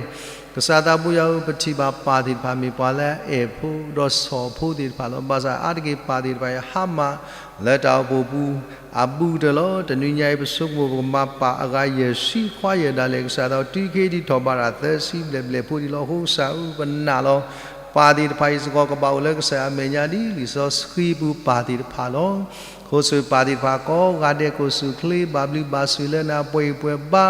ကစၢ်သးဘိယွၤဧၢ ပထံၣ်ဘၣ်ပၢ်သ့ၣ်တဖၣ်မ့ၢ်ပှၤလၢအအဲၣ်ဖိ ဒီးဆီၣ်ဖိသ့ၣ်တဖၣ်လီၤ. ဘၣ်ဆၣ်အါတက့ၢ်ပၢ်သ့ၣ်တဖၣ်အံၤ ဟါမၢ်လၢတၢ်အိၣ်ဖှိၣ်ပူၤ အဘူးကတၢၢ်လီၤ. တနွံညါအံၤ ပဆိကမိၣ်ပကမၤပၢ်အဂၤယဲၢ်ဆံခွါယဲၢ်ဒၣ်လဲာ် ကစၢ်သး တုၤခဲအံၤဒ်ထီၣ်ဘးဒၣ်သၢဆံဘျဲၣ်ဘျဲၣ်ဖိဒံးလီၤ. အဃိကစၢ်ဧၢ ပနာ်လီၤ. ပၢ်သ့ၣ်တဖၣ်အံၤစ့ၢ်ကီး ကဘၣ်အိၣ်လၢကစၢ်ယွၤအမဲာ်ညါဒ်လံာ်စီဆှံပူၤပၢ်သ့ၣ်တဖၣ်လီၤ. အဃိ ဆိၣ်ဂ့ၤပၢ်သ့ၣ်တဖၣ်ကိးဂၤဒဲး ကိးဆူၣ်အိၣ်ချ့ ဘၣ်ဘျုးဘၣ်ဆိၣ်ဂ့ၤလၢနၤ ပှဲၤဂံၢ်ပှဲၤဘါ,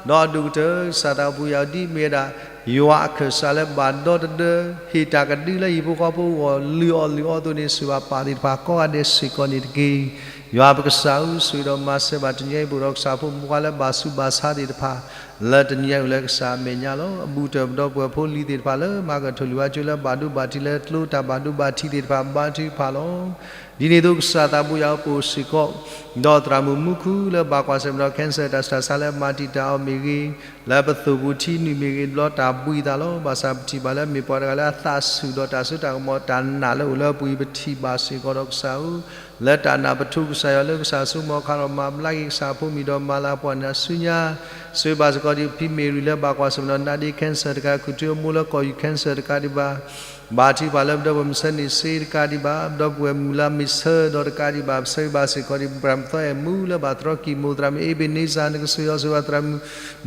ဒီးအဒိၣ်ကတၢၢ် ကစၢ်သးပူၤယၤ ဒ်မ့ၢ်ဝဲဒၣ် ယွၤအခၢၣ်စးလၢဘၣ်ဒီတဒၢ ဟ့ၣ်တၢ်ကဒုလၢဟံၣ်ဖိဃီဖိအဂီၢ် လုၢ်အီၣ်လုၢ်အီအသိးန့ၣ် ဆိၣ်ဂ့ၤဘၣ်ပၢ်သ့ၣ်တဖၣ်ကိးဂၤဒဲးစ့ၢ်ကီးန့ၣ်တက့ၢ်. ယွၤပကစၢ်ဧၢ, ဆိၣ်ဂ့ၤဒီးမၤစၢၤဘၣ်တနံၤအံၤ ပအိၣ်ဒီးကစၢ်ဖိမုၣ်ဖိခွါလၢဘၣ်ဆူးဘၣ်ဆါသ့ၣ်တဖၣ် လၢတနံၤအံၤအိၣ်လၢကစၢ်အမဲာ်ညါလီၤ. အဘူးကတၢၢ်ပဒီပုၢ်ဝဲၢ်ဖိလံၤသ့ၣ်တဖၣ်လၢ မၤကထီၣ်လုၢ်ဘါကၠိလၢဘၣ်ဒိဘၣ်ထံးလၢကျိတၢ်ဘၣ်ဒိဘၣ်ထံးသ့ၣ်တဖၣ် ဘါထုကဖၣ်လီၤ. ဒ်န့ၣ်အသိးကစၢ်သးပူၤယၤ ပအိၣ်စ့ၢ်ကီး ဒီးသရၣ်မုၣ်မူခိၣ်လၢဘၣ်ကွၢ်ဆၢၣ်မဲာ်ဒီး cancer တၢ်ဆူးတၢ်ဆါလၢမၤတံာ်တာ်အီၤမ့ၢ်ဂ့ၤ, လၢပသိၣ်ပူၤထံနုာ်မ့ၢ်ဂ့ၤ တဘျီတၢ်ဘှံးအသးလီၤ. ဘၣ်ဆၣ်ပထံၣ်ဘၣ်လၢမ့ၢ်ပှၤတဂၤလၢအသးဆူၣ်ဒီးတၢ်စိတၢ်ကမီၤတၢ်နာ်လၢအိၣ်လၢအပူၤအံၤ ပထံၣ်ဘၣ်စ့ၢ်ကီးဒီးကစၢ်ဧၢ လၢတၢ်နာ်ပထူကစၢ်ယွၤလၢကစၢ်ဆိကမိၣ်ခါဒီးမၤဘျါက့ၤကစၢ်ဖိမံၤဒီးမၤလၤပှၤနၢ်ဆူညါ, ဆိၣ်ဂ့ၤဘၣ်စ့ၢ်ကီးဒ်ပဖံမ့ၢ်ရံၤလၢဘၣ်ကွၢ်ဆၢၣ်မဲာ်ဒီး နာ်ဒ့ cancer တခါ ခူၣ်ထူအမိၢ်လၢကီၢ်ယူၢ် cancer တကးဒံးဘၣ် ဘါထုကဖၣ်လၢပဒီပုၢ်ဝဲၢ်မုၣ်ဆၢန့ၣ်စ့တကးဒံးဘၣ် ပဒီပုၢ်ဝဲၢ်မုၣ်လၢမ့ၢ်ဆၢဒီးတကးဒံးဘၣ် ဆိၣ်ဂ့ၤဘၣ်စ့ၢ်ကီးဒ် ပှၤမုၢ်သီအဲၣ်မူလၢဘၣ်တြီကံၢ်မိၣ် သရၣ်မုၣ်အ့ဘ့းန့စၢ် နကဆိၣ်ဂ့ၤအီၤ ဆိၣ်ဂ့ၤဘၣ်သရၣ်မုၣ်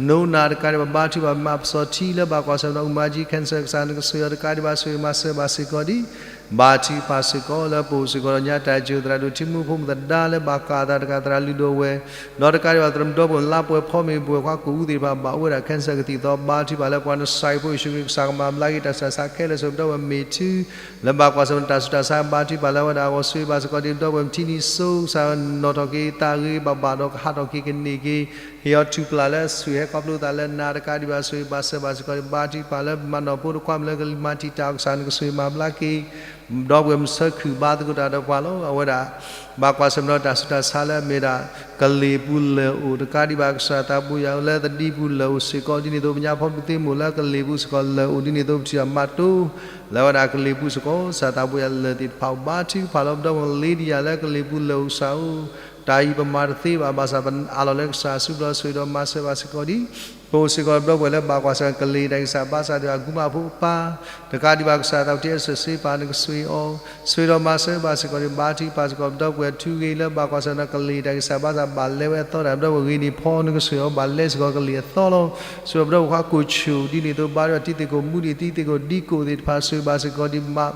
နိနၤတကးဒံးဘၣ် ဘါထုကဖၣ်မၤပစီၤထံလၢဘၣ်ကွၢ်ဆၢၣ်မဲာ်ဒီး အူမၤကၠံ cancer ကစၢ် နကဆိၣ်ဂ့ၤအီၤတကးဒံးဘၣ် ဆိၣ်ဂ့ၤမၤစၢၤဘၣ်စ့ၢ်ကီးဒ် ဘါထုကဖၣ်စ့ၢ်ကီးလၢပအိၣ်စ့ၢ်ကီးဒီးညါ တၢ်စၢၤသရၣ်ဒိၣ်ထံမူဖိမုၣ်သဒါလၢဘၣ်ကးအသးတဂၤ သရၣ်လုၢ်ဒိၣ်ဝဲၢ် ဒီးတကးဒံးဘၣ် သရၣ်မုၣ်ဒီပုၢ်ဝဲၢ်လါပှဲၤဖီမ့ၢ်ပှဲၤခွါကိၣ်အူသ့ၣ်တဖၣ် ဘၣ်အိၣ်ဝဲဒၣ် cancer ကသံၣ်သီ ဘါထုကဖၣ်လၢပှၤနစၢ်ဖိယ့ၣ်ၡူးခရံာ်ကစၢ်ကမၤဘျါက့ၤတၢ်ဆူးတၢ်ဆါခဲလၢာ် ဆိၣ်ဂ့ၤပဒီပုၢ်ဝဲၢ်မ့ၢ်ထူ လၢဘၣ်ကွၢ်ဆၢၣ်မဲာ်တၢ်ဆူးတၢ်ဆါ ဘါထုကဖၣ်လၢအဝဲဒၣ်အဂီၢ် ဆိၣ်ဂ့ၤဘၣ်စ့ၢ်ကီးဒ် ပဒီပုၢ်ဝဲၢ်မ့ၢ်ထံနံၤစိ ကစၢ်နီၣ်ထီၣ်က့ၤသးဂ့ၤဘၣ်ဘၣ်ဒီးကဟးထီၣ်က့ၤကန့ၢ်က့ၤ ဟ့ၣ်အီၤထူၣ်ပျၢ်လၢအဆိၣ်ဂ့ၤဟဲခီဖျိသးလၢနၤတကးဒံးဘၣ် ဆိၣ်ဂ့ၤဘၣ်စၢၤဘၣ်စ့ၢ်ကီးဒ် ဘါထုကဖၣ်လၢမၤနီၣ်ဖိတခွါမုၣ်လၢကလံၤမၤတံာ်တာ်အီၤ ကစၢ်နကဆိၣ်ဂ့ၤမၤဘျါက့ၤ ဒီပုၢ်ဝဲၢ်မုၣ်ဆၢခုၣ်ဘါသကိးတၢ်ဒီးပှၤလီၤ. အဝဲဒၣ် ဘၣ်ကွၢ်ဆၢၣ်မဲာ်ဒီးတၢ်ဆူးတၢ်ဆါလၢအမ့ၢ်ဒၣ် ကလ့ၢ်ပူၤလၢၢ်အိၣ်တကးဒံးဘၣ် ကစၢ်သးပူၤယၤလၢသဒံပူၤလၢၢ်အိၣ်စ့ၢ်ကီး ဒ်န့ၣ်အသိး ပညါဖီမုၢ်သ့မိၢ်လၢကလ့ၢ်ပူၤစ့ၢ်ကီးလၢၢ်အိၣ် ဒ်န့ၣ်အသိး ပထံၣ်အမးတိ လၢအဝဲဒၣ်ကလ့ၢ်ပူၤစ့ၢ်ကီး ကစၢ်သးပူၤယၤလၢၢ်သ့ၣ်တဖၣ်အိၣ် ဘါထုကဖၣ်လီၤ. ပဒီပုၢ်ဝဲၢ်လ့ဒံယၤလၢကလ့ၢ်ပူၤလၢၢ်အိၣ် ကစၢ်ဧၢ တၢ်အံၤပမၤတသ့ဘၣ် ဘၣ်ဆၣ်ပအးလီၤလၢကစၢ်အစုပူၤလီၤ ဆိၣ်ဂ့ၤဒီးမၤစၢၤဘၣ်စ့ၢ်ကီးဒ် ပအိၣ်စ့ၢ်ကီးဒီးပဒီပုၢ်ဝဲၢ်လၢဘၣ်ကွၢ်ဆၢၣ်မဲာ်ကလ့ၢ်တၢ်ဂံၢ်စၢ်ဘါစၢ်သ့ၣ်တဖၣ် အကူမးဖိအပၢ် တကးဒံးဘၣ် ကစၢ်သးပူၤထံအစၢၢ်စ့ပၢ် နကဆိၣ်ဂ့ၤအီၤ ဆိၣ်ဂ့ၤဒီးမၤစၢၤဘၣ်စ့ၢ်ကီးဒ် ဘါထုကဖၣ်စ့ၢ်ကီး ပဒီပုၢ်ဝဲၢ်ထူဂ့ၤလၢဘၣ်ကွၢ်ဆၢၣ်မဲာ်ဒီးကလ့ၢ်တၢ်ဂံၢ်စၢ်ဘါစၢ် ဘၣ်လဲဝဲအသီတၢ် ပဒီပုၢ်ဝဲၢ်ဂ့ၤန့ၢ်ဖီ နကဆိၣ်ဂ့ၤအီၤ ဘၣ်လဲစ့ၢ်ကီးကလ့ၢ်အသီလီၤ. ဆိၣ်ဂ့ၤပဒီပုၢ်ဝဲၢ်ခွါကိၣ်ဆူၣ် ဒ်န့ၣ်အသိး ဘါထုကဖၣ်တံၤသကိးမူဒံး တံၤသကိးဒံကိၣ်သ့ၣ်တဖၣ် ဆိၣ်ဂ့ၤဘၣ်စ့ၢ်ကီးဒ်မး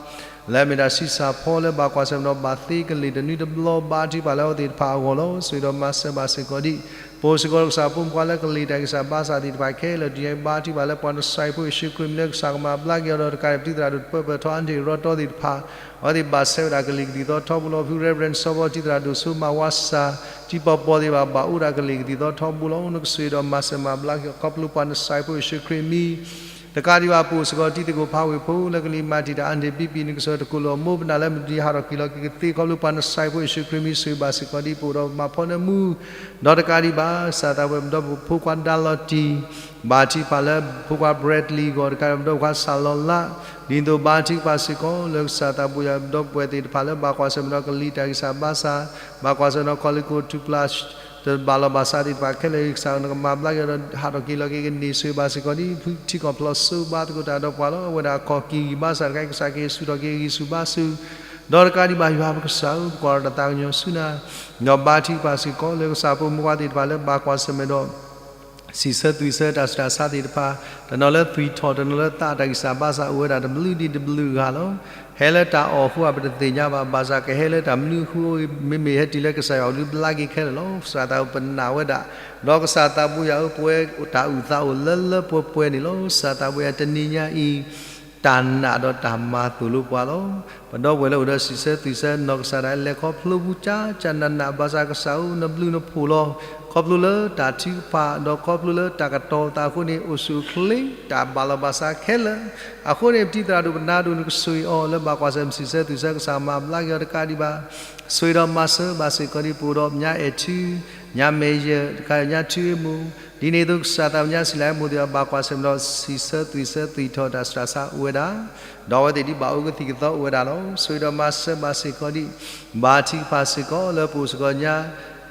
လၢအမ့ၢ်ဒၣ်ဆံးစၢ်ဖီလၢဘၣ်ကွၢ်ဆၢၣ်မဲာ်ဒီးဘၣ်သ့ကလ့ၢ်တနွံတဘျီ ဘါထုကဖၣ်လၢအဝဲသ့ၣ်တဖၣ်အဂီၢ်လီၤ. ဆိၣ်ဂ့ၤဒီးမၤစၢၤဘၣ်စ့ၢ်ကီးဒ် ပအိၣ်စ့ၢ်ကီးဒီးကစၢ်ဖိမုၣ်ဖိခွါလၢကလ့ၢ်တၢ်ဂံၢ်စၢ်ဘါစၢ်သ့ၣ်တဖၣ်ခဲလၢာ် တုၤညါအံၤ ဘါထုကဖၣ်လၢပှၤနစၢ်ဖိယ့ၣ်ၡူးခရံာ်မံၤလၢကစၢ်ကမၤဘျါက့ၤအီၤဒီး တကးဒံးပတံၤသရၣ်ဒိၣ်တပၢၢ်ပၢၢ်ထီအါန့ၢ်ရီတီသ့ၣ်တဖၣ် အဝဲသ့ၣ်ဘၣ်ဆဲးဝဲဒၣ်ကလ့ၢ်ကသံၣ်သီထီဘိလီၤ. ဖု Reverend စီၤဘီ တံၤသရၣ်ဒိၣ်စိမးဝါစၢ် တံၤပီၢ်ပီၢ်သ့ၣ်တဖၣ် ဘၣ်အိၣ်ဒၣ်ကလ့ၢ်ကသံၣ်သီထီဘိလီၤ. နကဆိၣ်ဂ့ၤဒီးမၤစၢၤမၤဘျါက့ၤအီၤ ခီဖျိပှၤနစၢ်ဖိယ့ၣ်ၡူးခရံာ်မံၤ တကးဒံးဘၣ် ပအိၣ်စ့ၢ်ကီးတံၤသကိးဖးဝ့ၢ်ဖိလၢကလံၤမၤတံာ်တာ်အါန့ၢ်ပံပံၤ နကဆိၣ်ဂ့ၤတကိၢ်လၢအမိၢ်ပနၢ်လၢမုၢ်တနံၤဟးထီၣ်က့ၤလီၤက့ၤကသ့ ခီဖျိပှၤနစၢ်ဖိယ့ၣ်ၡူးခရံာ်မံၤ ဆိၣ်ဂ့ၤဘၣ်စ့ၢ်ကီးဒ် ပအိၣ်ဒီးမၤဖီနၢမူ ဒီးတကးဒံးဘၣ် ကစၢ်သးပူၤယၤပဒီပုၢ်ဝဲၢ်ဖိခွါဒါလီၤတံၢ် ဘါထုကဖၣ်လၢဖိခွါ Bradley အဂီၢ် တကးဒံးဘၣ် ပဒီပုၢ်ဝဲၢ်ခွါစၢ်လီၤလး ဒ်န့ၣ်အသိး ဘါထုကဖၣ်စ့ၢ်ကီးလၢကစၢ်သးပူၤယၤပဒီပုၢ်ဝဲၢ်သ့ၣ်တဖၣ်လၢဘၣ်ကွၢ်ဆၢၣ်မဲာ်ဒီးကလံၤတၢ်ဂံၢ်စၢ်ဘါစၢ် ဘၣ်ကွၢ်ဆၢၣ်မဲာ်ဒီးကီၢ်လ့ၢ်ကီၢ်ထူၣ်ပျၢ် တဘၣ်လီၢ်ဘၣ်စးသ့ၣ်တဖၣ်ခဲလၢာ် ကစၢ်နကမၤဘျါက့ၤဒီးဟးထီၣ်က့ၤလီၤက့ၤကန့ၢ် ဆိၣ်ဂ့ၤဘၣ်စ့ၢ်ကီးဒ် ထံကီၢ်ဖျိးစိဘါသကိးတၢ်ဒီးပှၤလီၤ. အဝဲဒၣ်အခီၣ်က့ၤဂံၢ်ဘါစၢ်တခါ ကစၢ်က့ၤဆူၣ်ထီၣ်က့ၤဂံၢ်ဆူၣ်ဘါဆူၣ် ဒီးတကးဒံးဘၣ် ယွၤပကစၢ်ဧၢ ပကွၢ်ဒီးတၢ်သးကညီၤဆူနၤ ဒီးဘါထုကဖၣ်စ့ၢ်ကီးလၢကစၢ်ဖိမုၣ်ဖိခွါသ့ၣ်တဖၣ်လၢဘၣ်ကွၢ်ဆၢၣ်မဲာ်ဒီး စံးဆၢသွံၣ်ဆၢတၢ်ဆူးတၢ်ဆါသ့ၣ်တဖၣ် တနီၤလၢသွံၣ်ထီၣ် တနီၤလၢသးတၢ်ဂံၢ်စၢ်ဘါစၢ်အိၣ်ဝဲဒၣ်တဘျုးဒံးတဘျုးဂၤလီၤ. ဟဲလၢတၢ်အီၣ်အဃိ ပတသ့ၣ်ညါဘၣ် ဘၣ်ဆၣ်ကဟဲလၢတၢ်မနုၤအဃိ မ့မ့ၢ်ဟဲတုၤလၢကစၢ်ယွၤအိၣ်ဒုးဘျါက့ၤခဲလၢာ်လီၤ. ကစၢ်သးပနၢ်ဝဲဒၣ် ဒီးကစၢ်သးပူၤယၤဧၢ ပဝဲတၢ်အုၣ်သးအိၣ်လၢလၢပှဲၤပှဲၤန့ၣ်လီၤ. ကစၢ်သးပူၤယၤတနံၤညါအံၤ တၢ်နာ်ဒီးတၢ်မၤသိၣ်လိပှၤလီၤ. ပဒီပုၢ်ဝဲၢ်လၢအိၣ်ဒီးစံးဆၢသွံၣ်ဆၢနီၢ်ကစၢ်ဒၣ်လဲာ် ခီဖျိပူၤကၠးကၠးနးနး ဘၣ်ဆၣ်ကစၢ်ဧၢ နဘျုးနဖှိၣ်လီၤ. ခီဖျိလၢတၢ်ထုကဖၣ် ဒီးခီဖျိလၢတၢ်ကတီၤသးအဃိန့ၣ် အိၣ်ဆူၣ်အိၣ်ချ့ တၢ်ဘၣ်လီၤဘၣ်စးခဲလၢာ် အဃိန့ၣ် ပတံၤသရၣ်ဒိၣ်ပနၢ်ဒိၣ် နကဆိၣ်ဂ့ၤအီၤလၢဘၣ်ကွၢ်ဆၢၣ်မဲာ်စံးဆၢသွံၣ်ဆၢ ကစၢ်မၤဘျါက့ၤအီၤတကးဒံးဘၣ် ဆိၣ်ဂ့ၤဒီးမၤစၢၤဘၣ်စ့ၢ်ကီးဒ် ပအိၣ်ဒီးညါအဲၣ်ထူ ညါမဲာ်ယၢၢ် တခါညါထူအ့ၣ်မူ ဒ်န့ၣ်အသိး ကစၢ်သးပူၤညါစံးလၢအဲၣ်မူသ့ၣ်တဖၣ် ဘၣ်ကွၢ်ဆၢၣ်မဲာ်ဒီး စံးဆၢသွံၣ်ဆၢသွံၣ်ထီၣ်တၢ်ဆူးတၢ်ဆါအိၣ်ဝဲဒၣ် ဒီးအဝဲသ့ၣ်ဒ်ဘၣ်အိၣ်ကသံၣ်ကသီအိၣ်ဝဲဒၣ်လီၤ. ဆိၣ်ဂ့ၤဒီးမၤစၢၤဘၣ်စ့ၢ်ကီးဒ် ဘါထုကဖၣ်စ့ၢ်ကီးလၢပအိၣ်စ့ၢ်ကီးညါ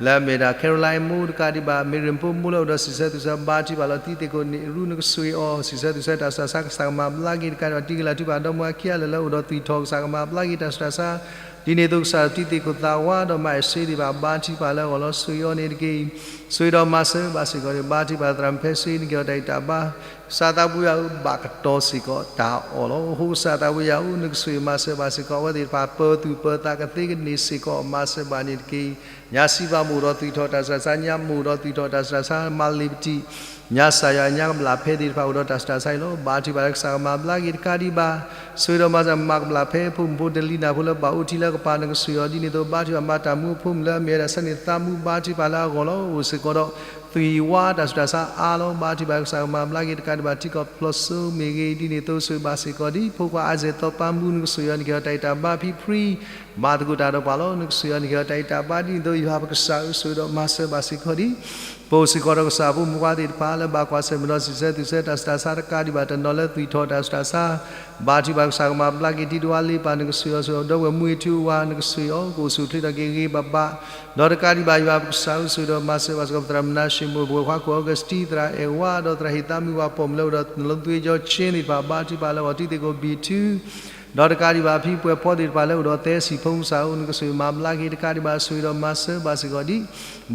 လၢအမ့ၢ်ဒၣ် Caroline မိၢ်တကးဒံးဘၣ် မ့ၢ်ရ့ၣ်ဖိမိၢ်လၢအိၣ်ဒီးစံးဆၢသွံၣ်ဆၢ ဘါထုကဖၣ်လီၤ. တံၤသကိးန့ၣ်ရူ နကဆိၣ်ဂ့ၤအီၤ စံးဆၢသွံၣ်ဆၢတၢ်ဆူးတၢ်ဆါ ကစၢ်ကမၤဘျါက့ၤတကးဒံးဘၣ် တံၤကလၢ်ထူဘၣ်ဒီမါဝၤခံဂၤလၢာ်လၢအိၣ်ဒီးသွံၣ်ထီၣ် ကစၢ်ကမၤဘျါက့ၤတၢ်ဆူးတၢ်ဆါ ဒ်န့ၣ်အသိးကစၢ်တံၤသကိးသးဝါ ဒီးမၤအဲၣ်စ့သ့ၣ်တဖၣ် ဘါထုကဖၣ်လၢအဂီၢ်လီၤ. ဆိၣ်ဂ့ၤအီၤန့ၣ်တက့ၢ်. ဆိၣ်ဂ့ၤဒီးမၤစၢၤဘၣ်စ့ၢ်ကီးန့ၣ် ဘါထုကဖၣ်သရၣ်မုၣ်ဖဲစ့န့ၣ်က့ၤအီၤတၢ်အံၤတၢ်ဘါ ကစၢ်သးဘိယွၤဧၢ, ဘၣ်ကတီၤစ့ၢ်ကီးတၢ်အီၣ်လီၤ. အိၣ်ဃိကစၢ်သးဘိယွၤဧၢ, နကဆိၣ်ဂ့ၤမၤစၢၤဘၣ်စ့ၢ်ကီးအဝဲသ့ၣ်တဖၣ်, ပၢၤသူၣ်ပၢၤသးကသ့ကန့ၢ်စ့ၢ်ကီး, မၤစၢၤဘၣ်န့ၣ်တက့ၢ်. ညါစံးဘၣ်မ့ၢ်အိၣ်ဒီးသွံၣ်ထီၣ်တၢ်စူၢ်တၢ်ဆါ, ညါမ့ၢ်အိၣ်ဒီးသွံၣ်ထီၣ်တၢ်စူၢ်တၢ်ဆါ, မၤလ့ၤပတံၢ်, ညါစၢ်ယွၤညါကဘျၣ်ဖဲသ့ၣ်တဖၣ်အိၣ်ဒီးတၢ်စူၢ်တၢ်ဆါအံၤလီၤ. ဘါထုကဖၣ်လၢကစၢ်ကမၤဘျါက့ၤတကးဒံးဘၣ်, ဆိၣ်ဂ့ၤဒီးမၤစၢၤမၤကဘျၣ်ဖဲဖိမုၣ်ဖိတလံၤနၢ်ဖိလၢဘၣ်အိၣ်ထံလၢကပၤနကဆိၣ်ဂ့ၤအီၤဒ်န့ၣ်အသိး, ဘါထုကဖၣ်မၤတၢ်မူအဖိမုၣ်လၢအမ့ၢ်ဝဲဒၣ်ဆၢန့ၣ်သးမူ, ဘါထုကဖၣ်လၢအဂီၢ်လီၤ. အိၣ်စ့ၢ်ကီးဒီး သွံၣ်ဝါတၢ်စူၢ်တၢ်ဆါအါလီၤ. ဘါထုကဖၣ်ကစၢ်ကမၤဘျါက့ၤတကးဒံးဘၣ်, ထံကီၢ်ဖျိးစိမ့ၢ်ဂ့ၤဒ်န့ၣ်အသိး, ဆိၣ်ဂ့ၤဘၣ်စ့ၢ်ကီးဒ်ဖိခွါအစဲၣ်သီပၤမူနကဆိၣ်ဂ့ၤအီၤ, နကဟ့ၣ်အီၤတၢ်အဲၣ်တၢ်ဘါဖံဖရံ, မၤသကိးတၢ်ဒီးပှၤလီၤ. နကဆိၣ်ဂ့ၤအီၤ, နကဟ့ၣ်အီၤတၢ်အဲၣ်တၢ်ဘါဒ်န့ၣ်အသိး, ယွၤပကစၢ်ဧၢ, ဆိၣ်ဂ့ၤဒီးမၤစၢၤဘၣ်စ့ၢ်ကီးဒ် ပအိၣ်စ့ၢ်ကီးဒီးကစၢ်ဖိမုၣ်ဖိခွါသ့ၣ်တဖၣ်လၢဘၣ်ကွၢ်ဆၢၣ်မဲာ်ဒီးစံးဆၢသူၣ်ဆၢတၢ်စူၢ်တၢ်ဆါတကးဒံးဘၣ်, တနီၤလၢသွံၣ်ထီၣ်တၢ်စူၢ်တၢ်ဆါ, ဘါထုကဖၣ်ကစၢ်ကမၤဘျါက့ၤတံၤဒဝါလ့ပာ်နကဆိၣ်ဂ့ၤအီၤ, ဆိၣ်ဂ့ၤဒီပုၢ်ဝဲၢ်မူဂ့ၤထူဝါနကဆိၣ်ဂ့ၤအီၤ, ကအိၣ်ဆူၣ်အိၣ်ချ့ထီၣ်က့ၤဂ့ၤဂ့ၤဘၣ်ဘၣ်, ဒီးတကးဒံးဘၣ်ယွၤပကစၢ်ဧၢ, ဆိၣ်ဂ့ၤဒီးမၤစၢၤဘၣ်စ့ၢ်ကီး သရၣ်မနၤၡ့မိၢ်, ပဝဲၢ်ခွါကိၣ်အီကူးစတံ, သရၣ်အဲၣ်ဝါ, ဒီးသရၣ်ဟ့ၣ်သးမုၢ်ဝၤပိာ်မုၣ်လၢအိၣ်ဒီးနလီသွ့ကၠီဆ့သ့ၣ်တဖၣ်, ဘါထုကဖၣ်လၢအဂီၢ်, ထံသ့ၣ်ကိးဘံၣ်ထူ ဒီးတကးဒံးဘၣ်ဖံပှဲၤဖီသ့ၣ်တဖၣ်လၢအိၣ်ဒီးသဲစံၣ်ဖိ, ကစၢ်ဧၢ, နကဆိၣ်ဂ့ၤမၤဘျါက့ၤတကးဒံးဘၣ်, ဆိၣ်ဂ့ၤဒီးမၤစၢၤဘၣ်စ့ၢ်ကီးဒ်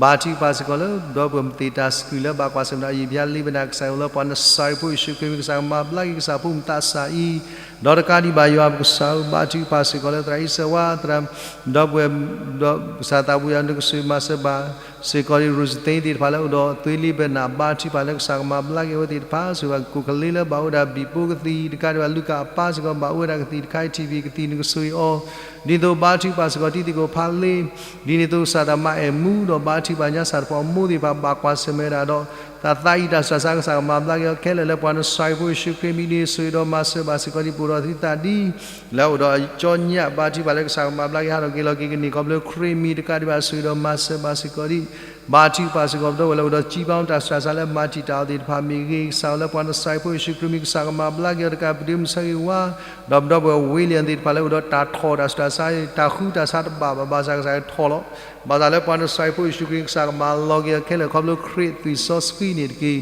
ဘါထုကဖၣ်စ့ၢ်ကီးလၢ ဒီပုၢ်ဝဲၢ်မုၣ်သ့ၣ်တၢ်စူၢ်လၢဘၣ်ကွၢ်ဆၢၣ်မဲာ်ဒီးအယံာ်ပယါလ့ပနၢ်, ကစၢ်ဧၢ, လၢပှၤနစၤရ့းဖိယ့ၣ်ၡူးခရံာ်မံၤ, ကစၢ်ကမၤဘျါက့ၤကစၢ်ဖိမုၣ်သးစၢ်အံၤ, ဒီးတကးဒံးဘၣ်ယွၤပကစၢ်ဧၢ, ဘါထုကဖၣ်စ့ၢ်ကီးလၢသရၣ်အံၤစၢၤဝါ, သရၣ် ဒီပုၢ်ဝဲၢ်, ဒီးကစၢ်သးဘိယွၤဧၢ, နကဆိၣ်ဂ့ၤမၤစၢၤဘၣ်စ့ၢ်ကီးဒ် ရိၣ်စသ့သ့ၣ်တဖၣ်လၢအိၣ်ဒီးသွ့လ့ပနၢ်, ဘါထုကဖၣ်လၢကစၢ်ကမၤဘျါက့ၤအဝဲသ့ၣ်တဖၣ်, ဆိၣ်ဂ့ၤဘၣ်ကိၣ်ကလ့လၢဘၣ်အိၣ်ဝဲဒၣ်ဘံၣ်ပိကသံၣ်, တကးဒံးဘၣ်လူၤကၣ်အပၢ်စ့ၢ်ကီးဘၣ်အိၣ်ဝဲဒၣ်ကသံၣ်တခါအံၤ, ထံၣ်ဘံၣ်ကသံၣ်နကဆိၣ်ဂ့ၤအီၤ, ဒ်သိးဘါထုကဖၣ်စ့ၢ်ကီးတံၤသကိးဖးလ့, ဒ်န့ၣ်အသိးကစၢ်တၢ်မၤအဲၣ်မူ, ဒီးဘါထုကဖၣ်ညါစၢ်တဖၣ်အမိၢ်သ့ၣ်တဖၣ်ဘၣ်ကွၢ်ဆၢၣ်မဲာ်ဝဲဒၣ်ဒီး တၢ်သးအံၤတၢ်စူၢ်တၢ်ဆါ, ကစၢ်ကမၤဘျါက့ၤအီၤခဲလၢာ်လၢပှၤနစၤရ့းဖိယ့ၣ်ၡူးခရံာ်မံၤန့ၣ်, ဆိၣ်ဂ့ၤဒီးမၤစၢၤဘၣ်စ့ၢ်ကီးဒ်ပအိၣ်ဒီးသုသးဒ် လၢအိၣ်ဒီးကၠီညၣ်, ဘါထုကဖၣ်လၢကစၢ်ကမၤဘျါက့ၤဟးထီၣ်က့ၤလီၤက့ၤကန့ၢ်ခီဖျိခရံာ်မံၤတကးဒံးဘၣ်, ဆိၣ်ဂ့ၤဒီးမၤစၢၤဘၣ်စ့ၢ်ကီးဒ် ဘါထုကဖၣ်စ့ၢ်ကီးပဒီပုၢ်ဝဲၢ်လၢအိၣ်ဒီး ကံဘီ တၢ်စူၢ်တၢ်ဆါလၢမၤတံာ်တာ်အီၤသ့ၣ်တဖၣ်မ့ၢ်ဂ့ၤ, ကစၢ်ဧၢ, လၢပှၤနစၤရ့းဖိယ့ၣ်ၡူးခရံာ်မံၤ ကစၢ်ကမၤဘျါက့ၤအီၤတကးပတုၤမုၢ်ဆၢဂ့ၤဝါ, ဒီးပဒီပုၢ်ဝဲၢ်ဝ့လံယၣ်သ့ၣ်တဖၣ်လၢအိၣ်ဒီးတၢ်ထီၣ်တၢ်စူၢ်တၢ်ဆါ, တၢ်ဃုတၢ်ဆါတဘၣ်ဘၣ်ဘၣ်ဆၣ် ကစၢ်ကထီၣ်လီၤ. ဘၣ်ဆၣ်လၢပှၤနစၤရ့းဖိယ့ၣ်ၡူးခရံာ် ကစၢ်ကမၤလီၤက့ၤအီၤခဲလၢာ်ခီဖျိခရံာ်သွံၣ်စီဆှံန့ၣ်တက့ၢ်.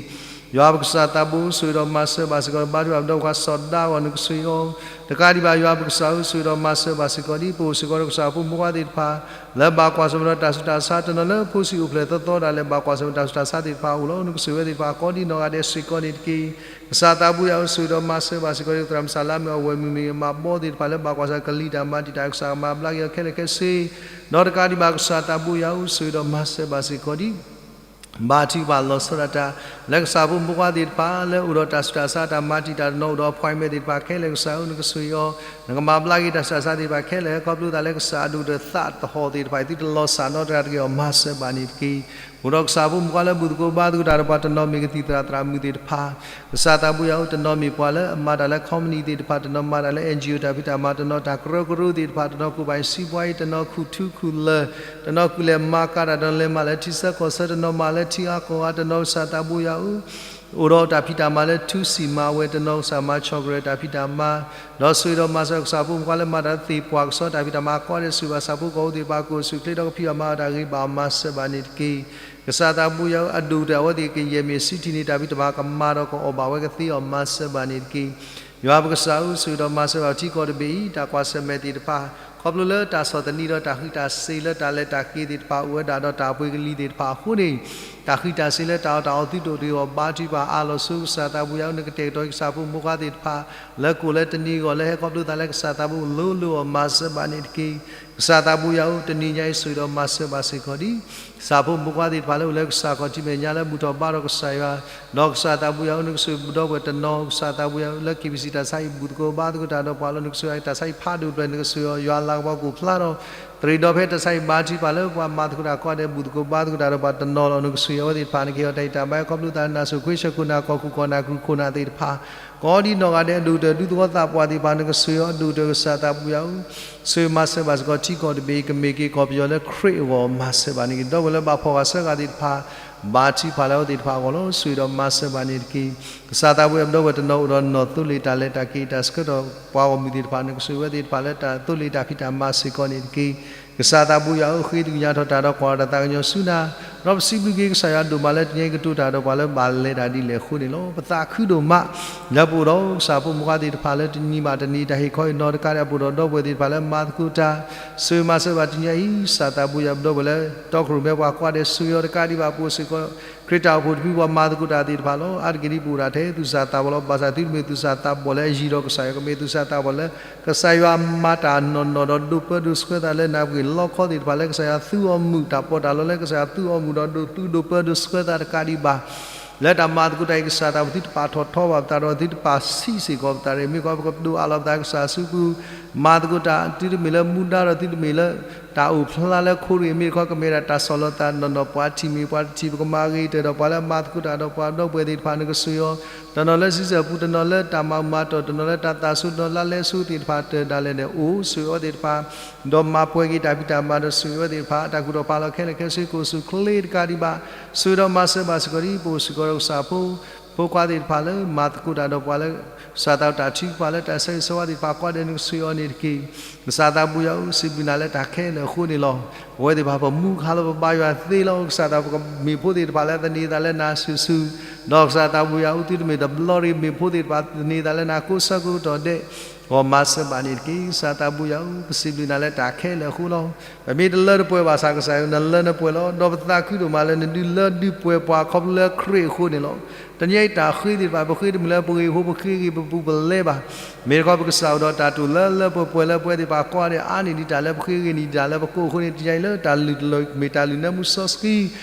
ယွၤပကစၢ်သးဘိဧၢ, ဆိၣ်ဂ့ၤဒီးမၤစၢၤဘၣ်စ့ၢ်ကီး, ဘါထုကဖၣ်ပဒီပုၢ်ဝဲၢ်ခွါစီၤဒၤဂီၤနကဆိၣ်ဂ့ၤအီၤ, တကးဒံးဘၣ်ယွၤပကစၢ်ဧၢ, ဆိၣ်ဂ့ၤဒီးမၤစၢၤဘၣ်စ့ၢ်ကီးဒ်ပအိၣ်စ့ၢ်ကီးဒီးကစၢ်ဖိမုၣ်ဖိခွါသ့ၣ်တဖၣ် လၢဘၣ်ကွၢ်ဆၢၣ်မဲာ်ဒီးတၢ်စူၢ်တၢ်ဆါ, တနီၤလၢဖိဆံးအိၣ်ဖျဲၣ်သီသီဒၣ်လဲာ်ဘၣ်ကွၢ်ဆၢၣ်မဲာ်တၢ်စူၢ်တၢ်ဆါသ့ၣ်တဖၣ်အအိၣ်လီၤ. နကဆိၣ်ဂ့ၤဝဲသ့ၣ်တဖၣ်ကိးဒ်နီၢ်ဂၤဒဲးစ့ၢ်ကီးန့ၣ်တက့ၢ်. ကစၢ်သးဘိယွၤဧၢ, ဆိၣ်ဂ့ၤဒီးမၤစၢၤဘၣ်စ့ၢ်ကီးဒ်သရၣ်မုၣ်စၢ်လါမ့ၢ်အဝဲၢ်မုၣ်မ့ၢ်ဂ့ၤ, မၤဘီသ့ၣ်တဖၣ်လၢဘၣ်ကွၢ်ဆၢၣ်ကလံၤတၢ်မၤတံာ်တာ် ကစၢ်ကမၤဘျါက့ၤအီၤခဲလၢာ်ခဲဆ့, ဒီးတကးဒံးဘၣ်ကစၢ်သးဘိယွၤဧၢ, ဆိၣ်ဂ့ၤဒီးမၤစၢၤဘၣ်စ့ၢ်ကီးဒ် ဘါထုကဖၣ်လီၤဆီဒၣ်တၢ် လၢကစၢ်ဖိမုၣ်ဖိခွါသ့ၣ်တဖၣ် လၢအိၣ်ဒီးတၢ်စူၢ်တၢ်ဆါတၢ်မၤတံာ်တာ်, တနီၤအိၣ်ဒီး appointment သ့ၣ်တဖၣ်ခဲလၢာ်, ကစၢ်ဧၢ, နကဆိၣ်ဂ့ၤအီၤ, နကမၤဘျါက့ၤတၢ်စူၢ်တၢ်ဆါသ့ၣ်တဖၣ်ခဲလၢာ်, ခီဖျိသးလၢကစၢ်အဒိၣ်တသးတဟီၣ်သ့ၣ်တဖၣ်အံၤ သုတလီၤစၢ်နီတဂၤတဂ့ၤအီၤ, မၤစၢၤဘၣ်န့ၣ်တက့ၢ်. အိၣ်ဒီးကစၢ်ဖိမုၣ်ဖိခွါလၢဘူၣ်သကိးဘါသကိးတၢ်ဒီးပှၤ, တနီၤမ့ၢ်ကသံၣ်သရၣ်သရၣ်မုၣ်သ့ၣ်တဖၣ်, ကစၢ်သးဘိယွၤဧၢ, တနီၤမ့ၢ်ပှၤလၢအမၤတၢ်လၢ company သ့ၣ်တဖၣ်, တနီၤမၤတၢ်လၢ NGO တၢ်ဖံးတၢ်မၤ, တနီၤတၢ်ကရၢကရိသ့ၣ်တဖၣ်, တနီၤကူၣ်ဘၣ်စံးဘှါအံၤ, တနီၤခူၣ်ထူခူၣ်လၢၢ်, တနီၤကူၣ်လဲၤမၤကၤတၢ်, တနီၤလဲၤမၤလၢထံဆၢကီၢ်ဆၢ, တနီၤမၤလၢထံအါကီၢ်အါ, တနီၤကစၢ်သးဘိယွၤဧၢ, အိၣ်ဒီးတၢ်ဖံးတၢ်မၤလၢထူစံာ်မၤဝဲ, တနီၤကစၢ်မၤဆီၣ်ကရၢၢ်တၢ်ဖံးတၢ်မၤ, ဒီးဆိၣ်ဂ့ၤဒီးမၤစၢၤကစၢ်ဖိမုၣ်ဖိခွါလၢမၤတၢ်လၢသ့ၣ်ပှၢ်ကစီၣ်တၢ်ဖံးတၢ်မၤ, ကိးဂၤဒဲးစူၢ်ဘၣ်ဆၣ်ဖိကီၢ်ဖိသ့ၣ်တဖၣ်, ကအိၣ်ဆူၣ်အိၣ်ချ့ဒီးကဖံးအီၣ်မၤအီၣ်တၢ်ဂ့ၤဘၣ်, မၤစၢၤဘၣ်န့ၣ်တက့ၢ်. ကစၢ်သးဘိယွၤဧၢ, အဒိၣ်တၢ်အဝဲသ့ၣ်ကယဲၢ်မ့ၢ်ဆံးထံၣ်န့ၣ် တၢ်ဖံးတၢ်မၤကမၤဒီးကအီၣ်ဘၣ်ဝဲကသ့အီၤ, မၤစၢၤဘၣ်န့ၣ်တက့ၢ်. ယွၤပကစၢ်ဧၢ, ဆိၣ်ဂ့ၤဒီးမၤစၢၤဘၣ်ထံကီၢ်တဘ့ၣ်အံၤ တၢ်ကွၢ်ဆၢၣ်မဲာ်သ့ၣ်တဖၣ်, ခီဖျိလၢတၢ်ဆီၣ်သနံးဒီးတၢ်ဃံးတၢ်စ့ၤလၢတၢ်လဲၤတၢ်က့ၤသ့ၣ်တဖၣ် အိၣ်ဝဲဒၣ်ဒီးတၢ်ပှ့ၤကလံၤသ့ၣ်တဖၣ်အဃိန့ၣ်, တၢ်ဃံးတၢ်စ့ၤလၢတၢ်အီၣ်တၢ်အီသုတအိၣ်တဂ့ၤအီၤ, ဘါထုကဖၣ်အါလီၤဆိ ကစၢ်သးဘိယွၤဧၢ, နကတဲာ်ကတီၤက့ၤကစၢ်ဖိမုၣ်ဖိခွါသ့ၣ်တဖၣ် လၢကိၣ်လၢတနံၤအဂီၢ် လၢဟဲခီဖျိသးလၢကစၢ်သးဘိလိၤလိၤအီၤ, မၤစၢၤဘၣ်န့ၣ်တက့ၢ်. ကစၢ်သးဘိယွၤဧၢ, တနံၤညါအံၤဆိၣ်ဂ့ၤဒီးမၤစၢၤဘၣ်စ့ၢ်ကီးဒ် ကစၢ်ဖိမုၣ်ဖိခွါသ့ၣ်တဖၣ်လၢအိၣ်လၢကစၢ်ခီၣ်ထံးမဲာ်ညါလၢဘူၣ်ထီၣ်ဘါထီၣ်ကစၢ်ယွၤ, ဒီးကစၢ်သးဘိယွၤဧၢ, နကဆိၣ်ဂ့ၤပဒီပုၢ်ဝဲၢ်တနီၤ, ကစၢ်သးဘိယွၤဧၢ, လၢ KBC တၢ်ဆါအံၤ ဘူၣ်သကိးဘါသကိးတၢ်ဒီးပှၤလီၤ, နကဆိၣ်ဂ့ၤတၢ်ဆါအံၤဖးဒိၣ်တဖျၢၣ်, နကဆိၣ်ဂ့ၤအီၤ, ယွၤလၤကပီၤကအိၣ်ဖျါထီၣ် တရံးဒီးဖဲတၢ်ဆါအံၤ ဘါထုကဖၣ်လၢပှၤမၤသကိးတၢ်ကိးဂၤဒဲး ဘူၣ်သကိးဘါသကိးတၢ်ဒီးပှၤတနီၤလီၤ, နကဆိၣ်ဂ့ၤအဝဲသ့ၣ်တဖၣ်, နကဟ့ၣ်အီၤတၢ်ဂံၢ်တၢ်ဘါ ခီဖျိသးလၢနၢ်စိၤခွ့ဆၢခိၣ်နၢ်ကီၢ်ခိၣ်ကီၢ်နၢ်ကရူၢ်ခိၣ်နၢ်သ့ၣ်တဖၣ်, ကိးဒ်နီၢ်ဂၤဒဲး အဒိၣ်ကတၢၢ်ဒူသဝီသးပှၢ်သ့ၣ်တဖၣ် နကဆိၣ်ဂ့ၤအီၤ, ဒိၣ်ကတၢၢ်ကစၢ်သးဘိယွၤဧၢ, ဆိၣ်ဂ့ၤမၤစၢၤဘၣ်စ့ၢ်ကီးထံကီၢ်တဘ့ၣ်အံၤ ကမ့ၢ်က့ၤကီၢ်ပယီၤလၢခရံာ်အဂီၢ်, မၤစၢၤဘၣ်န့ၣ်တက့ၢ်. ဒီပုၢ်ဝဲၢ်လၢဘၣ်ဖှီၣ်ဂာ်ဆၢဂာ်သ့ၣ်တဖၣ် ဘါထုကဖၣ်လၢအဝဲသ့ၣ်တဖၣ်အဂီၢ်လီၤ, ဆိၣ်ဂ့ၤဒီးမၤစၢၤဘၣ်န့ၣ်တက့ၢ်. ကစၢ်သးဘိယွၤဧၢ, ပဒီပုၢ်ဝဲၢ်တနီၤအိၣ်ဒီးနီၣ်သိလ့ၣ်တၢ်လဲၤတၢ်က့ၤ တၢ်ဆှၢထီၣ်ပှၤဂီၢ်မုၢ်သ့ၣ်တဖၣ်, နကဆိၣ်ဂ့ၤအဝဲသ့ၣ်တဖၣ်လၢတၢ်သိလ့ၣ်တၢ်ဖံးတၢ်မၤစ့ၢ်ကီးန့ၣ်တက့ၢ်. ကစၢ်သးဘိယွၤဧၢ, ဃ့သကွံၢ်ညါထီၣ်တၢ်ဒီးကွၢ်ထီၣ်တၢ်သးကညီၤဆူနၤ ဒီးပစံးဘျုးက့ၤကစၢ်ယွၤဒိၣ်မးလၢတနံၤအံၤကတိၤတၢ်ဒီးပှၤလၢဘၣ်လဲၤတၢ်ဒ်လဲၣ်အဃိန့ၣ်လီၤ. ပသးခုဒိၣ်မး လၢပအိၣ်ဒီးကစၢ်ဖိမုၣ်ခွါသ့ၣ်တဖၣ်လၢတနံၤဘၣ်တနံၤ တၢ်ဟ့ၣ်ခီဟ့ၣ်နီၤတကးဒံး အပှဲၤဒီးဒီပုၢ်ဝဲၢ်သ့ၣ်တဖၣ်လၢမၤသကိးတၢ် ဆိၣ်ဂ့ၤမၤစၢၤဘၣ်တနံၤအံၤ ကစၢ်သးဘိယွၤပဒီပုၢ်ဝဲၢ်လၢ တီခိၣ်ရိၣ်မဲပှၤကွၢ်ဒဲး ဆိၣ်ဂ့ၤအီၤတကးဒံးဘၣ် ပအိၣ်စ့ၢ်ကီး ခရံာ်တၢ်အိၣ်ဖှိၣ်တဖုပှၤမၤသကိးတၢ်သ့ၣ်တဖၣ်လီၤ. အါတက့ၢ်ဒ်ပအိၣ်ဒၣ်ထဲ သူၣ်စၢ်သးဘီၣ်လီၤ. ဘၣ်ဆၣ်သုတမ့ၢ်သူၣ်စၢ်သးဘီၣ်လၢအယံၤဒီးကစၢ်ယွၤ ကမ့ၢ်သူၣ်စၢ်သးဘီၣ်လၢ ကစၢ်ယွၤမၤတၢ်နီၢ်နီၢ်ဒီးဒိးပၢဒိးဆှၢသးလၢနၢ်ပှ့ၤလီခီသ့ၣ်တဖၣ်လၢကစၢ်ယွၤသူအီၤမုာ် တၢ်ပီးတၢ်လီလၢကစၢ်ယွၤသူအီၤမုာ်ဒီးဒိးသူဒိးပၢဒိးဆှၢသးတကးဒံးဘၣ် လၢတၢ်မၤသကိးတၢ်အံၤ ကစၢ်သးဘိၣ်သုတပာ်ထီၣ်ထီဘၣ်ပသးဒီးသုတပာ်ဆံးစ့ၢ်ကီးပသးတဂ့ၤ. မ့ၢ်ခီပကဒိးအးလီၤပသးကစၢ်စုပူၤ မၤသကိးတၢ် သုတမ့ၢ်လၢမူဒါဒီးသုတမ့ၢ်လၢ တၢ်အိၣ်ဖျါလၢခိတဂ့ၤ. မ့ၢ်တခီကမ့ၢ်ဒၣ်တၢ်ဆီၣ်လီၤသးနီၢ်နီၢ် ပှၤထံၣ်မ့ၢ်ပှၤတထံၣ် ပကမၤအဂ့ၤကတၢၢ်ဒီးပှၤလၢအမၤသကိးတၢ်ဒီးပှၤဒီပုၢ်ဝဲၢ်သ့ၣ်တဖၣ် နကဆိၣ်ဂ့ၤအီၤ တနီၤလၢစံးဆၢပူၤ တနီၤလၢတၢ်မၤမၤတီၢ် တနီၤလၢတၢ်သးဆူ တနီၤလၢလၢ်ဆူသ့ၣ်တဖၣ် တၢၢ်ဒၣ်လဲာ်န့ၣ် အိၣ်ဆိၣ်ဂ့ၤအီၤသ့ၣ်တဖၣ် ဒီးမၤပှဲၤက့ၤတၢ်ဖံးတၢ်မၤဒီးဆိၣ်ဂ့ၤအီၤသ့ၣ်တဖၣ် တၢ်ကူၣ်ထီၣ်ဖးလီၤခဲလၢာ်ခဲဆ့ ကအိၣ်ဆူၣ်ချ့တကးဒံးဘၣ် ဆိၣ်ဂ့ၤဒီးမၤစၢၤဘၣ်စ့ၢ်ကီးဒ်ပအိၣ်စ့ၢ်ကီးဒီးကစၢ်ဖိ ဖိခွါသ့ၣ်တဖၣ်လၢမၤသကိးတၢ်ဒီးပှၤလၢ ကစၢ်သးတၢ်ထုကဖၣ်လၢတၢ်ဆၢဂ့ၤဆၢဝါသ့ၣ်တဖၣ် ကွၢ်ဒဲးနကဆိၣ်ဂ့ၤအီၤန့ၣ်တက့ၢ်. ကစၢ်သးဘိယွၤဧၢ စံးဘျုးနၤလၢတၢ်ခဲလၢာ်အဃိန့ၣ်လီၤ. ပဝဲသ့ၣ်တဖၣ်ပမူခါလီၤ ပဘါယွၤသ့လီၤ. ကစၢ်သးဘိယွၤ ပကမ့ၢ်ဖိသ့ၣ်တဖၣ်လၢသန့ၤသးလၢနၤစုာ်စုာ် ဒီးကစၢ်သးဘိယွၤဧၢ သုတမ့ၢ်တဘျီတဂ့ၤ မ့ၢ်ဖိသ့ၣ်တဖၣ်သန့ၤသးလၢနၤကိးဆၢကတီၢ်ဒဲး ဂီၢ်မၤစၢၤဘၣ်န့ၣ်တက့ၢ်. ကစၢ်သးဘိယွၤဧၢ ပစံးဘျုးနၤလၢတၢ်ခဲလၢာ်အဃိလီၤ. ပမ့ၢ်တလၢတပှဲၤဘၣ်ဆၣ် ကစၢ်ယွၤနလၢနပှဲၤလီၤ. ဒီးပသးခုဒိၣ်မးလၢနဒုးလၢဒုးပှဲၤပှၤခီဖျိလၢခရံာ်အဃိန့ၣ်လီၤ. တနံၤအံၤတၢ်ဃ့သ့ၣ်တဖၣ် ပဃ့တမ့ၢ်လၢပဂ့ၢ်ဖိ ပဃ့ဂ့ၤပပူၤပလဲဘၣ်. မ့ၢ်တခီပကစၢ်အိၣ်ဒီးတၢ်တိာ်လၢလၢပှဲၤပှဲၤလၢ ပဝဲသ့ၣ်တဖၣ်ကွၢ်ဒဲးအါန့ၢ်ဒံးတၢ်လၢပဃ့ဂ့ၤန့ၢ်ဒံးတၢ်လၢပကိးအဃိန့ၣ် တနံၤအံၤလၢတၢ်လုၢ်တလၢ် မ့ၢ်တၢ်လုၢ်နၢမူစီဆှံ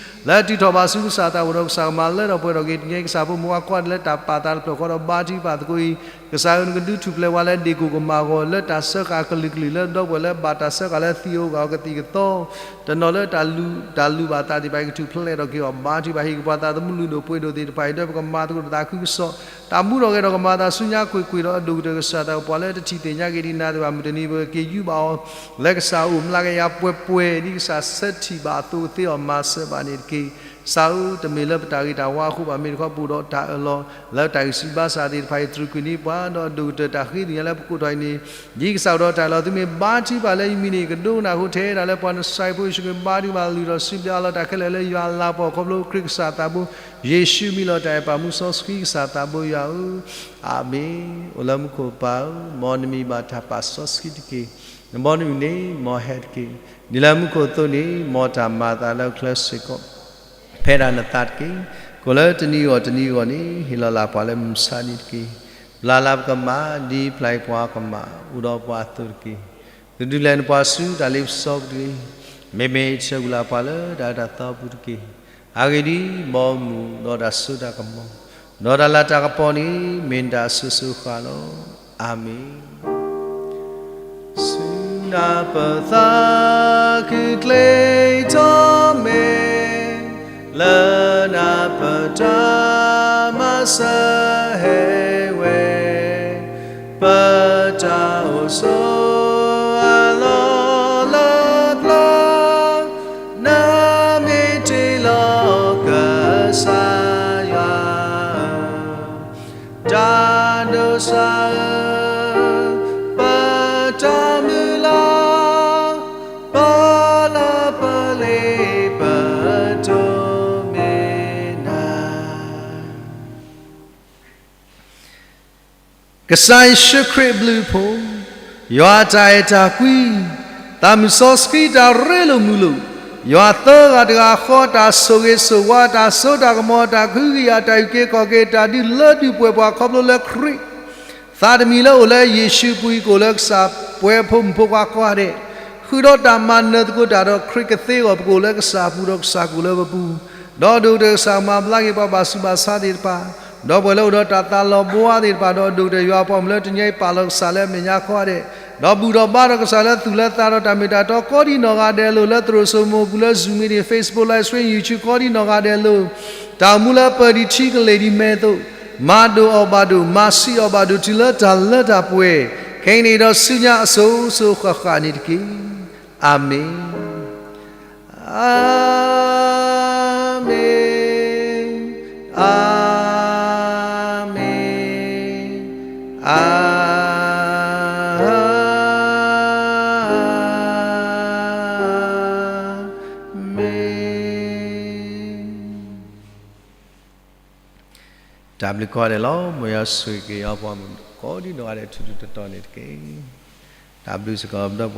လၢအတုၤထီၣ်ဘၣ်ဆူကစၢ်သးအိၣ်ဒီး ကစၢ်ကမၤလၢထီၣ်ပှဲၤထီၣ်က့ၤ တနံၤအံၤ ကစၢ်ဖိမုၣ်ခွါကွၢ်ဒဲးလၢတၢ်ပာ်သးတဖျၢၣ်ဃီဒီး ဘါထုကဖၣ်သကိးအံၤ ကစၢ်ဧၢ နကဒုးထူၣ်ဖျဲးဝဲလၢဒ့ၣ်ကိၢ်ကမၣ်အဂီၢ် လၢတၢ်စၢဃာ်အကလုာ်ကလုာ် လၢဒီပုၢ်ဝဲၢ်လၢဘၣ်တၢ်စၢဃာ်လၢသံၣ်ဧိၤဂၣ်ဧိၤကသံၣ်ကသီ တနီၤလၢတၢ်လုၢ်ဘၣ်သးသ့ၣ်တဖၣ် ကထူၣ်ဖျဲးထီၣ်က့ၤအီၤ ဘါထုကဖၣ် ဟ့ၣ်က့ၤပှၤသးသမူလုၢ်ဒိၣ်ပှ့ၤဒိၣ်သ့ၣ်တဖၣ်အံၤ ဒီးပကမၤသကိးတၢ်သးခုကစီၣ် တၢ်မူထီၣ်ဂဲၤထီၣ်ကမၤအသးဆူညါကွ့ၢ်ကွ့ၢ်ဒီး အဒိၣ်ကတၢၢ်ကစၢ်သးပှၢ်လၢတထံၣ်သ့ၣ်ညါက့ၤဒံးနၤသ့ၣ်တဖၣ် မုၢ်တနံၤ ပက့ၤယူးဘၣ်အီၤ လၢကစၢ်အိၣ်မျးကယၤပှဲၤပှဲၤ ဒ်ကစၢ်ဆၢထံၣ်ဘၣ်အသိးကသ့အီၤ မၤစၢၤဘၣ်န့ၣ်တက့ၢ်. ကစၢ်ဧၢ တမ့ၢ်လၢပတၢ်ဂ့ၤတၢ်ဝါအဃိဘၣ် မ့ၢ်တခီပအိၣ်ဒီးတၢ်အၢၣ်လီၤ လၢတၢ်ဂံၢ်စၢ်ဘါစၢ်သ့ၣ်တဖၣ်အံၤ တြူာ်ကွံာ်န့ၢ်ပှၤ ဒီးအဒိၣ်ကတၢၢ်တၢ်ဃ့သ့ၣ်ညါလၢပကိးထီၣ်အံၤန့ၣ် ဒ်ကစၢ်အိၣ်ဒီးတၢ်အၢၣ်လီၤ သုမ့ၢ်ဘါထုကဖၣ်လၢယမံၤန့ၣ် ကဒိကနၣ်ဃိထဲဒၣ်လၢပှၤနစဲးဖိယ့ၣ်ၡူးခရံာ် ဘါထုကဖၣ်လုၢ်ထီၣ်စံးဘျုးအီၤလီၤတၢ်ခဲလၢာ်လၢယွၤအလၤကပီၤခီဖျိခရံာ်ကစၢ်သးဘိ ယ့ၣ်ၡူးအမံၤလီၤ တၢ်အဲၣ်ပာ်မူစီဆှံကစၢ်သးဘိယွၤဧၢ အၤမ့ၣ်. အိၣ်လၢမူခိၣ်ပၢ်ဧၢ, မ်နမံၤဘၣ်တၢ်ပာ်စီဆှံတက့ၢ်. နဘီနုာ်န့ၣ် မ်ဟဲတက့ၢ်. ဒ်လၢမူခိၣ်အသိးန့ၣ် မ်တၢ်မၤအသးလၢအကျဲစ့ၢ်ကီး ဖဲဒၣ်နသးတက့ၢ်. ကိၣ်လၢတနံၤအဂီၢ်တနံၤအဂီၢ်န့ၣ် ဟ့ၣ်လီၤလၢ်ပှၤလၢမုၢ်ဆါနံၤတက့ၢ်. ပျၢ်လၢ်ပကမၣ် ဒ်ပျၢ်ကွံာ်ပှၤကမၣ် အိၣ်ဒီးပှၤအသိးတက့ၢ်. ကဒုးလဲၤနပှၤဆူတၢ်လ့ပစီပူၤတဂ့ၤ. မ့မ့ၢ်ဆၢဂ့ၤလၢ်ပှၤလၢတၢ်အၢတၢ်သီပူၤတက့ၢ်. အဂ့ၢ်ဒ်အံၤ, မ်အမူးဒီးတၢ်စိတၢ်ကမီၤ, ဒီးတၢ်လၤတၢ်ကပီၤန့ၣ် မ့ၢ်နတၢ်အစိၤစိၤအဃၣ်လီၤ. အၤမ့ၣ်. ဆူနၢ်ပၢၢ်သးခုကျဲထီၣ်မဲာ်, လၢနၢ်ပၢၢ်တၢ်မၤစၢၤဟဲဝဲ, ပတၢ်အိၣ်ဆိးအလီၢ်လၢပျၢၤ, နမ့ၢ်တ့လီၤကစၢ်ယွၤဧၢ, တၢ်ဒိးစၢ်ဧၢ, ပတၢ်မုၢ်လၢ်, ပလၢပလ့ပတိၢ်မ့ၢ်နၤ. ကစၢ်ယ့ၣ်ၡူးခရံာ်အဘျုးအဖှိၣ်, ယွၤအတၢ်အဲၣ်တၢ်ကွံ, သးမုၢ်စီဆှံတၢ်ရ့လိာ်မုာ်လိာ်, ယွၤသၢဂၤတဂၤဃီ တၢ်ဆိၣ်ဂ့ၤဆိၣ်ဝါ, တၢ်စိတၢ်ကမီၤ, တၢ်ကဟုကယာ်, တၢ်အုၣ်က့ၤခီၣ်က့ၤ, တၢ်ဒုးလၢဒုးပှဲၤပှၤခီဖျိလၢခရံာ် သးတမံၤလၢအိၣ်လၢယ့ၣ်ၡူးအပူၤအံၤ ကအိၣ်လၢကစၢ်ပှဲၤဖိမုၣ်ဖိခွါကိးဂၤဒဲး, ဃုာ်ဒီးတၢ်မၤနၢၤသကိးတၢ်ဒီးခရံာ်ကသ့အဂီၢ် ပကအိၣ်လၢကစၢ်အပူၤဒီးကစၢ်ကအိၣ်လၢပပူၤ, ဒီးဒိၣ်ကတၢၢ်ကစၢ်ကမၤဘျါက့ၤပှၤဘၣ်ဆူးဘၣ်ဆါသ့ၣ်တဖၣ်, ဒီးပှၤလၢအိၣ်ဒီးတၢ်သးလီၤဘှါသ့ၣ်တဖၣ်, ဒီးဒိၣ်ကတၢၢ်ယွၤအပှၤမုၣ်လၢတနံၤအံၤပာ်လီၤကစၢ်လၢအမဲာ်ညါကိးဂၤဒဲး, ဒီးဘူၣ်ထီၣ်ဘါထီၣ်ကစၢ်လၢသူၣ်လၢသးဒီးတၢ်မ့ၢ်တၢ်တီကိးဒံးနီၢ်ဂၤဒဲးအလိၤ လၢသရိာ်စိမိၤအပူၤ လၢ Zoom meeting, Facebook Live Stream, YouTube ကိးဒံးနီၢ်ဂၤဒဲးအလိၤ, တၢ်အိၣ်မူလၢအပၢၢ်ဒံးထံကလ့ၢ်ဒံးမဲအသိး, မၤဒိၣ်အီၣ်ဘၣ်ဒိၣ်, မၤဆံးအီၣ်ဘၣ်ဒိၣ် တုၤလၢတၢ်လၢတၢ်ပှဲၤ, ခဲအံၤန့ၣ်ဒီးဆူညါအစိၤစိၤအဃၣ်ဃၣ်န့ၣ်တက့ၢ်. အၤမ့ၣ်, အၤမ့ၣ်, အၤမ့ၣ်. တၢ်ဘျုးကိးဂၤဒဲးလီၤ. မ်ယွၤဆိၣ်ဂ့ၤက့ၤယွၤပှၤမုၣ်ကိးဒံနီၢ်ဂၤဒဲးထူထူတီတီန့ၣ်တက့ၢ်. တၢ်ဘျုးစ့ၢ်ကီးဒီး